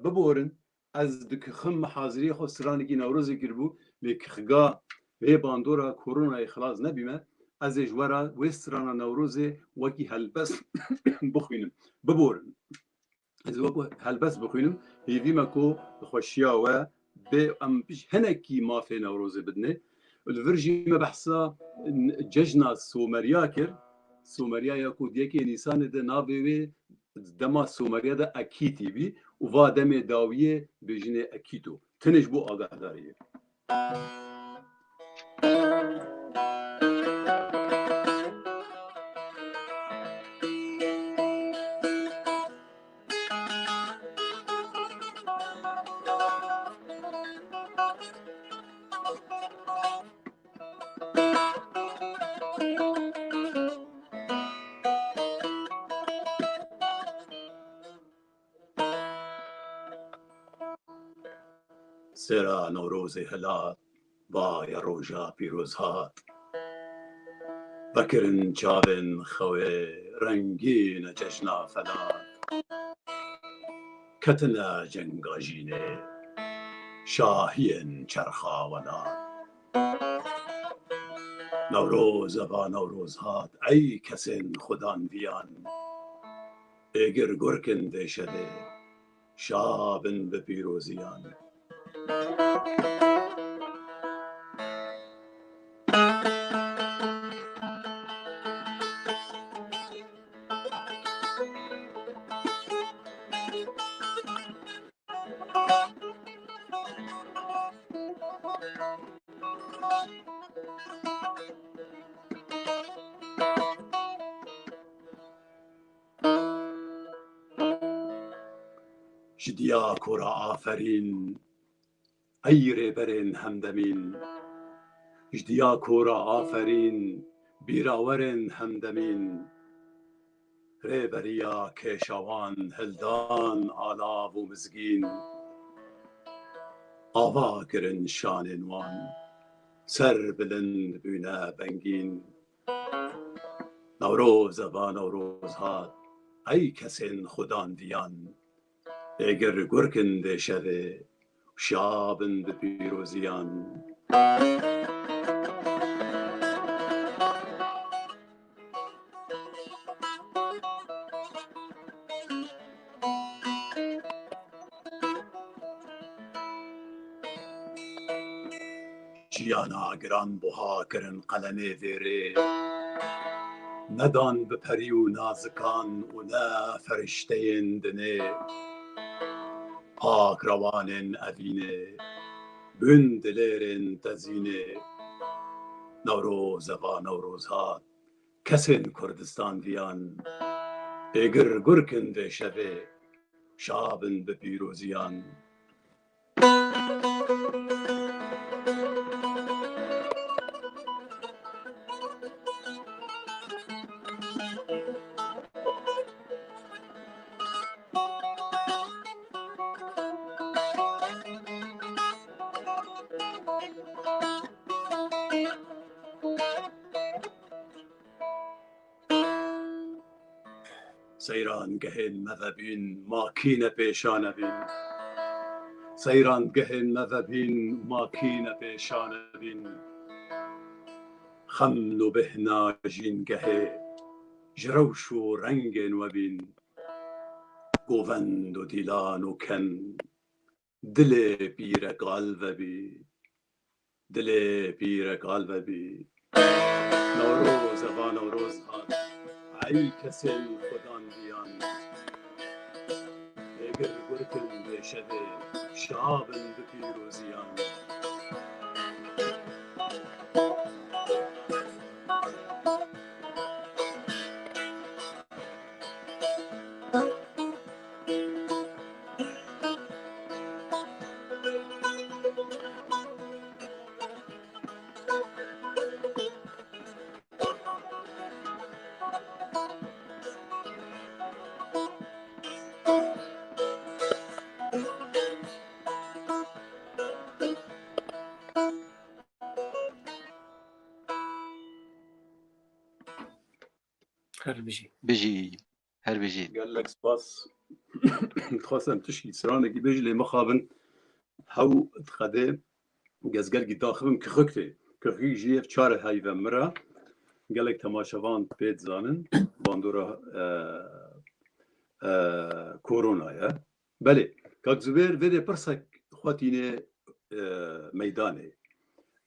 biborin. Ez dikixim, me haziriyê xwe stranekî Newrozê kiribû, lê kixiga vê bandora koronayê xilas nebîme, ez ê ji we re wê strana Newrozê wekî helbest bixwînim. Biborin. Ez ê wekî helbest bixwînim, hêvî me ku xweşiya we bê em hinekî mafê Newrozê bidinê. Li vir jî me behsa cejna Someriya kir. Someriya ya ku di yekê Nîsanê de navê wê dema Someriya de Ekîtî bî û va demê dawiyê bêjinê Ekîto. Tenê ji bo agahdariyê. Sera Newrozê hilat, vaye roja pîroz hat. Vekirin çavên xewê rengîn e cejna felat. Ketine cenga jînê, şahiyên çerxa welat. Newroz eva Newroz hat, ey kesên xudan viyan. Êgir gurkin vê şevê, şa bin bi pîroziyan. Ji diya kora aferîn, ey rêberên hemdemîn. Ji diya kora aferîn, bîrawerên hemdemîn. Rêberiya kêşawan hildan alav û mizgîn. Ava kirin şanên wan, ser bilind bûne bengîn. Newroz eva Newroz hat, ey kesên xudan viyan. Êgir gurkin vê şevê, şa bin bi pîroziyan. Jiyana giran buha kirin qelemê vêrê. Nedan bi perî û nazikan û ne ferişteyên dinê. Pak rewanên evînê, bûn dilêrên tezînê. Newroz eva Newroz hat, kesên Kurdistan viyan. Êgir gurkin vê şevê, şa bin bi pîroziyan. Seyran gehên me vebîn, ma kî ne pêşane bîn. Seyran gehên me vebîn, ma kî ne pêşane bîn. Xeml û bêhna jîn gehê ji rewş û rengên we bîn. Govend û dîlan û ken dilê pîre kal vebî. Dilê pîre kal vebî. Newroz e, va Newroz hat, ey kesên xudan diyan. Êgir gurkin bêşevê, şa bin bi pîroziyan. Her bijî. Bijî. Her bijî. Gelek spas. Dixwazim tişkî stranekî bêjî lê mixabin hew diqedê gezgelkî daxivim kixik tê. Kixik jî ev çar heyve min re gelek temaşevan pê dizanin bandora, e, e, korona ye. Belê, kak Zubêr, vê dê pirsek xwe tîne, e, meydanê.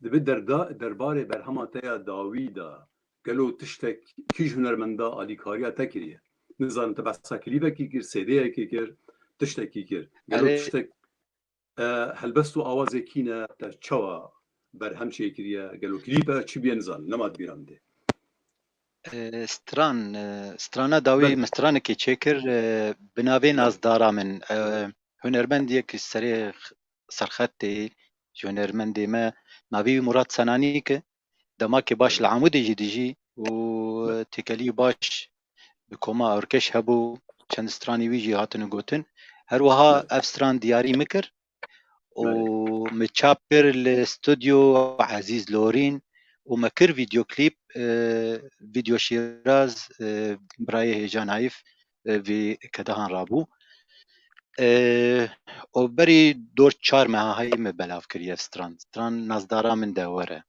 Dibe derda-, derbarê berhema te ya dawî de gelo tiştek kî ji hunermenda alîkariya te kiriye? Nizanim te behsa klîbekî kir, C D'yekî kir, tiştekî kir. Gelo Erê. tiştek, e, helbest û awazê kî ne te çawa berhem çêkiriye? Gelo klîp e, çi biye nizanim, nema di bîra min dê. E, stran, e, strana dawî Belê. min stranekê çêkir, e, bi navê Belê. Nazdara min. E, hunermendiyek ji serê x-, serxetê ji hunermendê me, navê wî Murat Senanîk e. Demakê baş li Amûdê jî dijî û Belê. têkelî baş bi koma Arkeş hebû, çend stranî wî jî hatine gotin. Her wiha Belê. ev stran diyarî min kir. û Belê. min çap kir li stûdyo Ezîz Lorîn û me kir vîdyoklîp, e, vîdyo Şîraz, e, birayê Hêja Naîf, e, vî kedahan rabû. E, û berî dor çar meha hayî me belav kiriye stran. Stran nazdara min de were.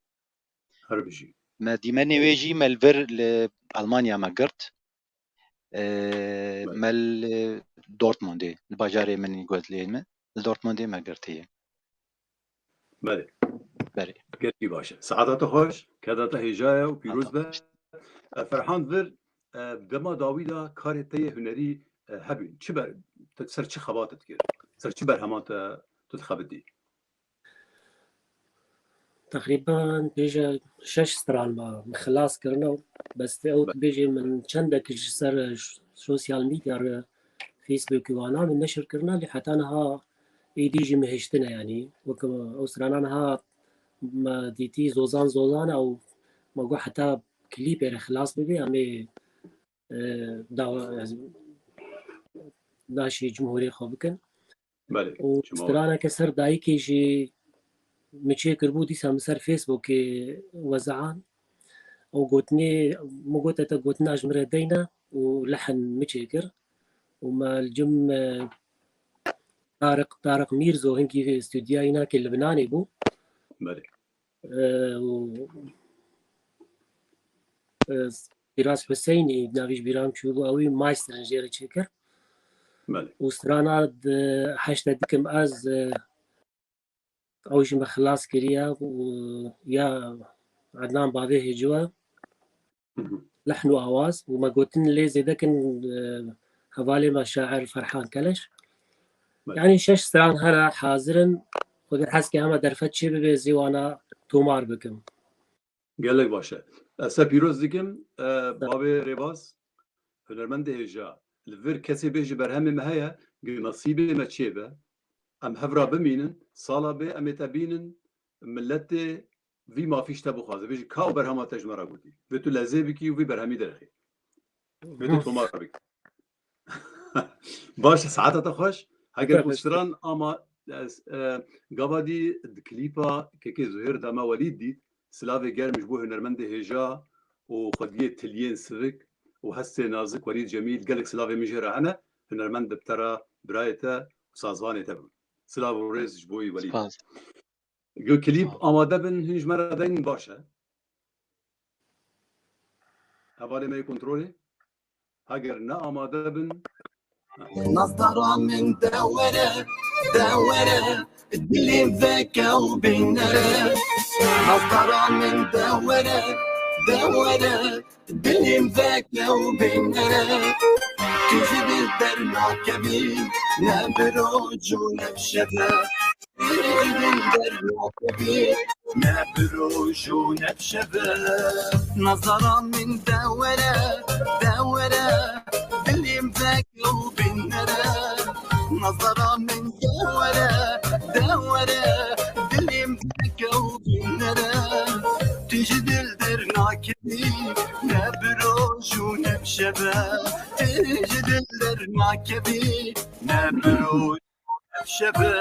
Her bijî. Me dîmenê wê jî me li vir li Almanya me girt. E, Belê. me li Dortmundê, li bajarê min got lê min, li Dortmundê me girtiye. Belê. Belê. Gelkî baş e. Saeta te xweş, keda te hêja ye û pîroz be. E, Ferhan Vir, e, dema dawî de karê te yê hunerî, e, hebîn. Çi ber, te ser çi xebat dikir? Ser çi berheman te tu dixebitî? Teqrîben bêje şeş stran me, me xilas kirine. Bes te ew Be- dibêjê min çendek ji ser sosyal medya re, Facebook û wana min neşir kirine, lê heta niha êdî jî min hiştine, yanî weke ew strana niha me dîtî zozan zozan e û me got heta klîpê re xilas bibe, em ê, e, dawa, e, daşê cumhurê xwe bikin. Belê, û straneke ser dayikê jî min çêkiribû, dîsa min ser Facebookê wezehan. Ew gotinê, min gote te gotina ji min re deyne û lehn min çêkir. Û me li cim, e, Tariq, Tariq Mîrzo hingî vê stûdyayî nake Libnanê bû. Belê. E, û, e, Firas Huseynî, navî ji bîra min çûbû, ew wî mastering jê re çêkir. Belê. Û strana di heşte dikim ez, e, ew jî me xilas kiriye û ya Ednan Bavê Hêciwe, Hı hı. lehn û awaz û me gotin lê zêde kin, e, hevalê me şair Ferhan Keleş. Belê. Yanî şeş stran here hazir in. Xwedê hez ke hema derfet çê bibe, zî wana tomar bikim. Gelek baş e. Ez te pîroz dikim, e, Sağ ol. Bavê Rêbaz, hunermendê hêja. Li vir kesê bê ji berhemê me heye, gi nasîbê me çêbe. Em hev ra bimînin, sala bê em ê te bînin, miletê vî mafî ji te bixwaze. Bêjî, ka ew berhema te ji me re gotî. Vê tu lezê bikî û vî berhemî derxî. Vê tu tomar bikî. Baş e, saeta te xweş. Heger Sağ ol. ku stran ama, ez, e, gava dî di klîpa Kekê Zuhêr de me welî dît. Silavê germ ji bo hunermendê hêja û xwediyê tiliyên sivik. û hestê nazik Welîd Cemîl, gelek silavê min jê re hene. Hunermend bi te re, birayê te û sazvanê te bûn. Silav û rêz ji bo wî Welîd. Spas. Gu klîp Spas. Amade bin, hûn ji me re deyn baş e. Hevalê me yê kontrolê. Heger ne amade bin. Nazdara min de were, de were, dilê veke û bînere. Nazdara min de were, de were, dilê veke û bînere. Tu ji dil dernakevî, ne bi roj û ne bi şeve. Dil dernakevî, ne bi roj û ne bi şeve. Nazara min de were, de were, dilê veke û bînere. Nazara min de were, de were, dilê veke û bînere. Tu ji dil dernakevî, ne bi roj û ne bi şeve. Tu ji dil dernakevî, ne bi roj şebe.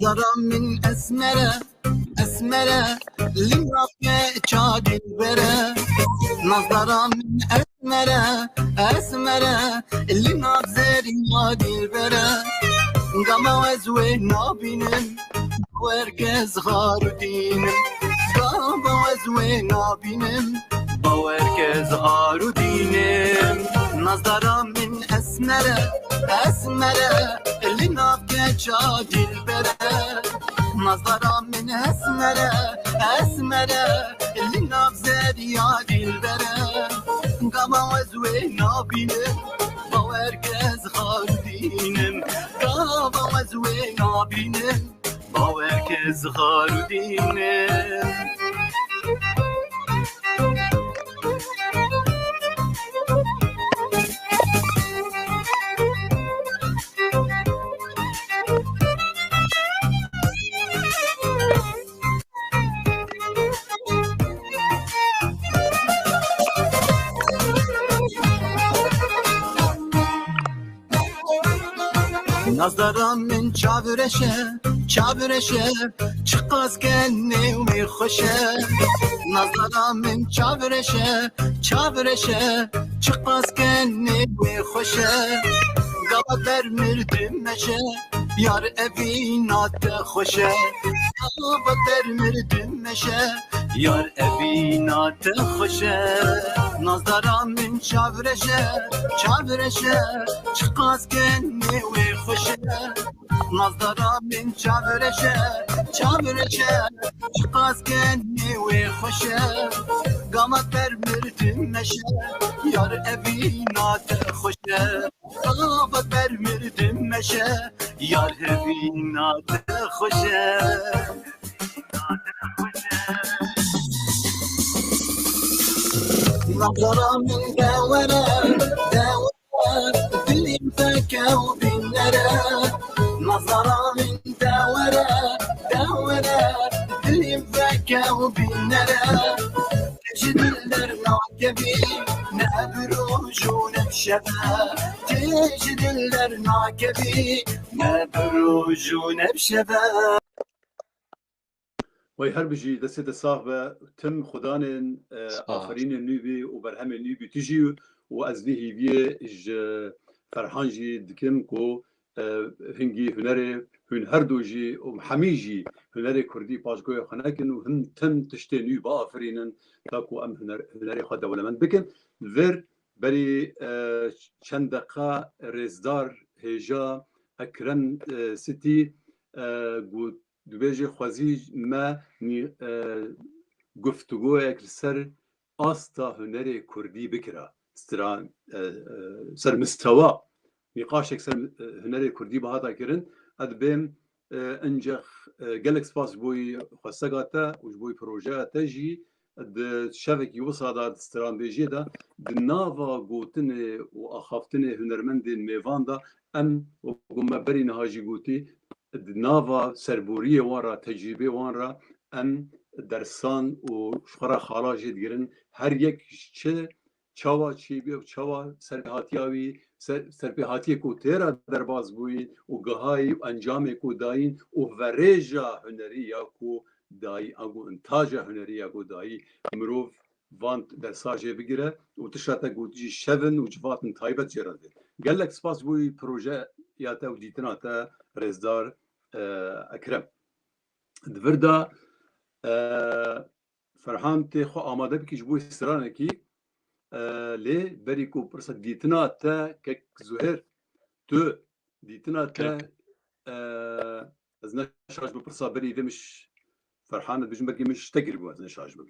Nazara min esmere, esmere, li nav keça dilbere. Nazara min esmere, esmere, li nav zeriya dilbere. Gama ez wê nabînim, bawer ke ez xar û dînim. Gama ez wê nabînim, bawer ke ez xar û dînim. Nazara min esmere, esmere, li nav keça dilbere. Nazara min esmere, esmere, li nav zeriya dilbere. Gama ez wê nabînim, bawer ke ez xar û dînim. Gama ez wê nabînim, bawer ke ez xar û dînim. Nazara min çavreşe, çavreşe, çiqas ke nêwê xweş e. Nazara min çavreşe, çavreşe, çiqas ke nêwê xweş e. Gava der mirdim meşe, yar evîna te xweş e. Gava der mirdim meşe, yar evîna te xweş e. Nazara min çavreşe, çavreşe, çiqas ke nêwê xweş e. Nazara min çavreşe, çavreşe, çiqas ke nêwê xweş e. Gama der mirdim meşe, yar evîna te xweş e. Gava der mirdim meşe, yar evîna te xweş e. Nazara min de were, de were, dilê veke û bînere. Nazara min de were, de were, dilê veke û bînere. Ji dil dernakevî, ne bi roj û ne bi şeve. Tê ji dil dernakevî, ne bi roj û ne bi şeve. Wey her bijî, destê te sax be. Tim xudanên, e, Spas. Aferînên nû bî û berhemên nû bî tu jî û ez vî hîviyê ji Ferhan jî dikim ku, e, hingî hunerê hûn her du jî û hemî jî hunerê kurdî paşgoyê xwe nekin û him tim tiştê nû biafirînin, ta ku em huner, hunerê xwe dewlemend bikin. Vir berî, e, çend deqa rêzdar hêja Ekrem, e, Sitî, e, got, dibêje xwezî me nî-, e, guftûgoyek li ser asta hunerê kurdî bikira. Stira, e, e, ser mistewa, nîqaşek ser, e, hunerê kurdî bihata kirin. Ez dibêm, e, incex, e, gelek spas ji bo xwesteka te û ji bo projeya te jî. di şevekî wisa de, di stranbêjiyê de, di nava gotinê û axaftinê hunermendên mêvan de, em, wekû me berî niha jî gotî, di nava serboriyê wan re, tecrûbê wan re em dersan û ji xwe re xala jê digirin. Her yek çi çawa çêbûye û çawa serpêhatiya wî, ser-, serpêhatiyê ku tê re derbas bûyî û gihayî û encamê ku dayîn û verêja hunerî ya ku dayî, ango intaja hunerî ya ku dayî, mirov van dersa jê bigire û tişta te gotî jî şev in û civatên taybet jê re dibê. Gelek spas bo wî projeya te û dîtina te, rêzdar, e, Ekrem. Di vir de, e, Ferhan tê xwe amade bikî ji bo stranekî, e, lê berî ku pirsa dîtina te, kek Zuhêr, tu dîtina te, Kerem. e, ez ne şaş bim, pirsa berî vê min ş-, Ferhan dibêjim, belkî min ji te kiribû, ez ne şaş bim.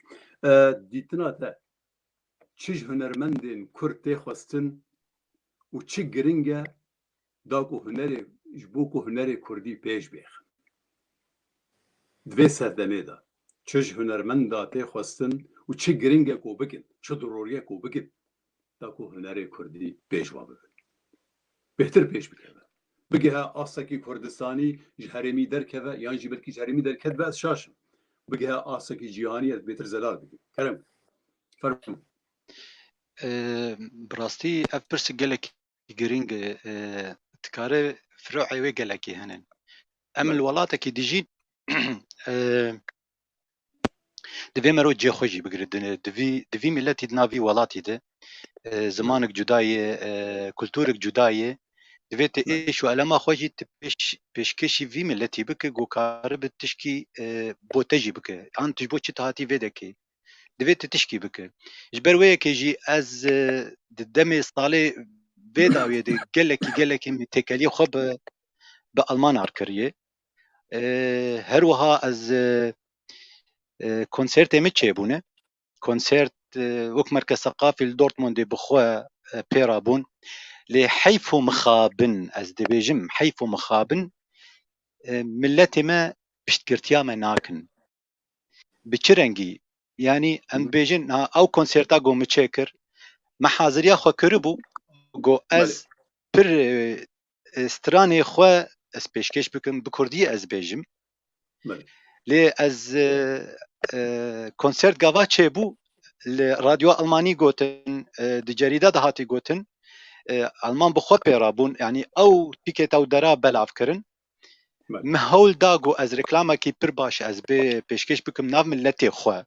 E, dîtina te çi ji hunermendên kurd tê xwestin û çi giring e da ku hunerê, ji bo ku hunerê kurdî pêş bêxe. Di vê serdemê de çi ji hunermenda tê xwestin û çi giring e ku bikin, çi dirorî ye ku bikin, da ku hunerê kurdî pêş ve bibe. Bêhtir pêş bikeve. Bigihe astekî Kurdistanî ji herêmî derkeve, yan jî belkî ji herêmî derketbe, ez şaş im. Bigihe astekî cîhanî, ez bêtir zelal bikim. Kerem. Fermo. E, bi rastî ev pirs gelek girîng e, e, dikare firo'ê wê gelekî hene. Em li Belê. welatekî dijîn, e, divê mero cihê xwe jî bigire. Di, di vî, di vî miletî, di nav vî welatî de, e, zimanek cuda ye, e, kulturek cuda ye. Divê tu Belê. êş û elema xwe jî tu pêş-, pêşkêşî vî miletî bike, ku karibe tişkî, e, bo te jî bike. An tu ji bo çi tu hatî vê dekê? Divê tu tişkî bike. Ji ber wê yekê jî ez, e, di demê salê vê dawiyê de gelekî, gelekî min têkeliyê xwe bi, bi Alman ar kiriye. E, her wiha ez, e, e, konsertê min çêbûne. Konsert, e, wek Merkez Seqafî li Dortmundê bi xwe, e, pê re bûn. Lê heyf û mixabin, ez dibêjim, heyf û mixabin, e, miletê me piştgirtiya me nakin. Bi çi rengî? Yanî em Hı hı. dibêjin, ha, ew konserta ku min çêkir, me haziriya xwe kiribû, ku ez Belê. pir, e, e, stranê xwe ez pêşkêş bikim, bi kurdî ez bêjim. Belê. Lê ez, e, e, konsert gava çêbû, li radyoya Almanî gotin, e, di cerîda de hatî gotin, e, Alman bi xwe pê re bûn, yanî ew tîketa û dera belav kirin. Belê. Min hewl da ku ez reklamekî pir baş ez bê pêşkêş bikim nav miletê xwe.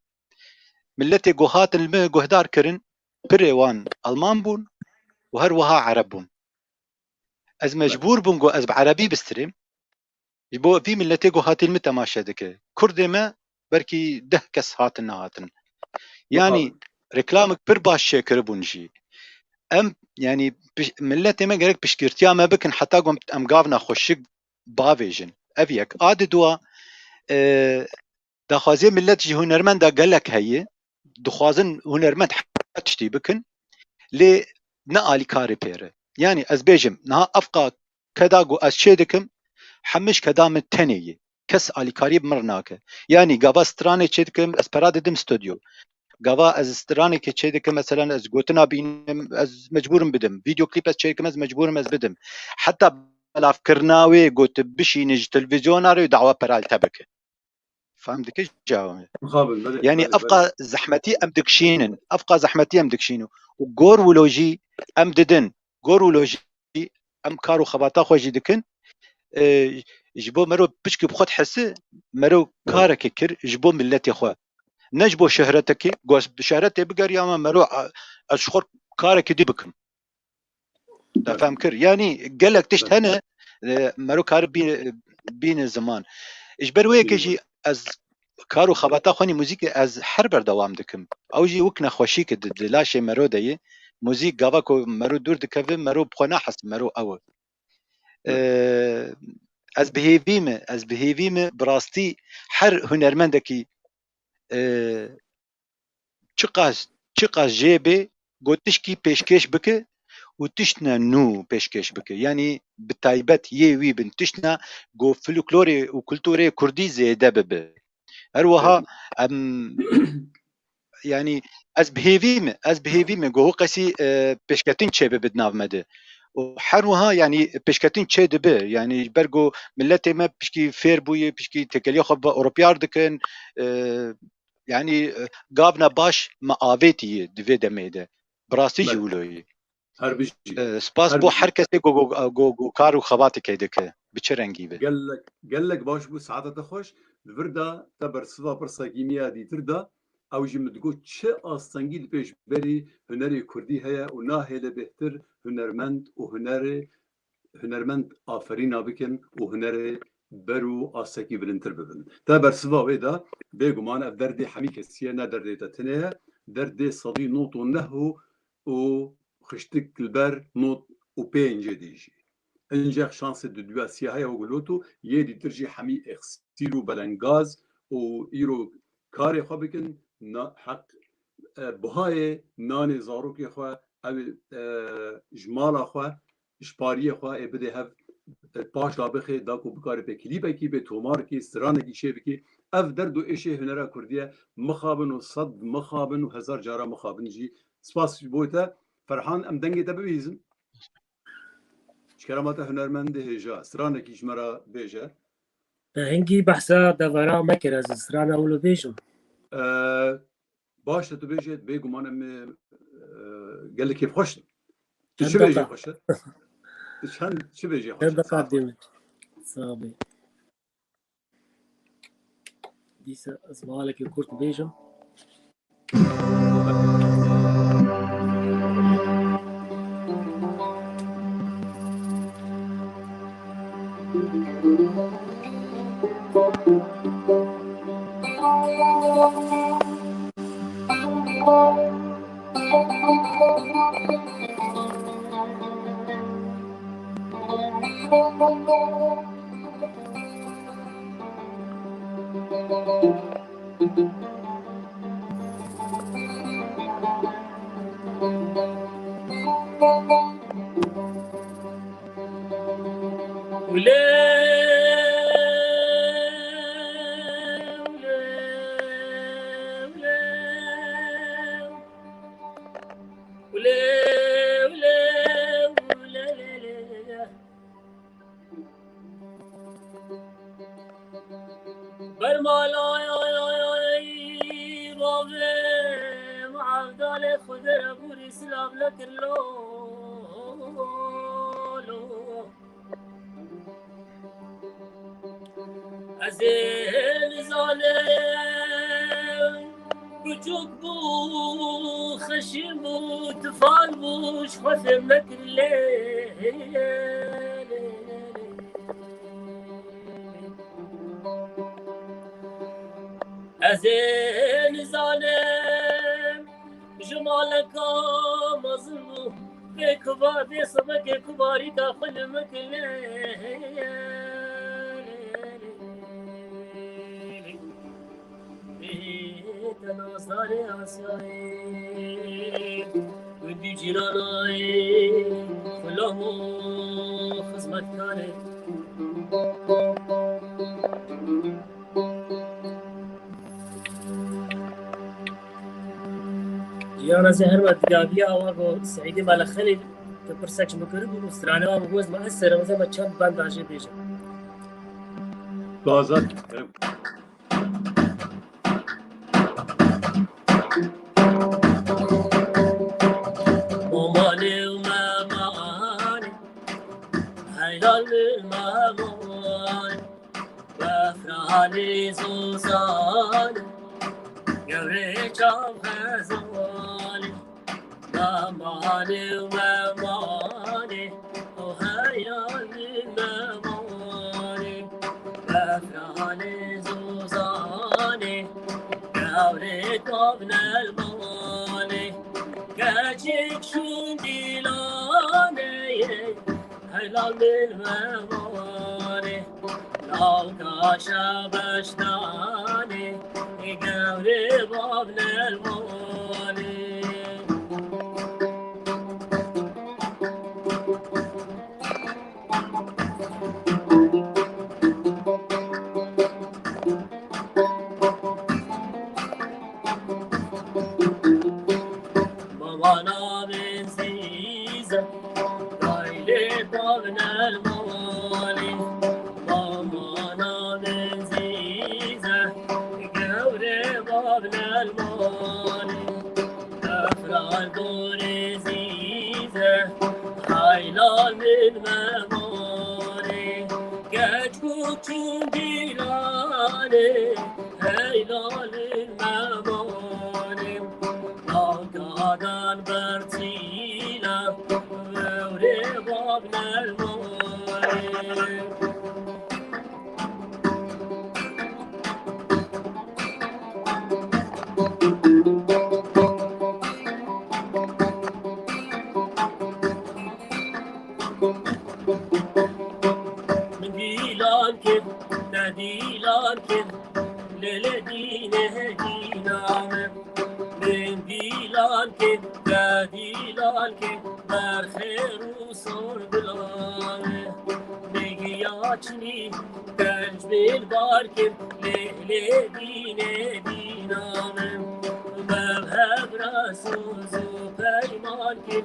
Miletê ku hatin li min guhdar kirin, pirê wan Alman bûn û her wiha Ereb bûn. Ez Belê. mecbûr bûm ku ez bi Erebî bistirêm. Ji bo vî miletê ku hatî li min temaşe dike. Kurdê me belkî deh kes hatin nehatin. Yanî Mixabin. reklamek pir baş çêkiribûn jî. Em, yanî piş-, miletê me gerek piştgirtiya me bikin heta ku em, em gavna xweşik bavêjin. Ev yek. A di dua, e, daxwaziyê milet ji hunermenda gelek heye. Dixwazin hunermend her tiştî bikin. Lê ne alîkarê pê re. Yanî ez bêjim, niha evqa keda ku ez çê dikim, hemî ji keda min tenê ye. Kes alîkariyê bi min re nake. Yanî gava stranê çê dikim, ez pera didim stûdyo. Gava ez stranekê çê dikim, meselan ez gotina bînim, ez mecbûrim bidim. Vîdeo klîp ez çê dikim, ez mecbûrim ez bidim. Heta belavkirina wê ku tu bişînî ji televîzyona re dawa pera li te bike. Fam dike cawabê? Mixabin, belê, Yanî belê, evqa belê. zehmetî em dikişînin. Evqa zehmetî em dikişînin. Û gor wilo jî em didin. Gor wilo jî em kar û xebata xwe jî dikin. E, ji bo mero piçkî bi xwe dihese, mero Belê. karekê kir ji bo miletê xwe. Ne ji bo şehretekê, got bi şehretê bigeriya me mero, a, ez ji xwe karekê dî bikim. Te Belê. fem kir. Yanî gelek tişt Belê. hene, e, mero kar bî-, bîne ziman. Ji ber wê yekê Bîne jî ziman. ez kar û xebata xwe nî muzîkê ez her berdewam dikim. Ew jî wek nexweşîk di, di laşê mero de ye. Muzîk gava ku mero dûr dikeve, mero bi xwe nahese, mero ew e. Belê. E, ez bi hêvî me, ez bi hêvî me bi rastî her hunermendekî, e, çiqas, çiqas jê bê, ku tişkî pêşkêş bike û tiştine nû pêşkêş bike. Yanî bi taybet yê wî bin tiştine ku folklorê û kulturê kurdî zêde bibe. Her wiha Belê. em yanî ez bi hêvî me, ez bi hêvî me ku ho qesî, e, pêşketin çêbibe di nav me de. Û her wiha, yanî pêşketin çêdibe, yanî ji ber ku miletê me pişkî fêr bûye, pişkî têkiliya xwe bi Ewropiyar dikin, e, yanî, e, gavna baş me avêtiye di vê demê de. Bi rastî jî Belê. wilo ye. Her bijî. E, spas Her bo bijî. her kesê ku, ku, ku, ku kar û xebatê key dike. Bi çi rengî be? Gelek, gelek baş bû, saeta te xweş. Di vir de te bersiva pirsekî me ya dîtir da. Ew jî min digot, çi astengî li pêşberî hunerê kurdî heye û nahêle bêhtir hunermend û hunerê, hunermend aferîna bikin û hunerê ber û astekî bilindtir bibin. Te bersiva wê da, bêguman ev derdê hemî kesî ye, ne derdê te tinê ye. Derdê sedî nod û neh û, û xiştik li ber nod û pêncê dî jî. Incex şansê di duya siyahaya û guloto yê dîtir jî hemî exîl û belengaz û îro karê xwe bikin, na, heq, e, buhayê nanê zarokê xwe, ew ê, e, ji mala xwe, ji pariyê xwe ê bidê hev, e, paşda bixê, da ku bikarê pê klîpekî bê, tomarkî, stranekî çêbikî. Ev derd û êşê hunera kurdî ye. Mixabin û sed mixabin û hezar cara mixabin jî. Spas ji bo te. Ferhan, em dengê te bibihîzin. Ji kerema te hunermendê hêja, stranekî ji me re bêje. Te hingî behsa devera me kir, ez strana wilo bêjim. Ee, baş e, tu bêje, bêguman em, e, gelek kêfxweş in. Tu çi bêjî xweş e? Tu çend çi bêjî xweş e? Sax ol. Sağ ol. Dîsa ez mehalekê kurt bêjim. Bermalayay bavê Evdalê Xwedê re bûrî silav nekir lo, lo. Ez ê nizanim biçûk bû, xeşîn bû, tifan bû, ji xwe fêm nekir lê. Ez ê nizanim ji maleka mezin bû, bê kuva-, bê sebekê kubarîka xwe li min kile. Bê te nazdarê Asyayê, û dî cîranayê xulam û xizmetkarê. Ciyana zê herma digaviya awa go Seîdê Mele Xelîl, tu pirsek ji min kiribû û stranê wan goz me, ez serê me çend benda jê bêjim. Bazar. Omanê û memanê, heylal û memanê. Befranê zozanê, gewrê çav xezalê, memanê û memanê, o heyanî memanê. Befranê zozanê, gewrê çav nelmanê, keçik şûn dîlanê. Helal bil mevanê, lalka şebeşdanê, gewrê bav nelmanê. Zîze, gaylê bavnel malî, mamana min zîze, gewre bavnel malî. Efrar gorê zîze, haylal min memanê, keç ku çûn dîlanê, heylal min memanê. Nagadan bertîla, vewrê bavnel malê. Min dîlan kir, te dîlan kir, lê lê dînê dîna min. Min dîlan kir, te dîlan kir, berxêr û sor bila min. Min giya çinî, tenc min bar kir, lê lê dînê dîna min. Mev hev re soz û peyman kir,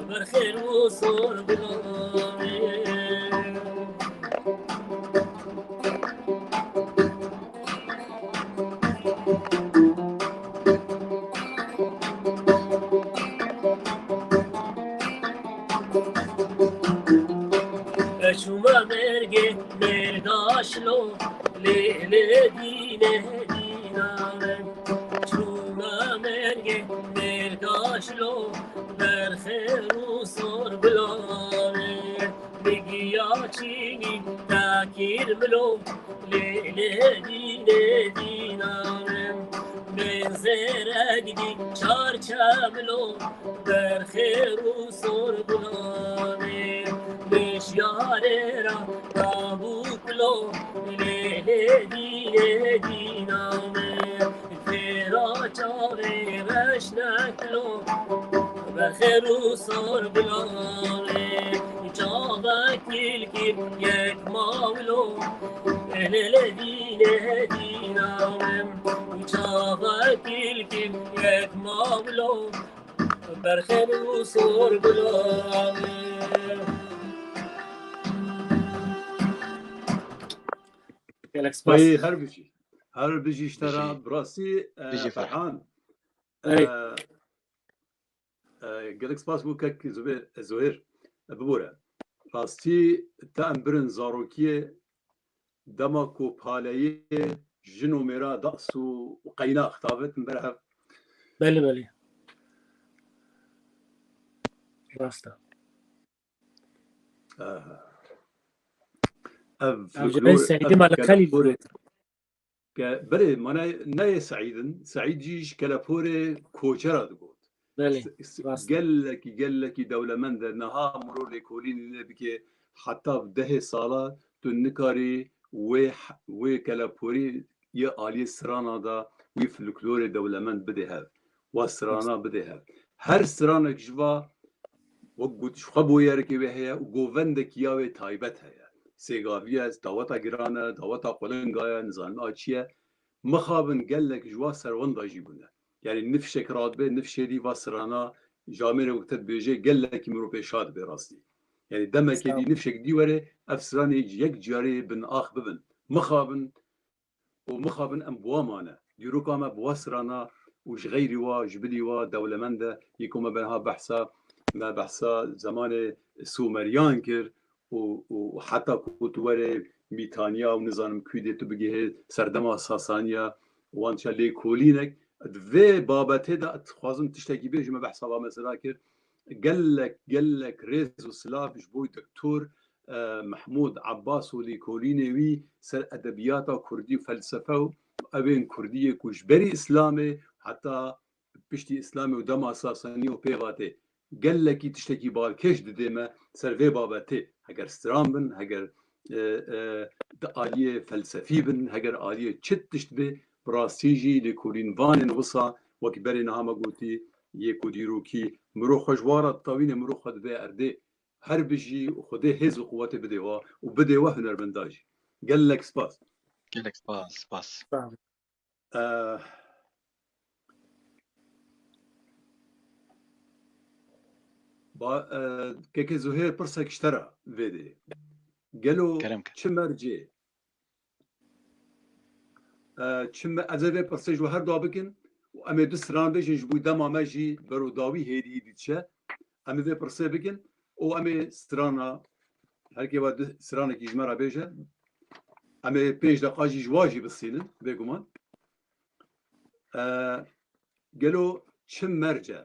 berxêr û sor bila min. Çûme mêrgê mêrdaşlo, lê lê dînê dîna min. Çûme mêrgê mêrdaşlo, berxêr û sor bila min. Bi giya çînî te kir milo, lê lê dînê dîna min. Min zêrek dî çar çemilo, berxêr û sor bila min. Min şiyarê ra dabû kilo, lê lê dînê dîna min. Têra çavê reş nekilo, berxêr û sor bila min. Çavek kilkî yek mawilo, lê lê dînê dîna min. Çavek kilkî yek mawilo, berxêr û sor bila min. Gelek spas. Ay, her bijî. Her bijî ji te re, bijî. Bi rastî, e, Bijî Ferhan. Ferhan. Erê. E, e, gelek spas bo kek Zubêr, e, Zuhêr. E, bibore. Rastî te em birin zarokiyê, dema ku paleyê jin û mêra das û, û qeynax davêtin ber hev. Belê, belê. Rast e. Aha. Ev Ev ji folklor, ben Seîdî ev Malexelî keleporê, ke, berê, mana neyê Seîd in, Seîd jî ji keleporê koçera digot. Belê, s-, s-, rast. Gelekî, gelekî dewlemend e. Niha mirov lêkolînê bike, heta bi dehê sala tu nikarî wê h-, wê keleporî yê aliyê strana de wî folklorê dewlemend bidê hev. Wa strana bidê hev. Her stranek ji va, wek got, ji xwe boyerekê wê heye û govendekî ya wê taybet heye. Sêgaviye, daweta giran e, daweta qulinga ye, nizanim a çi ye. Mixabin gelek ji wa serwenda jî bûne. Yanî nifşek radibe, nifşê dî va strana, ji amêrê wek te dibêje, gelekî mirov pê şa dibe rastî. Yanî demekê dî, nifşek dî were, ev stranê yek carê bin ax bibin. Mixabin û mixabin em bi wa mane. Dîroka me bi wa strana û ji xeyrî wa, ji bilî wa dewlemend e. Yê ku me berha behsa, me behsa zemanê Sumeriyan kir û, û, û heta ku tu were Mîtaniya û nizanim kû dê tu bigihê serdema Sasaniya, wan ça lêkolînek. Di vê babetê de dixwazim tiştekî bêjim, me behsa va mesela kir. Gelek, gelek rêz û silav ji bo doktor, e, Mehmûd Abbas û lêkolînê wî ser edebiyata kurdî û felsefe û ewên kurdî yê ku ji berî Îslamê heta piştî Îslamê û dema Sasanî û pêvatê gelekî tiştekî balkêş didê me ser vê babetê. Heger stran bin, heger, e, e, di aliyê felsefî bin, heger aliyê çi tişt bê, bi rastî jî lêkolînvanên wisa wekî berê niha me gotî, yê ku dîrokî mirov xwe ji wa re ditewîne, mirov xwe dide erdê. Her bijî û Xwedê hêz û quwetê bidê wa û bidê we hunermenda jî. Gelek spas. Gelek spas, spas. Sağ ol. Eh, Ba, e, kekê Zuhêr, pirsek ji te re vê dê. Gelo Kerem ke. Çi mercê? E, çi me-, ez ê vê pirsê ji we her dua bikin û em ê du stran bêjin, ji bo dema me jî bero dawî hêdî hêdî diçe. Em ê vê pirsê bikin û em ê strana, her kê we du stranekî ji me re bêje. Em ê pênc deqa jî ji wa jî bistînin, bêguman. E, gelo çi merc e?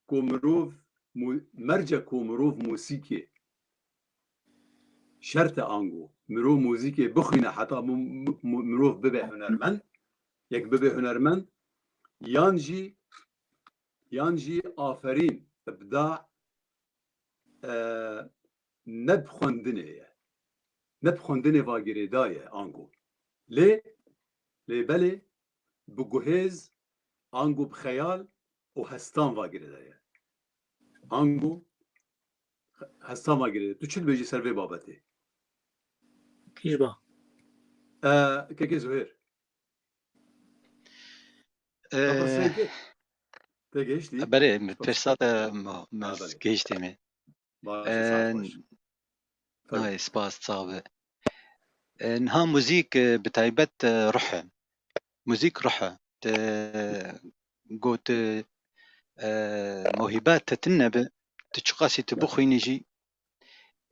Ku mirov mu-, merce ku mirov muzîkê şert e ango mirov muzîkê bixwîne heta mu-, mu-, mirov bibe hunermend, yek bibe hunermend, yan jî, yan jî aferîn, ibda, e, ne bi xwendinê ye. Ne bi xwendinê va girêdaye ango. Lê, lê belê bi guhêz ango bi xeyal û hestan va girêdaye. Ango hestan va girêdaye. Tu çi dibêjî ser vê babetê? Pîrba. E, kekê Zuhêr. Ee, Tê gehiştî? Berê, min pirsa te ma-, ma Ha, belê. Gehiştê me. Baş, Ee, sax baş. Tabii. Ay, spas, sax be. Ee, niha muzîk, e, bi taybet, e, ruh e. Muzîk ruh e. Te got, e, mewhîba te tune be, tu çiqasî tu Ya. bixwînî jî,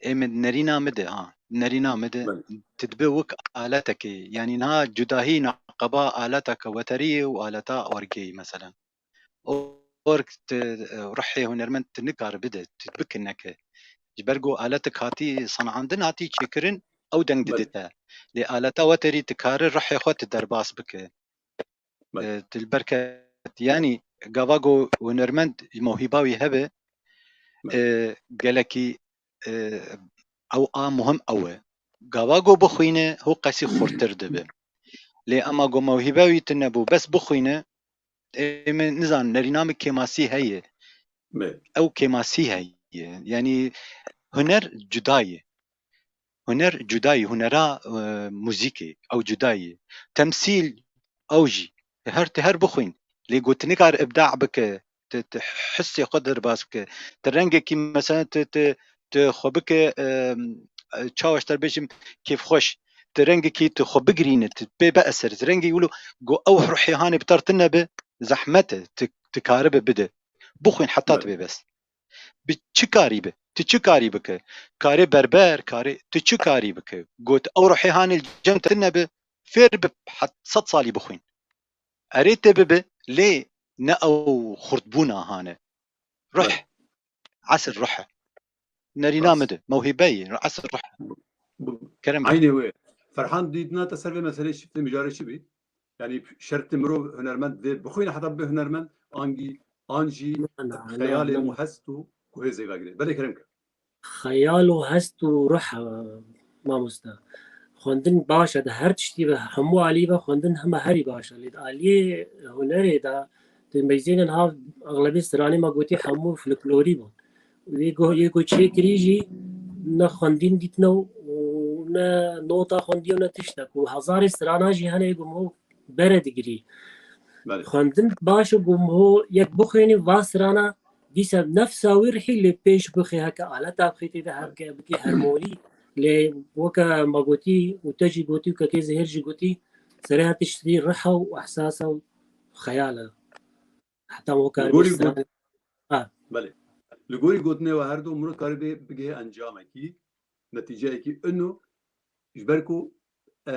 ê min nerîna min de, ha, nerîna min de, Belê. Tu dibe wek aletekê. Yanî niha cudahî neqeba aleteke weteriyê û aleta orgeyî, mesela. Org tu, e, ruhê hunermend tu nikare bide, tu bike neke. Ji ber ku aletek hatî sanandin, hatî çêkirin, ew deng Belê. didite. Lê aleta weterî tu kare ruhê xwe tu derbas bike. Belê. E, tu li ber ket, yanî gava ku hunermend mewhîba wî hebe, Belê. e, gelekî, e, ew a muhim ew e. Gava ku bixwîne, hû qesî xurtir dibe. Lê ema ku mewhîbe wî tune bû, bes bixwîne, ê min nizan, nerîna min kêmasî heye. Belê. Ew kêmasî heye. Yanî huner cuda ye. Huner cuda ye. Hunera, e, muzîkê, ew cuda ye. Temsîl, ew jî. Her, tu her bixwîn. Lê ku tu nikar ibda bike, tu, tu hisê xwe derbas bike. Tu rengekî, mesela, tu, tu, tu xwe bike, e, çawa ji te bêjim, kêfxweş. Tu rengekî tu xwe bigirîne, tu pê be eser. Tu rengî wilo, ku ew ruhê hanê bi te re tune be, zehmet e, tu, tu karibe bide. Bixwîn heta tu Belê. bê bes. Bi çi karî be? Tu çi karî bike? Karê berber, karê, tu çi karî bike? Got, ew ruhê hanê li cem te tune be, fêr bi het-, sed salî bixwîn. Erê te bibe, lê ne ew xurtbûna hane. Ruh. Belê. Esl ruh e. Nerîna Rast. min de, mewhîbe ye, esl ruh e. Bu, Kerem. Eynê wê. Ferhan, dîtina te ser vê meselê çi, vê mijarê çi bî? Yanî şertê mirov hunermend vê bixwîne heta bibe hunermend, angî, an jî Na, na, xeyalê na. û hest û guhêzê vegire. Belê, kerem ke. Xeyal û hest û ruh e, mamoste. Xwendin baş e, di her tiştî ve, hemû alî ve xwendin heme herî baş e. Lê di aliyê hunerê de, di meyzênên ha, exlebê stranê me gotî hemû folklorî bûn. Wê go-, yê ku çêkirî jî ne xwendîn dîtine û ne nota xwendiye û ne tiştek. Û hezarê strana jî hene yê ku mirov bere digirî. Belê. Xwendin baş e ku mirov yek bixwênî va strana, dîsa nefsa wî rihî lê pêş bixê heke aleta bixê tê de heke bikê hermonî. Lê weke me gotî û te jî gotî û kekê Zihêr jî gotî, serê her tiştî rih e û ehsas e û xeyal e. Heta wekar Li gorî bê stran-, got-, ha. Belê. Li gorî gotinê we her du mirov karibê bigihê encamekî, netîceyekî. Ino, ji ber ku, e,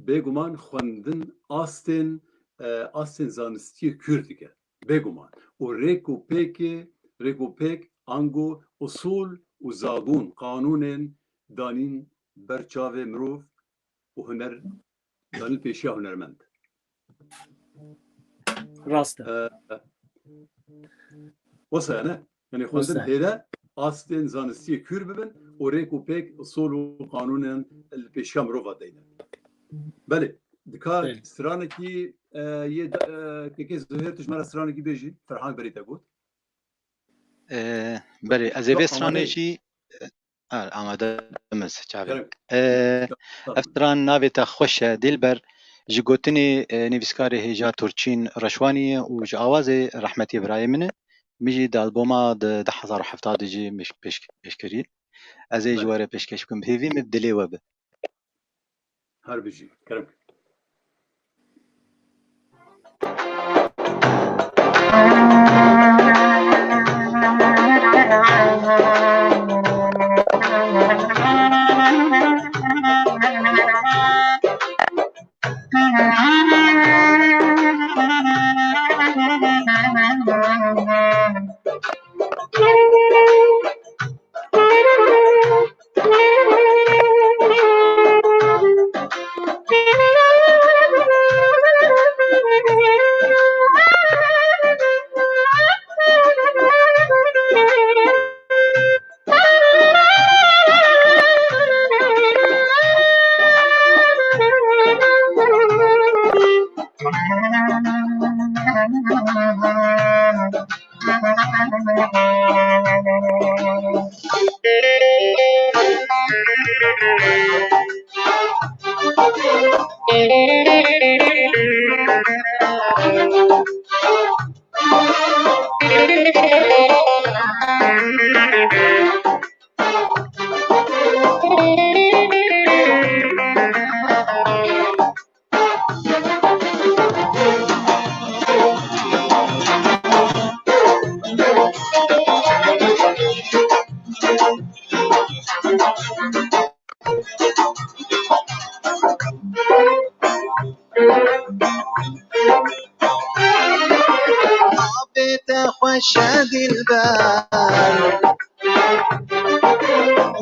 bêguman xwendin astên, e, astên zanistiyê kûr dike. Bêguman. Û rêk û pêkê, rêk û pêk, ango usûl û zagon, qanûnên danîn ber çavê mirov û huner danî pêşiya hunermend. Rast e. E, wisa ne? Yanî xwendin Wisa. hêde astên zanistiyê kûr bibin û rêk û pêk, usûl û qanûnên li pêşiya mirova deyne. Belê, dika Belê. stranekî, e, yê de, e, kekê Zuhêr, tu ji me re stranekî bêjî, Ferhan berî te got. E, belê, ez ê vê stranê jî, e, Ha, amade me se çavê. Kerem. Ee, Tabii. Ev stran navê te xweş e, Dilber. Ji gotinê, e, nivîskarê hêja Turçîn Reşwanî ye û ji awazê rehmetî birayê min e. Min jî di alboma di du hezar û hevdeh de jî min pêş-, pêşkirî. Ez ê ji we re pêşkêş bikim. Hêvî min bi dilê we be. Her bijî. Kerem. Navê te xweş e dilber,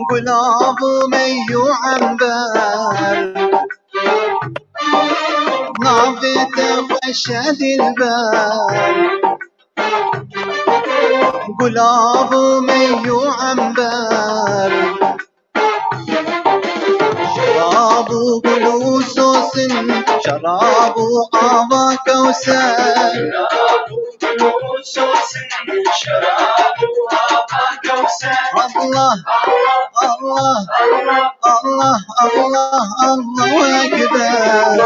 gulav û mey û ember. Navê te xweş e dilber, gulav û mey û ember. Şerab û gul û sosin, şerab û ava kewser. Şerab û gul û sosin, şerab û ava kewser. Allah, Allah, Allah, Allah, Allahu Ekber.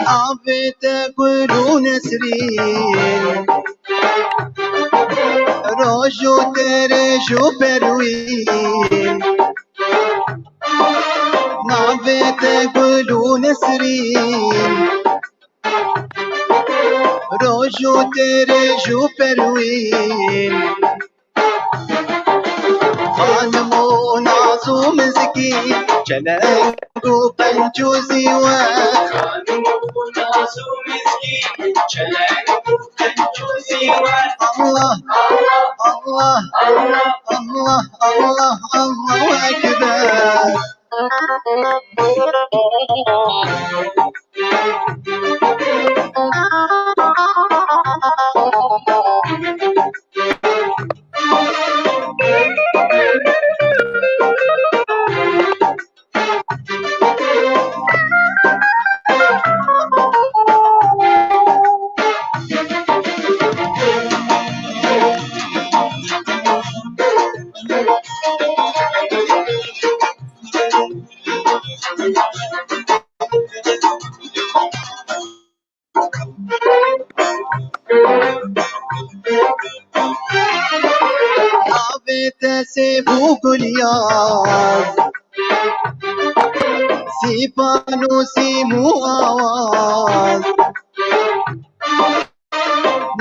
Navê te gul û nesrîn, roj û terêj û perwîn. Navê te gul û nesrîn, roj û terêj û perwîn. Xanim û naz û mizgîn, çeleng û qenc û zîwer. Xanim û naz û mizgîn, çeleng û qenc û zîwer. Allah, Allah, Allah, Allah, Allahu Ekber. Navê te sêv û gulyaz, sîpan û sîm û awaz.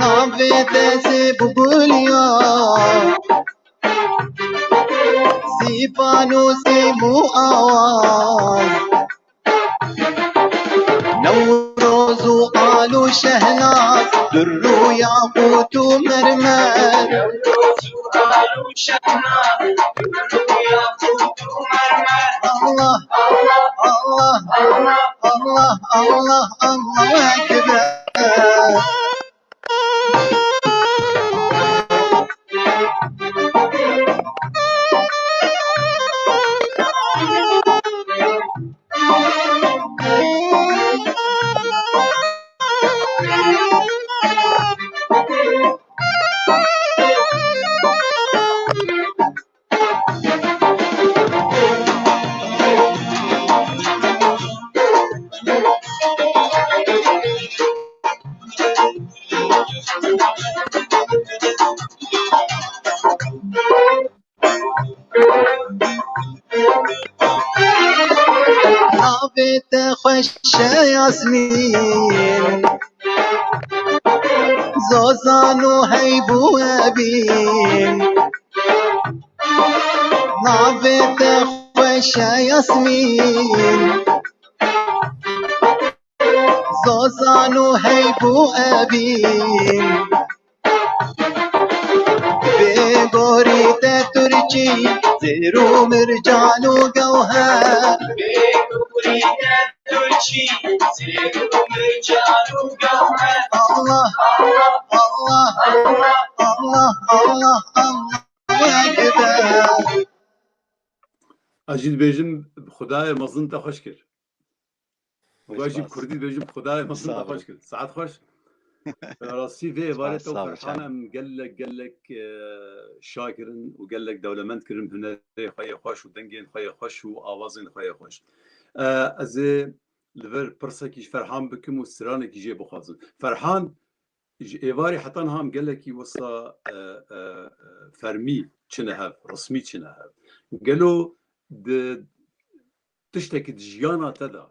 Navê te sêv û gulyaz, sîpan û sîm û awaz. Newroz Newroz û al û şehnaz, durr û yaqût û mermer. Allah, Allah, Allah, Allah, Allah, Allahu Ekber. Navê te xweş e Yasmîn, Zozan û Heyb û Ebîn. Navê te xweş e Yasmîn, Zozan û Heyb û Ebîn. Bê gorî te Turkî, zêr û mircan û gewher. Bê gorî te Turkî, zêr û mircan û gewher. Allah, Allah, Allah, Allah, Allah, Allah, Ekber. Ez jî dibêjim, Xwedayê mezin te xweş kir. Wê jî bi kurdî dibêjim, Xwedayê mezin te xweş kir. Saet xweş. Rastî vê êvarê te û Ferhan em gelek, gelek, e, şa kirin û gelek dewlemend kirin bi hunerê xwe yê xweş û dengên xwe yê xweş û awazên xwe yê xweş. E, ez ê li vir pirsekî ji Ferhan bikim û stranekî jê bixwazim. Ferhan, ji êvarê heta niha em gelekî wisa, e, e, e, fermî çine hev, resmî çine hev. Gelo di tiştekî di jiyana te de,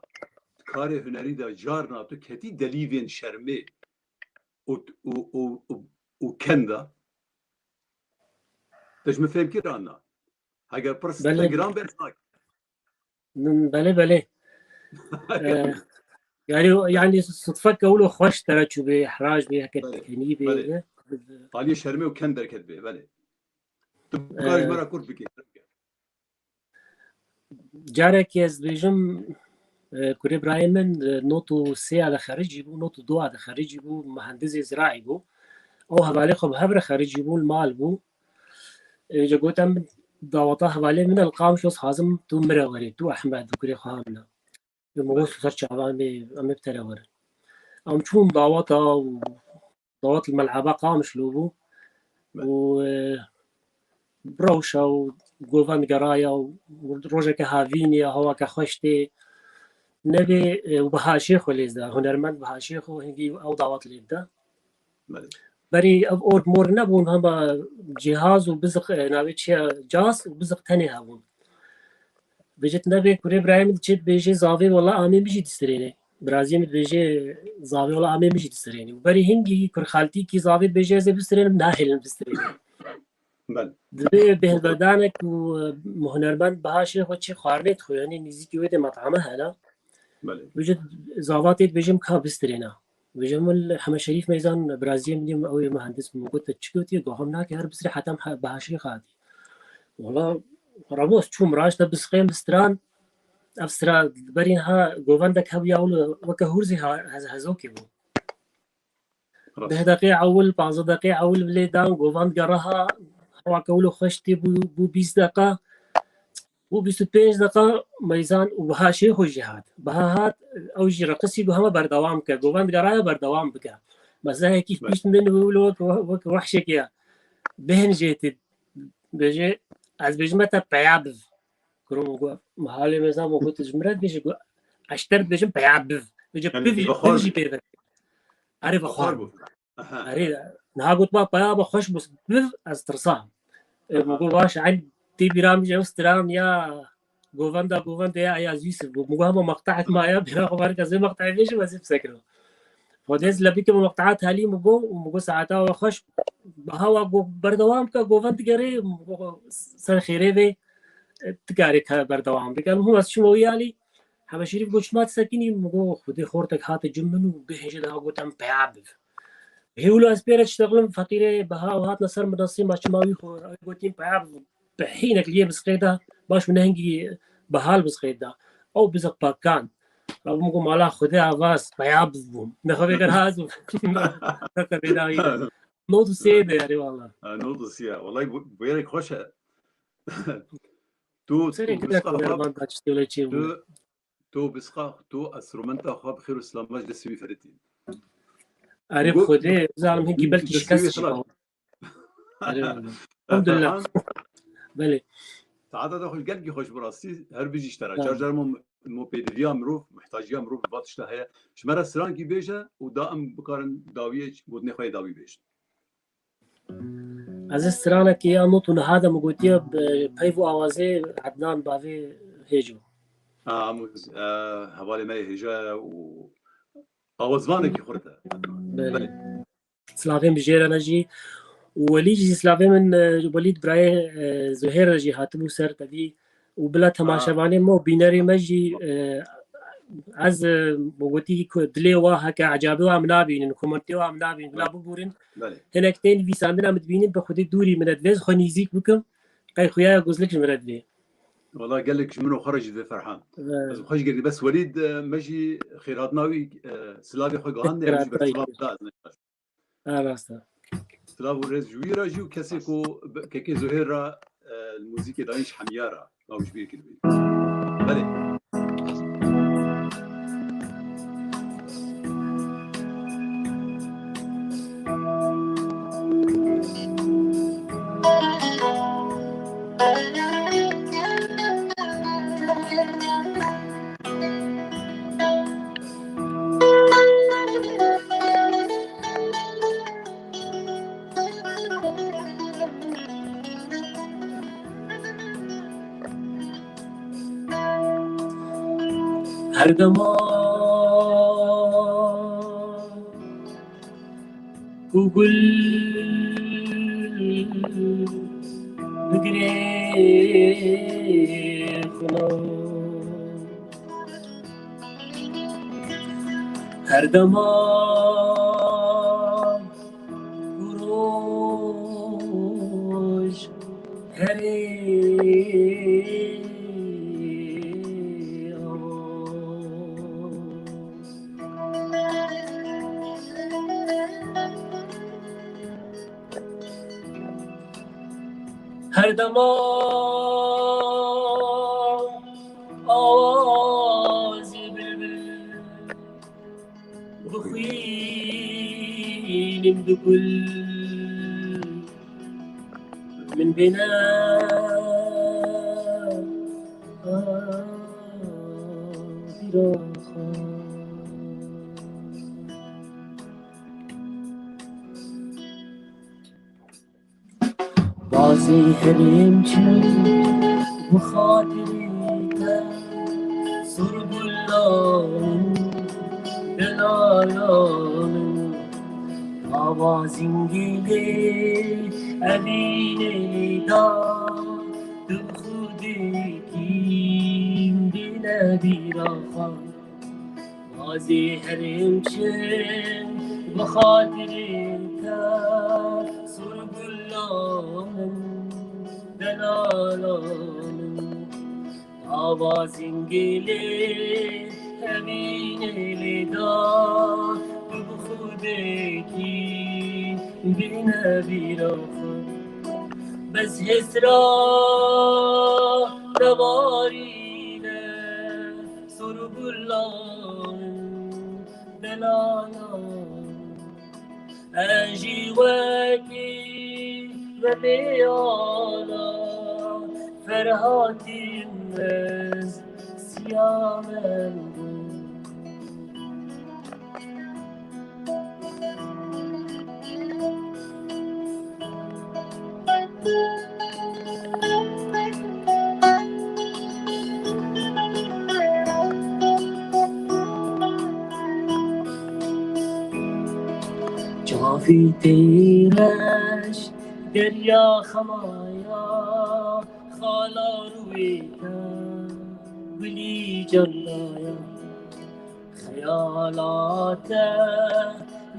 di karê hunerî de carna tu ketî delîvên şermê û, û, û, û, û kenda? Te ji min fêhm kir an na? Heger pirs te Belê. giran be, ez nakim. Belê, belê. Ee, yani, yani sıtfek ewlo xweş tere çû bê, ihrac bê, heke Belê, tenî bê, belê. ne? Aliyê şermê û ken derket bê, belê. Tu bikar ji me re kurt bikî. Carekê ez dibêjim, e, kurê birayê min, e, not û sêya de xericî bû, not û doa de xericî bû, muhendisê ziraî bû. Ew hevalê xwe bi hev re xericî bû, li mal bû. E, ca gote min daweta hevalê min e li Qamişlo, ez hazim tu min re werî, tu Ehmed, kurê xwe hamina. Min got ser çavan bê, em ê bi te re werin. Em çûn daweta û dawet li Mel'eba Qamişlo bû. Belê. Û, e, rewşa û govend geraya û rojeke havînî ya, hewake xweş tê. Nebê, e, û bi haşê xwe lê da, hunermend bi haşê xwe hingî ew dawet lê da. Belê. Berî ev org morg nebûn, hema cihaz û biziq, e, navê çi ye, cas û biziq tenê hebûn. Vêcet nebê kurê birayê min diçê dibêjê zavê wela amê min jî distrênê. Biraziyê min dibêjê zavê wela amê min jî distrênê. Û berî hingî kurxaltîkî zavê dibêjê ez ê bistrênim, nahêlin bistrênê. Belê. Divê bêhnvedanek û, e, hunermend biha şê xwe çi xwarinê dixwe, yanî nîzîkî wê de metame hene. Belê. Vêcet zava tê dibêjim ka bistrêna. Vêcet min Heme Şerîf Meyzan, biraziyê min, ew ê muhendis min got, "Te çi gotiye?" Got, "Hom nake, her bistrê hetem he-, biha şê xatî." Wala, Ramos çûm raşta bisqên bistran, ev sira berî niha govendek hebûya wilo weke hûrzî ha-, hez-, hezokê bû. Rast. Deh deqê ewil, panzdeh deqê ewil bilê dan, govend geriha, hewa ke wilo xweş tê bû, bû bîst deqa, bû bîst û pênc deqa meyzan û biha şê xwe jî hat. Biha hat, ew jî reqisî bû hema berdewam ke, govend geriha berdewam bike. Mesela yekî Rast. pişt min wilo wek, wek wehşekê ya. Bêhn jê tê, bêje, ez bêjime te peya biv. Kuro min got, mihalê mezan min got, ji min re dibêje, got, ez ji te re dibêjim peya biv. Bêje Yani piv, bi xor piv jî bi. pê ve. Erê bi Bi xor xor bû. Aha. Erê, niha got, ma peya bi xweş bû, biv, ez tirsa. E, Aha. min got, baş, el tê bîra min jî ew stran ya govenda, govenda ya Eyaz Yusuf bû. Min got, hema maqtaet ma ya, bîra xwe barik ez ê maqtaet bêjim, ez ê bisekirim. Xwedê ez lebîke min maqtaet helî min got, û min got, saeta we xweş, bi hewa go-, berdewam ke, govend digerê, min got, ser xêrê vê, e, dikarê ke berdewam bike. Min got, ez çûme wî alî, Hema Şerîf got, "Çima disekinî?" Min got, "Xwedê xortek hate cem min û bêhnijê de hat got em peya biv." Hê wilo ez pê re diştexlim, feqîrê biha û hatine ser min, nasî ma çima wî xwe gotîn peya biv. Bi hînek liyê bi sqê de, baş û nehengî bi hal bi sqê de. Ew biziq pakan. Rabûm ku mala Xwedê avaz, peya bibûm. Nexwe vê ger hez bûm. Nexwe vê dayî. Not û sê de, erê wala. Ha, not û sê ya. Wallahî bu, bu yerek xweş e. Tu, Serê tu gelek biziqa xwe xwe, berman da çi tê wele çê bû. Tu, tu biziqa, tu enstrumenta xwe bi xêr û selama ji destê wî feritî. Erê Xwedê, zalim hingî belkî şikest jî. Erê wala. Elhamdulillah. Ferhan. Belê. Saeta te xweş, gelkî xweş bi rastî. Her bijî ji te re. Çar car mo, mo pêdiviya mirov, muhtaciya mirov bi va tişta heye. Ji me re strankî bêje û da em bikarin dawiyê gotinê xwe yê dawî bêjin. Ez ê stranekê ya not û niha de min gotiye, bi peyv û awazê Ednan bavê Hêco. A, muz-, e, hevalê me yê Hêja ye û awazvanekî xurt e. Belê. Belê. Silavên bi jê re ne jî. Û Welîd jî silavê min, e, Welîd birayê, e, Zuhêr re jî hatibû ser tevî. Û bila temaşevanê me û bînerê me jî, e, ez, e, bo gotî ku dilê wa heke ecabê wa em nabînin, komentê wa em nabînin, bila bibûrin. Belê. Hinek tên nivîsandina min dibînin, bi Xwedê dûrî min e divê, ez xwe nîzîk bikim, qey xuya ya gozlik ji min re divê. Wala gelek ji min û xwe re jî divê Ferhan. Evet. Ez xwe jî girî. Bes Welîd, e, me jî xêrhatina wî, e, silavê xwe gihande, em jî bersiva da ez ne. Ha, rast e. Silav û rêz ji wî re jî û kesê ku bi, kekê Zuhêr re, e, li muzîkê dayîn ji hemiya re. Ew ji bîr kiribî. Belê. Her dema ku gul bi girê xwe, her dema ku roj herê Her dema awazê bilbil bixwînim bi gul min bêne bîra xwe. Bazê herêm çi bi xatirê te, surgula min, delala min, awazîngê lê evînê da, tu bi xwe dikî bîne bîra xwe. Bazê herêm çi bi xatirê te, surgula min, delala min, awazîngê lê evînê lê da, tu bi xwe dikî bîne bîra xwe. Bes hêsra te warîne, surgula min, delala min. Ez jî wekî we pêyala Ferhatî min, ez siya min bû. Çavî têreş derya xemaya xala rûyê te. Gulî cem daye xeyala te,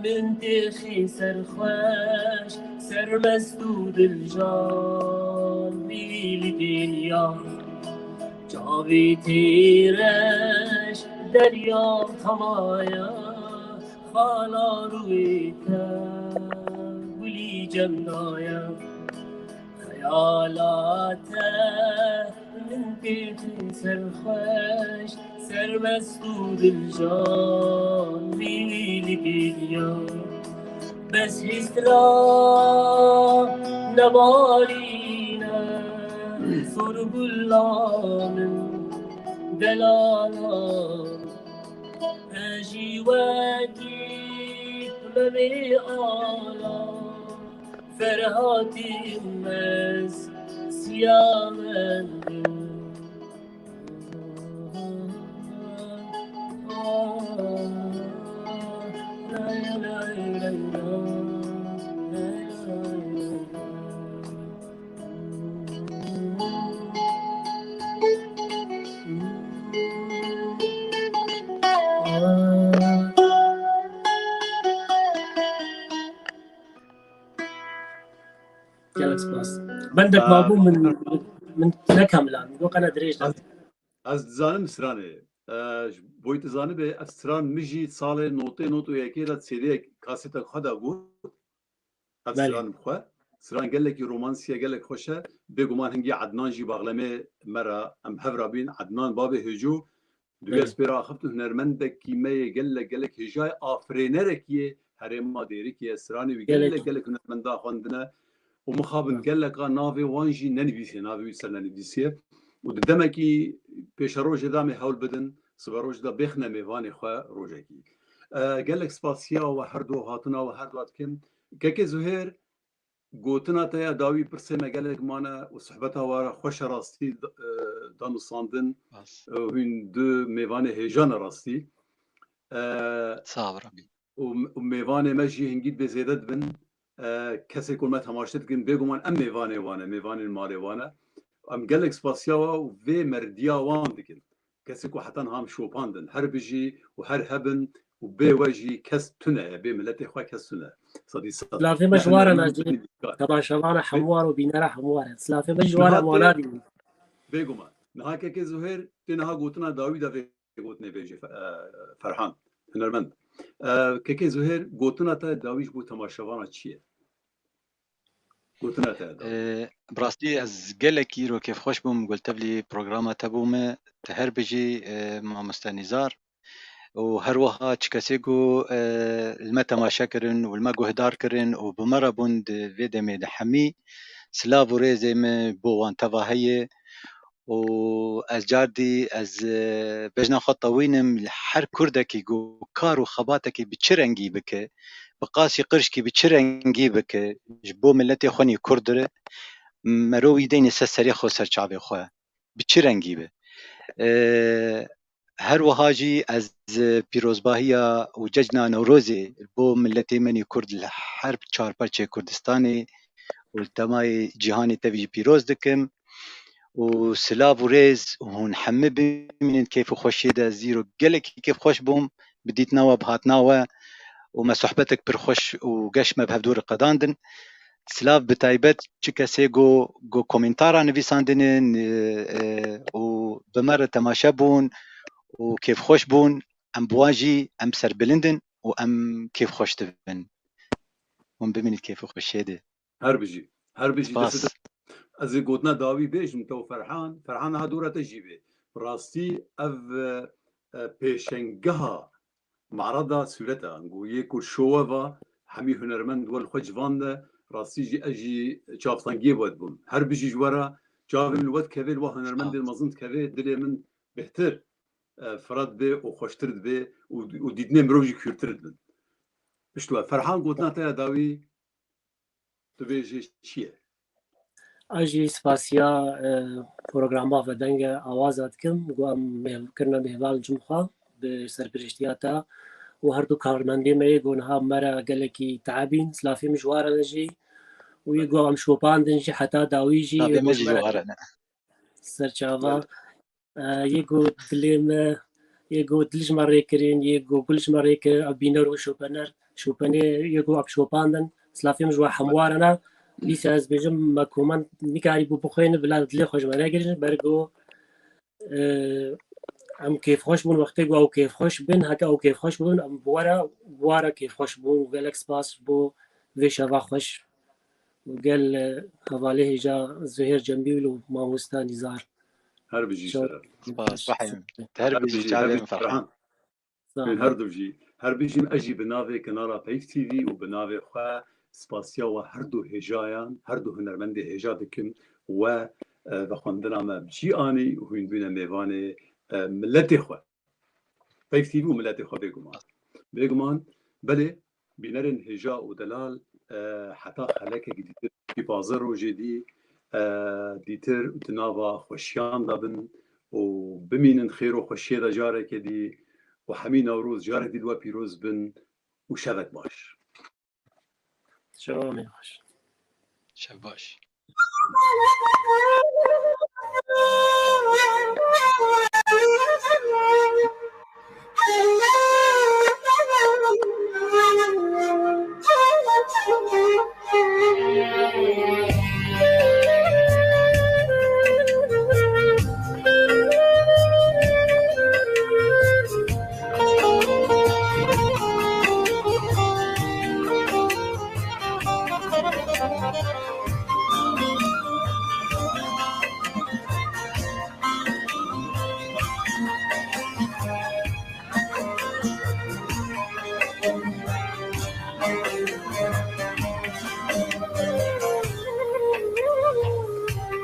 min têxî serxweş, sermest û dilcan bî li dinya. Çavî tîreş derya temaya, xala rûyê te gulî cem daye. Xeyala te min têxî serxweş, sermest û dilcan bî li dinya. Bes hîstra nebarîne, sorgula min delala. Ez jî wekî Memê Ala, Ferhatî mez siya mendin. Gelek spas. Bendek mabû min, min nekemlan. Go qene dirêj de. Ez, ez dizanim stranê. E, ji bo tu zanibê, ez stran min jî salê notê not û yekê de C D yek kasetek xwe de got. Ev Belê. Stran bi xwe. Stran gelekî romansî ye, gelek xweş e. Bêguman hingî Ednan jî baxlemê me re, em hev re bîn. Ednan babê Hêco, Belê. Divê ez pê re axiftin, hunermendekî me yê gelek, gelek hêja ye, afirênerekî yê herêma Dêrikê ye. Stranê wî Gelek. Gelek, gelek hunermenda xwendine. Û mixabin Hı. geleka navê wan jî nenivîsiye, navê wî ser nenivîsiye. Û di demekî pêşerojê de em ê hewl bidin, siberojê de bêxine mêvanê xwe rojekî. E, gelek spasiya we her du hatina we her du dikim. Kekê Zuhêr, gotina te ya dawî pirsê me gelek mane û sohbeta we re xweş e rastî, e, danûstandin. Bas. E, hûn du mêvanê hêja ne rastî. E, Sağ ol Rabî. Û, û mêvanê me jî hingî dibê zêde dibin. E, kesê ku me temaşe dikin, bêguman em mêvanê wan e, mêvanên malê wan e. Em gelek spasiya we û vê merdiya wan dikin. Kesê ku heta niha em şopandin. Her bijî û her hebin û bê we jî kes tune ye, bê miletê xwe kes tune. Sedî sed. Lafê me ji Ne wan re hunermend najî, ne nivîskar. Temaşevana Bê- hemwar û bînera hemwar e. Lafê me ji wan re Niha tê- wana bînin. Bêguman. Niha kekê Zuhêr, tê niha gotina dawî de vê gotinê bêjê, Fe-, e, Ferhan, hunermend. E, kekê Zuhêr, gotina te dawî ji bo temaşevana çi ye? Gotina te da. E, bi rastî ez gelekî îro kêfxweş bûm, ku li tevlî programa te bûme. Te her bijî, e, mamoste Nîzar. Û her wiha çi kesê ku, e, li me temaşe kirin û li me guhdar kirin û bi me re bûn di vê demê de hemî, silav û rêzê min bo wan teva heye. Û ez cardî, ez, e, bejna xwe tewînim, li her kurdekî ku kar û xebatekî bi çi rengî bike, bi qasî qirşkî bi çi rengî bike, ji bo miletê xwe nî kurd dire, merov wî deynê ser serê xwe, ser çavê xwe, bi çi rengî be. E, her wiha jî ez, e, pîrozbahiya û cejna Newrozê bo miletê me nî kurd li her çar perçê Kurdistanê û li temayê cîhanê tevî jî pîroz dikim. Û silav û rêz û hûn hemî bimînin keyf û xweşiyê de. Ez îro gelekî kêfxweş bûm bi dîtina we, bi hatina we û me sohbetek pir xweş û geş me bi hevdû re qedandin. Silav bi taybet çi kesê ku, ku komentara nivîsandinin, e, e, û bi me re temaşe bûn û kêfxweş bûn. Em bi wan jî em serbilind in û em kêfxweş dibin. Hûn bimînin keyf û xweşiyê de. Her bijî. Her bijî. Spas. Dest-, ez ê gotina dawî bêjim te û Ferhan. Ferhan, niha dora te jî bê. Bi rastî ev, e, e, pêşengeha merada sûreta, ango yê ku şowe va, hemî hunermend we li xwe civan de, rastî jî ez jî çavtengiyê we dibûm. Her bijî ji we re, çavê min li we dikeve, li we hunermendên Spas. Mezin dikeve, dilê min bêhtir, e, fira dibe û xweştir dibe û, û dîtinê mirov jî kûrtir dibin. Pişt we. Ferhan, gotina te ya dawî, tu bêjî çi ye? Ez jî spasiya, e, programa Vedenge Awaza dikim, ku em mêv-, kirine mêvan cim xwe bi serpiriştiya te û her du karmendê me yê ku niha me re gelekî teebîn, silafê min ji wan re ne jî û yê ku em şopandin jî heta dawî jî Silafê me jî ji wan re ne. Serçava. E, yê ku dilê me, yê ku dil ji me rê kirin, yê ku gul ji me rê kirin, ev bîner û şopener, şopenê yê ku ev şopandin, silafê min ji we hemwar e. Dîsa ez bêjim, me komand nikarîbû bixwîne, bila dilê xwe ji me negirin, ber ku, e, em kêfxweş bûn, wextê ku ew kêfxweş bin, heke ew kêfxweş bûn, em bi we re, bi we re kêfxweş bûn. Gelek spas bo vê şeva xweş. Gel, e, hevalê hêja Zuhêr Cembîl û mamosta Nîzar. Her bijî Şeref. Spas. Her bijî, her çavê bijî min Ferhan. Ferhan. Sağ ol. Her du jî. Her bijîn, ez jî bi navê kanala Peyv T V û bi navê xwe spasiya we her du hêjayan, her du hunermendê hêja dikim we, e, vexwendina me bi cî anî û hûn bûne mêvanê, e, miletê xwe. Peyv T V û miletê xwe bêguman. Bêguman, belê, bînerên hêja û delal, e, heta xelekek dîtir, pîpaze rojê dî, e, dîtir di nava xweşiyan de bin û bimînin xêr û xweşiyê de careke dî û hemî Newroz carek dî li we pîroz bin û şevek baş. Şeva me xweş. Şev baş.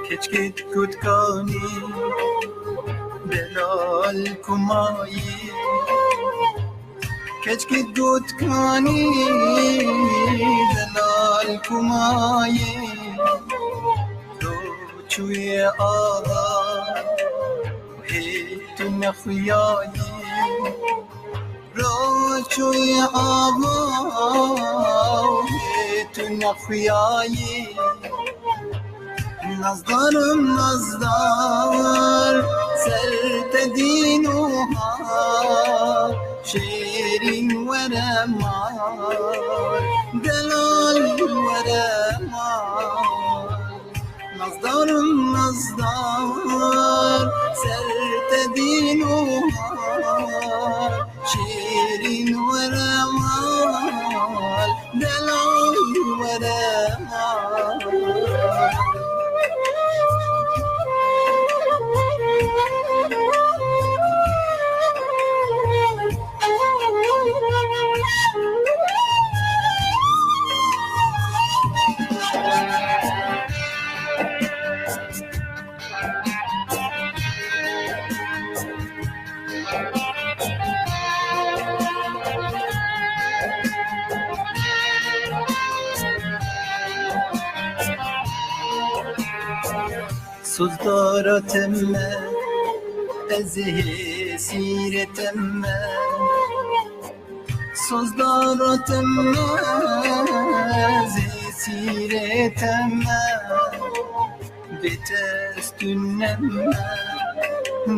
Keçkê kotkanî, delal kumayî. Keçkê kotkanî, delal kumayî. Roçûyê ava, hê tu nexuyayî. Roçûyê ava, hê tu nexuyayî. Nazdarim nazdar, ser te dîn û har, şêrîn were mal, delal were mal. Nazdarim nazdar, ser te dîn û har, şêrîn were mal, delal were mal. Sozdara te me, ez ê hêsîrê te me. Sozdara te me, ez ê hêsîrê te me. Bê te ez tune me,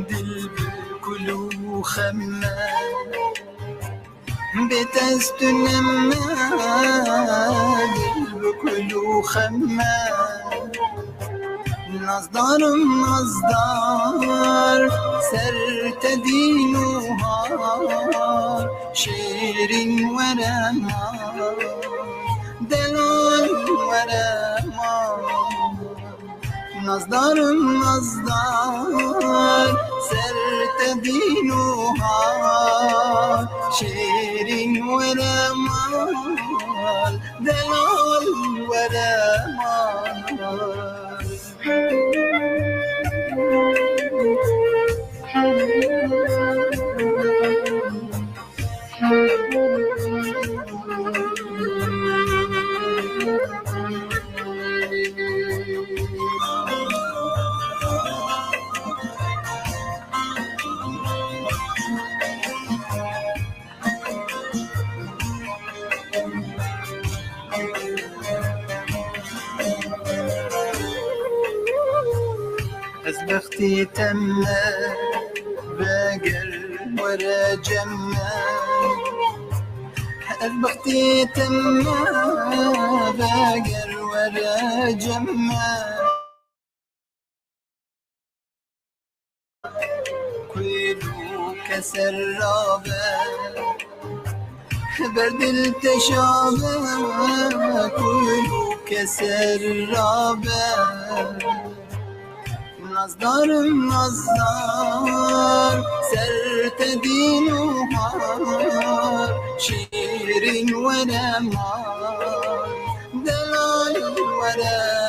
dil bi kul û xem me. Bê te ez tune me, dil bi kul û xem me. Nazdarim nazdar, ser te dîn û har, şêrîn were mal, delal were mal. Nazdarim nazdar, ser te dîn û har, şêrîn were mal, delal were mal. Bextî te me veger were cem me. Ez bextî te me veger were cem me. Kuylu keser rabe. Ber dil te şabe, kuylu keser rabe. Nazdarim nazdar, ser te dîn û har, şîrîn were mar, delal were